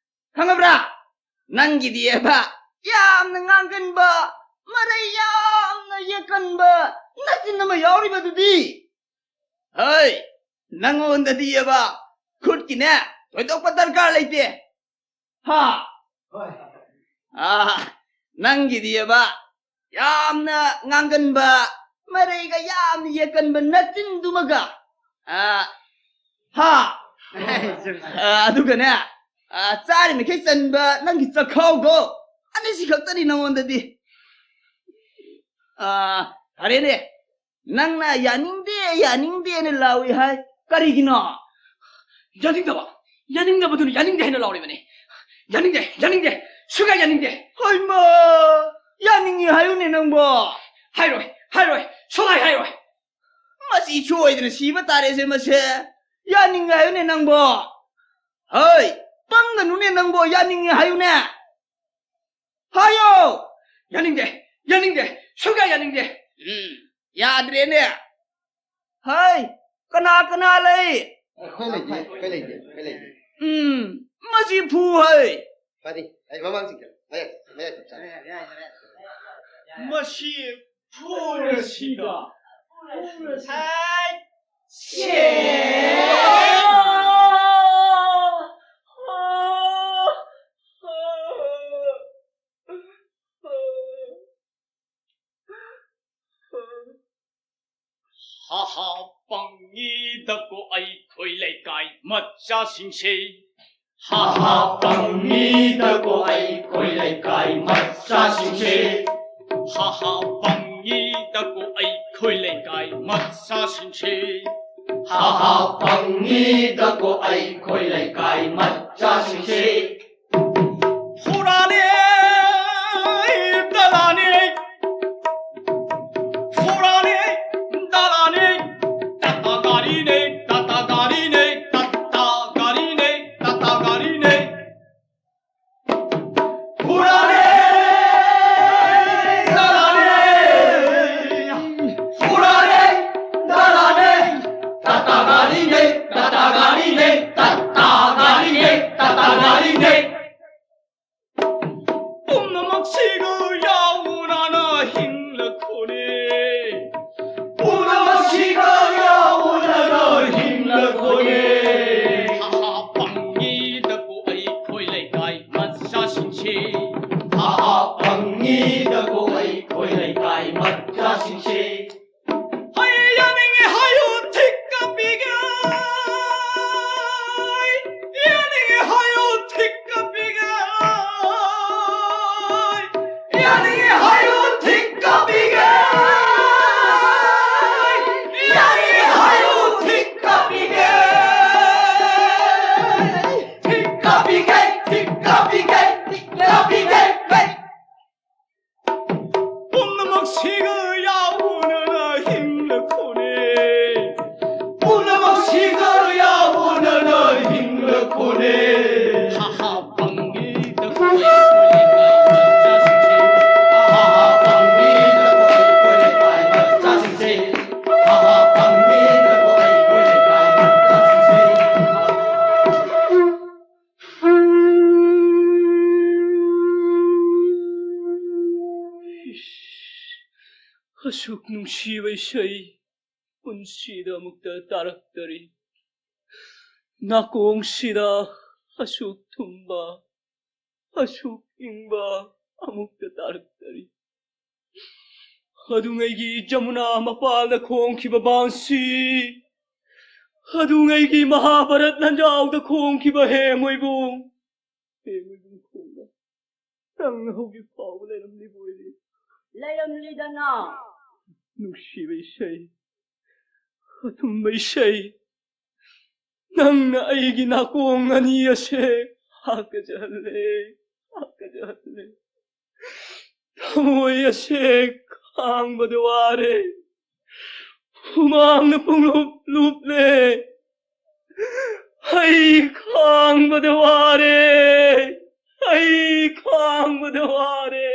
ꯈꯪꯉꯕ꯭ꯔꯥ? ꯅꯪꯒꯤꯗꯤꯑꯕ ꯌꯥꯝꯅ ꯉꯥꯡꯒꯟꯕ, ꯃꯔꯩ ꯌꯥꯝꯅ ꯌꯦꯛꯀꯟꯕ ꯅꯆꯤꯟ ꯑꯃ ꯌꯥꯎꯔꯤꯕꯗꯨꯗꯤ꯫ ꯍꯩ, ꯅꯪꯉꯣꯟꯗꯗꯤꯑꯕ ꯈꯨꯠꯀꯤꯅꯦ ꯊꯣꯏꯗꯣꯛꯄ ꯗꯔꯀꯥꯔ ꯂꯩꯇꯦ꯫ ꯍꯥ? ꯑꯥ, ꯅꯪꯒꯤꯗꯤꯑꯕ ꯌꯥꯝꯅ ꯉꯥꯡꯒꯟꯕ, ꯃꯔꯩꯒ ꯌꯥꯝꯅ ꯌꯦꯠꯀꯟꯕ ꯅꯆꯤꯟꯗꯨꯃꯒ, ꯑꯥ, ꯍꯥ? ꯑꯥ, ꯑꯗꯨꯒꯅꯦ, ꯑꯥ, ꯆꯥꯔꯤ ꯃꯈꯩ ꯆꯟꯕ ꯅꯪꯒꯤ ꯆꯈꯥꯎꯗꯣ, ꯑꯅꯤꯁꯤ ꯈꯛꯇꯅꯤ ꯅꯉꯣꯟꯗꯗꯤ꯫ ꯑꯥ, ꯐꯔꯦꯅꯦ, ꯅꯪꯅ "ꯌꯥꯅꯤꯡꯗꯦ, ꯌꯥꯅꯤꯡꯗꯦꯅ" ꯂꯥꯎꯏ ꯍꯥꯏ, ꯀꯔꯤꯒꯤꯅꯣ? ꯌꯥꯅꯤꯡꯗꯕ, ꯌꯥꯅꯤꯡꯗꯕꯗꯨꯅ ꯌꯥꯅꯤꯡꯗꯦ ꯍꯥꯏꯅ ꯂꯥꯎꯔꯤꯕꯅꯤ꯫ ꯌꯥꯅꯤꯡꯗꯦ, ꯌꯥꯅꯤꯡꯗꯦ, ꯁꯨꯡꯌꯥ ꯌꯥꯅꯤꯡꯗꯦ꯫ ꯍꯩꯃꯥ, ꯌꯥꯅꯤꯡꯉꯤ ꯍꯥꯏꯌꯨꯅꯦ ꯅꯪꯕꯣ꯫ ꯍꯥꯏꯔꯣꯏ, ꯍꯥꯏꯔꯣꯏ, ꯁꯨꯡꯍꯥꯏ ꯍꯥꯏꯔꯣꯏ꯫ ꯃꯁꯤ ꯁꯣꯏꯗꯅ ꯁꯤꯕ ꯇꯥꯔꯦꯁꯦ ꯃꯁꯦ꯫ ꯌꯥꯅꯤꯡꯉꯤ ꯍꯥꯏꯌꯨꯅꯦ ꯅꯪꯕꯣ꯫ ꯍꯩ, ꯄꯪꯒꯅꯨꯅꯦ ꯅꯪꯕꯣ, ꯌꯥꯅꯤꯡꯉꯤ ꯍꯥꯏꯌꯨꯅꯦ꯫ ꯍꯥꯏꯌꯣ! ꯌꯥꯅꯤꯡꯗꯦ, ꯌꯥꯅꯤꯡꯗꯦ, ꯁꯨꯡꯌꯥ ꯌꯥꯅꯤꯡꯗꯦ꯫ ꯎꯝ, ꯌꯥꯗ꯭ꯔꯦꯅꯦ꯫ ꯍꯩ, ꯀꯅꯥ ꯀꯅꯥ ꯂꯩ? ꯑꯩꯈꯣꯏ ꯂꯩꯇꯦ, ꯑꯩꯈꯣꯏ ꯂꯩꯇꯦ, ꯑꯩꯈꯣꯏ ꯂꯩꯇꯦ꯫ ꯎꯝ, ꯃꯁꯤ ꯐꯨ ꯍꯩ꯫ ꯐꯅꯤ, ꯑꯩ ꯃꯃꯥꯡ ꯆꯤꯡꯊꯔꯣ꯫ ꯃꯌꯥꯏ, ꯃꯌꯥꯏ ꯆꯞ ꯆꯥꯔꯦ꯫ ꯃꯁꯤ ꯐꯨꯔꯁꯤꯗ꯫ ꯍꯩ! ꯍꯥ ꯍꯥ, ꯄꯪꯉꯤꯗꯀꯣ ꯑꯩꯈꯣꯏ ꯂꯩꯀꯥꯏ ꯃꯆꯥꯁꯤꯡꯁꯦ꯫ ꯍꯥ ꯍꯥ, ꯄꯪꯉꯤꯗꯀꯣ ꯑꯩꯈꯣꯏ ꯂꯩꯀꯥꯏ ꯃꯆꯥꯁꯤꯡꯁꯦ꯫ ꯍꯥ ꯍꯥ, ꯄꯪꯉꯤꯗꯀꯣ ꯑꯩꯈꯣꯏ ꯂꯩꯀꯥꯏ ꯃꯆꯥꯁꯤꯡꯁꯦ꯫ ꯍꯥ ꯍꯥ, ꯄꯪꯉꯤꯗꯀꯣ ꯑꯩꯈꯣꯏ ꯂꯩꯀꯥꯏ ꯃꯆꯥꯁꯤꯡꯁꯦ꯫ ꯐꯨꯔꯥꯅꯤ, ꯗꯂꯥꯅꯤ, ꯐꯨꯔꯥꯅꯤ, ꯗꯂꯥꯅꯤ, ꯇꯥꯇꯥ ꯒꯥꯔꯤꯅꯤ, ꯇꯥꯇꯥ ꯒꯥꯔꯤꯅꯤ, ꯇꯥꯇꯥ ꯒꯥꯔꯤꯅꯤ, ꯇꯥꯇꯥ ꯒꯥꯔꯤꯅꯤ꯫ ꯐꯨꯔꯥꯅꯤ, ꯗꯂꯥꯅꯤ, ꯐꯨꯔꯥꯅꯤ, ꯗꯂꯥꯅꯤ, ꯇꯥꯇꯥ ꯒꯥꯔꯤꯅꯤ, ꯇꯥꯇꯥ ꯒꯥꯔꯤꯅꯤ, ꯇꯥꯇꯥ ꯒꯥꯔꯤꯅꯤ, ꯇꯥꯇꯥ ꯒꯥꯔꯤꯅꯤ꯫ ꯄꯨꯝꯅꯃꯛꯁꯤꯒ ꯌꯥꯎꯅꯅ ꯍꯤꯡꯂꯛꯈꯣꯅꯦ꯫ ꯄꯨꯝꯅꯃꯛꯁꯤꯒ ꯌꯥꯎꯅꯅ ꯍꯤꯡꯂꯛꯈꯣꯅꯦ꯫ ꯍꯥ ꯍꯥ, ꯄꯪꯉꯤꯗꯀꯣ ꯑꯩꯈꯣꯏ ꯂꯩꯀꯥꯏ ꯃꯆꯥꯁꯤꯡ꯫ ꯍꯥ ꯍꯥ ꯐꯪꯉꯤꯗꯀꯣ ꯑꯩꯈꯣꯏ ꯂꯩꯀꯥꯏ ꯃꯆꯥꯁꯤꯡꯁꯦ꯫ ꯍꯩ ꯌꯥꯅꯤꯡꯉꯤ ꯍꯥꯏꯌꯨ ꯊꯤꯛ ꯀꯥꯞꯄꯤꯒꯦ꯫ ꯌꯥꯅꯤꯡꯉꯤ ꯍꯥꯏꯌꯨ ꯊꯤꯛ ꯀꯥꯞꯄꯤꯒꯦ꯫ ꯌꯥꯅꯤꯡꯉꯤ ꯍꯥꯏꯌꯨ ꯊꯤꯛ ꯀꯥꯞꯄꯤꯒꯦ꯫ ꯌꯥꯅꯤꯡꯉꯤ ꯍꯥꯏꯌꯨ ꯊꯤꯛ ꯀꯥꯞꯄꯤꯒꯦ꯫ ꯊꯤꯛ ꯀꯥꯞꯄꯤꯒꯦ, ꯊꯤꯛ ꯀꯥꯞꯄꯤꯒꯦ, ꯊꯤꯛ ꯀꯥꯞꯄꯤꯒꯦ꯫ ꯄꯨꯝꯅꯃꯛ ꯁꯤꯒ ꯌꯥꯎꯅꯅ ꯍꯤꯡꯂꯛꯄꯅꯦ꯫ ꯄꯨꯝꯅꯃꯛ ꯁꯤꯒ ꯌꯥꯎꯅꯅ ꯍꯤꯡꯂꯛꯄꯅꯦ꯫ ꯍꯥ ꯍꯥ ꯄꯪꯉꯤꯗꯀꯣ ꯑꯩꯈꯣꯏ ꯂꯩꯀꯥꯏ ꯃꯆꯥꯁꯤꯡꯁꯦ꯫ ꯍꯥ ꯍꯥ ꯄꯪꯉꯤꯗꯀꯣ ꯑꯩꯈꯣꯏ ꯂꯩꯀꯥꯏ ꯃꯆꯥꯁꯤꯡꯁꯦ꯫ ꯍꯥ ꯍꯥ ꯄꯪꯉꯤꯗꯀꯣ ꯑꯩꯈꯣꯏ ꯂꯩꯀꯥꯏ ꯃꯆꯥꯁꯤꯡꯁꯦ꯫ ꯑꯁꯨꯛ ꯅꯨꯡꯁꯤꯕ ꯏꯁꯩ ꯄꯨꯟꯁꯤꯗ ꯑꯃꯨꯛꯇ ꯇꯥꯔꯛꯇꯔꯤ꯫ ꯅꯥꯀꯣꯡꯁꯤꯗ ꯑꯁꯨꯛ ꯊꯨꯝꯕ, ꯑꯁꯨꯛ ꯏꯪꯕ ꯑꯃꯨꯛꯇ ꯇꯥꯔꯛꯇꯔꯤ꯫ ꯑꯗꯨꯉꯩꯒꯤ ꯖꯃꯨꯅꯥ ꯃꯄꯥꯜꯗ ꯈꯣꯡꯈꯤꯕ ꯕꯥꯟꯁꯤ, ꯑꯗꯨꯉꯩꯒꯤ ꯃꯍꯥꯚꯥꯔꯠ ꯂꯥꯟꯖꯥꯎꯗ ꯈꯣꯡꯈꯤꯕ ꯍꯦ ꯃꯣꯏꯕꯨꯡ, ꯍꯦ ꯃꯣꯏꯕꯨꯡ ꯈꯣꯡꯕ, ꯅꯪ ꯍꯧꯖꯤꯛ ꯐꯥꯎꯕ ꯂꯩꯔꯝꯂꯤꯕ ꯑꯣꯏꯔꯦ꯫ ꯂꯩꯔꯝꯂꯤꯗꯅ꯫ ꯅꯨꯡꯁꯤꯕ ꯏꯁꯩ, ꯑꯊꯨꯝꯕ ꯏꯁꯩ, ꯅꯪꯅ ꯑꯩꯒꯤ ꯅꯥꯀꯣꯡ ꯑꯅꯤ ꯑꯁꯦ ꯍꯥꯀꯖꯍꯜꯂꯦ, ꯍꯥꯀꯖꯍꯜꯂꯦ꯫ ꯊꯃꯣꯏ ꯑꯁꯦ ꯈꯥꯡꯕꯗ ꯋꯥꯔꯦ, ꯍꯨꯃꯥꯡꯅ ꯄꯨꯡꯂꯨꯞ ꯂꯨꯞꯂꯦ꯫ ꯑꯩ ꯈꯥꯡꯕꯗ ꯋꯥꯔꯦ, ꯑꯩ ꯈꯥꯡꯕꯗ ꯋꯥꯔꯦ,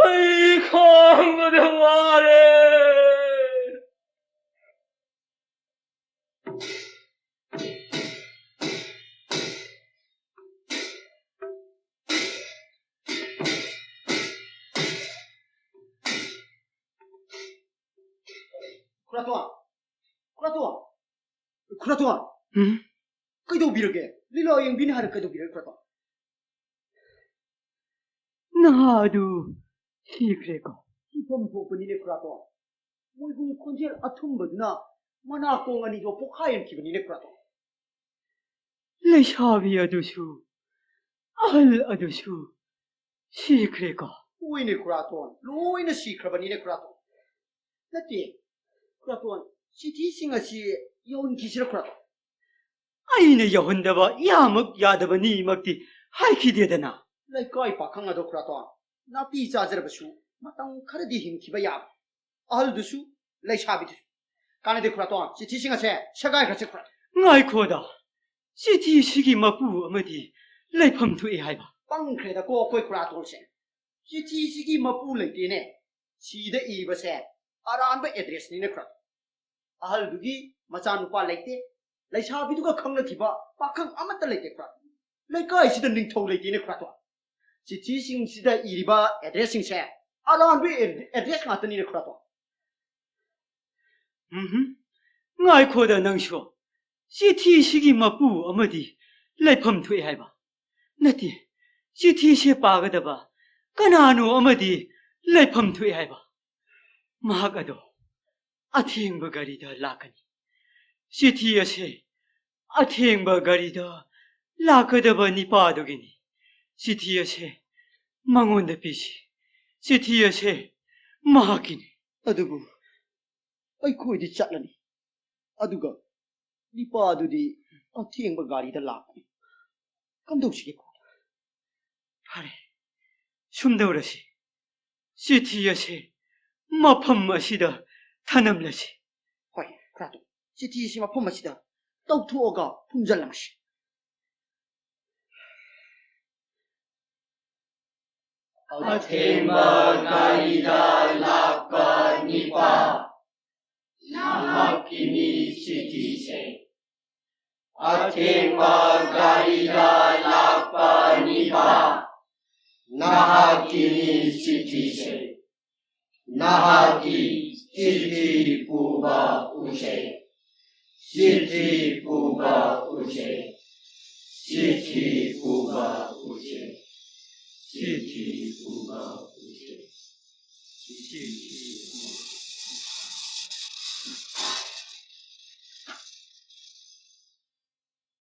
ꯑꯩ ꯈꯥꯡꯕꯗ ꯋꯥꯔꯦ꯫ ꯈꯨꯔꯥꯇꯣꯟ! ꯈꯨꯔꯥꯇꯣꯟ! ꯈꯨꯔꯥꯇꯣꯟ! ꯎꯝ? ꯀꯩꯗꯧꯕꯤꯔꯒꯦ? ꯂꯤꯂꯥ ꯌꯦꯡꯕꯤꯅꯤ ꯍꯥꯏꯔ ꯀꯩꯗꯧꯕꯤꯔꯒꯦ, ꯈꯨꯔꯥꯇꯣꯟ? ꯅꯍꯥ ꯑꯗꯨ ꯁꯤꯈ꯭ꯔꯦꯀꯣ? ꯁꯤꯐꯝ ꯊꯣꯛꯄꯅꯤꯅꯦ ꯈꯨꯔꯥꯇꯣꯟ꯫ ꯃꯣꯏꯕꯨꯡ ꯈꯣꯟꯖꯦꯜ ꯑꯊꯨꯝꯕꯗꯨꯅ ꯃꯅꯥꯀꯣꯡ ꯑꯅꯤꯗꯣ ꯄꯣꯛꯈꯥꯏꯍꯟꯈꯤꯕꯅꯤꯅꯦ ꯈꯨꯔꯥꯇꯣꯟ꯫ ꯂꯩꯁꯥꯕꯤ ꯑꯗꯨꯁꯨ, ꯑꯍꯜ ꯑꯗꯨꯁꯨ ꯁꯤꯈ꯭ꯔꯦꯀꯣ? ꯍꯣꯏꯅꯦ ꯈꯨꯔꯥꯇꯣꯟ, ꯂꯣꯏꯅ ꯁꯤꯈ꯭ꯔꯕꯅꯤꯅꯦ ꯈꯨꯔꯥꯇꯣꯟ꯫ ꯅꯠꯇꯦ ꯈꯨꯔꯥꯇꯣꯟ, ꯆꯤꯊꯤꯁꯤꯡ ꯑꯁꯤ ꯌꯧꯍꯟꯈꯤꯁꯤꯔ ꯈꯨꯔꯥꯇꯣꯟ? ꯑꯩꯅ ꯌꯧꯍꯟꯗꯕ ꯌꯥꯃꯛ ꯌꯥꯗꯕꯅꯤꯃꯛꯇꯤ ꯍꯥꯏꯈꯤꯗꯦꯗꯅ꯫ ꯂꯩꯀꯥꯏ ꯄꯥꯈꯪ ꯑꯗꯣ ꯈꯨꯔꯥꯇꯣꯟ, ꯅꯥꯄꯤ ꯆꯥꯖꯔꯕꯁꯨ ꯃꯇꯝ ꯈꯔꯗꯤ ꯍꯤꯡꯈꯤꯕ ꯌꯥꯕ꯫ ꯑꯍꯜꯗꯨꯁꯨ ꯂꯩꯁꯥꯕꯤꯗꯨꯁꯨ꯫ ꯀꯥꯟꯅꯗꯦ ꯈꯨꯔꯥꯇꯣꯟ, ꯆꯤꯊꯤꯁꯤꯡ ꯑꯁꯦ ꯁꯦꯒꯥꯏꯈ꯭ꯔꯁꯦ ꯈꯨꯔꯥꯇꯣꯟ꯫ ꯉꯥꯏꯈꯣꯗ, ꯆꯤꯊꯤꯁꯤꯒꯤ ꯃꯄꯨ ꯑꯃꯗꯤ ꯂꯩꯐꯝ ꯊꯣꯛꯏ ꯍꯥꯏꯕ꯫ ꯄꯪꯈ꯭ꯔꯦꯗꯀꯣ ꯑꯩꯈꯣꯏ ꯈꯨꯔꯥꯇꯣꯟꯁꯦ꯫ ꯆꯤꯊꯤꯁꯤꯒꯤ ꯃꯄꯨ ꯂꯩꯇꯦꯅꯦ꯫ ꯁꯤꯗ ꯏꯕꯁꯦ ꯑꯔꯥꯟꯕ ꯑꯦꯗ꯭ꯔꯦꯁꯅꯤꯅꯦ ꯈꯨꯔꯥꯇꯣꯟ꯫ ꯑꯍꯜꯗꯨꯒꯤ ꯃꯆꯥꯅꯨꯄꯥ ꯂꯩꯇꯦ, ꯂꯩꯁꯥꯕꯤꯗꯨꯒ ꯈꯪꯅꯈꯤꯕ ꯄꯥꯈꯪ ꯑꯃꯠꯇ ꯂꯩꯇꯦ ꯈꯨꯔꯥꯇꯣꯟ꯫ ꯂꯩꯀꯥꯏꯁꯤꯗ ꯅꯤꯡꯊꯧ ꯂꯩꯇꯦꯅꯦ ꯈꯨꯔꯥꯇꯣꯟ꯫ ꯆꯤꯊꯤꯁꯤꯡꯁꯤꯗ ꯏꯔꯤꯕ ꯑꯦꯗ꯭ꯔꯦꯁꯁꯤꯡꯁꯦ ꯑꯔꯥꯟꯕ ꯑꯦꯗ꯭ꯔꯦꯁ ꯉꯥꯛꯇꯅꯤꯅꯦ ꯈꯨꯔꯥꯇꯣꯟ꯫ ꯎꯝꯍꯨꯝ꯫ ꯉꯥꯏꯈꯣꯗ ꯅꯪꯁꯨ꯫ ꯆꯤꯊꯤꯁꯤꯒꯤ ꯃꯄꯨ ꯑꯃꯗꯤ ꯂꯩꯐꯝ ꯊꯣꯛꯏ ꯍꯥꯏꯕ꯫ ꯅꯠꯇꯦ, ꯆꯤꯊꯤꯁꯦ ꯄꯥꯒꯗꯕ ꯀꯅꯥꯅꯣ ꯑꯃꯗꯤ ꯂꯩꯐꯝ ꯊꯣꯛꯏ ꯍꯥꯏꯕ꯫ ꯃꯍꯥꯛ ꯑꯗꯣ ꯑꯊꯦꯡꯕ ꯒꯥꯔꯤꯗ ꯂꯥꯛꯀꯅꯤ꯫ ꯆꯤꯊꯤ ꯑꯁꯦ ꯑꯊꯦꯡꯕ ꯒꯥꯔꯤꯗ ꯂꯥꯛꯀꯗꯕ ꯅꯤꯄꯥꯗꯨꯒꯤꯅꯤ꯫ ꯆꯤꯊꯤ ꯑꯁꯦ ꯃꯉꯣꯟꯗ ꯄꯤꯁꯤ꯫ ꯆꯤꯊꯤ ꯑꯁꯦ ꯃꯍꯥꯛꯀꯤꯅꯤ꯫ ꯑꯗꯨꯕꯨ ꯑꯩꯈꯣꯏꯗꯤ ꯆꯠꯂꯅꯤ꯫ ꯑꯗꯨꯒ ꯅꯤꯄꯥꯗꯨꯗꯤ ꯑꯊꯦꯡꯕ ꯒꯥꯔꯤꯗ ꯂꯥꯛꯀꯅꯤ꯫ ꯀꯝꯗꯧꯁꯤꯒꯦ? ꯐꯔꯦ, ꯁꯨꯝꯗꯧꯔꯁꯤ꯫ ꯆꯤꯊꯤ ꯑꯁꯦ ꯃꯐꯝ ꯑꯁꯤꯗ ꯊꯅꯝꯂꯁꯤ꯫ ꯍꯣꯏ, ꯈꯨꯔꯥꯇꯣꯟ꯫ ꯆꯤꯊꯤ ꯑꯁꯤ ꯃꯐꯝ ꯑꯁꯤꯗ ꯇꯧꯊꯣꯛꯑꯒ ꯐꯨꯝꯖꯤꯜꯂꯝꯃꯁꯤ꯫ ꯑꯊꯦꯡꯕ ꯒꯥꯔꯤꯗ ꯂꯥꯛꯄ ꯅꯤꯄꯥ, ꯅꯍꯥꯛꯀꯤꯅꯤ ꯆꯤꯊꯤꯁꯦ꯫ ꯑꯊꯦꯡꯕ ꯒꯥꯔꯤꯗ ꯂꯥꯛꯄ ꯅꯤꯄꯥ, ꯅꯍꯥꯛꯀꯤꯅꯤ ꯆꯤꯊꯤꯁꯦ꯫ ꯅꯍꯥꯛꯀꯤ ꯆꯤꯊꯤ ꯄꯨꯕ ꯎꯆꯦꯛ, ꯆꯤꯊꯤ ꯄꯨꯕ ꯎꯆꯦꯛ, ꯆꯤꯊꯤ ꯄꯨꯕ ꯎꯆꯦꯛ꯫ Thank you.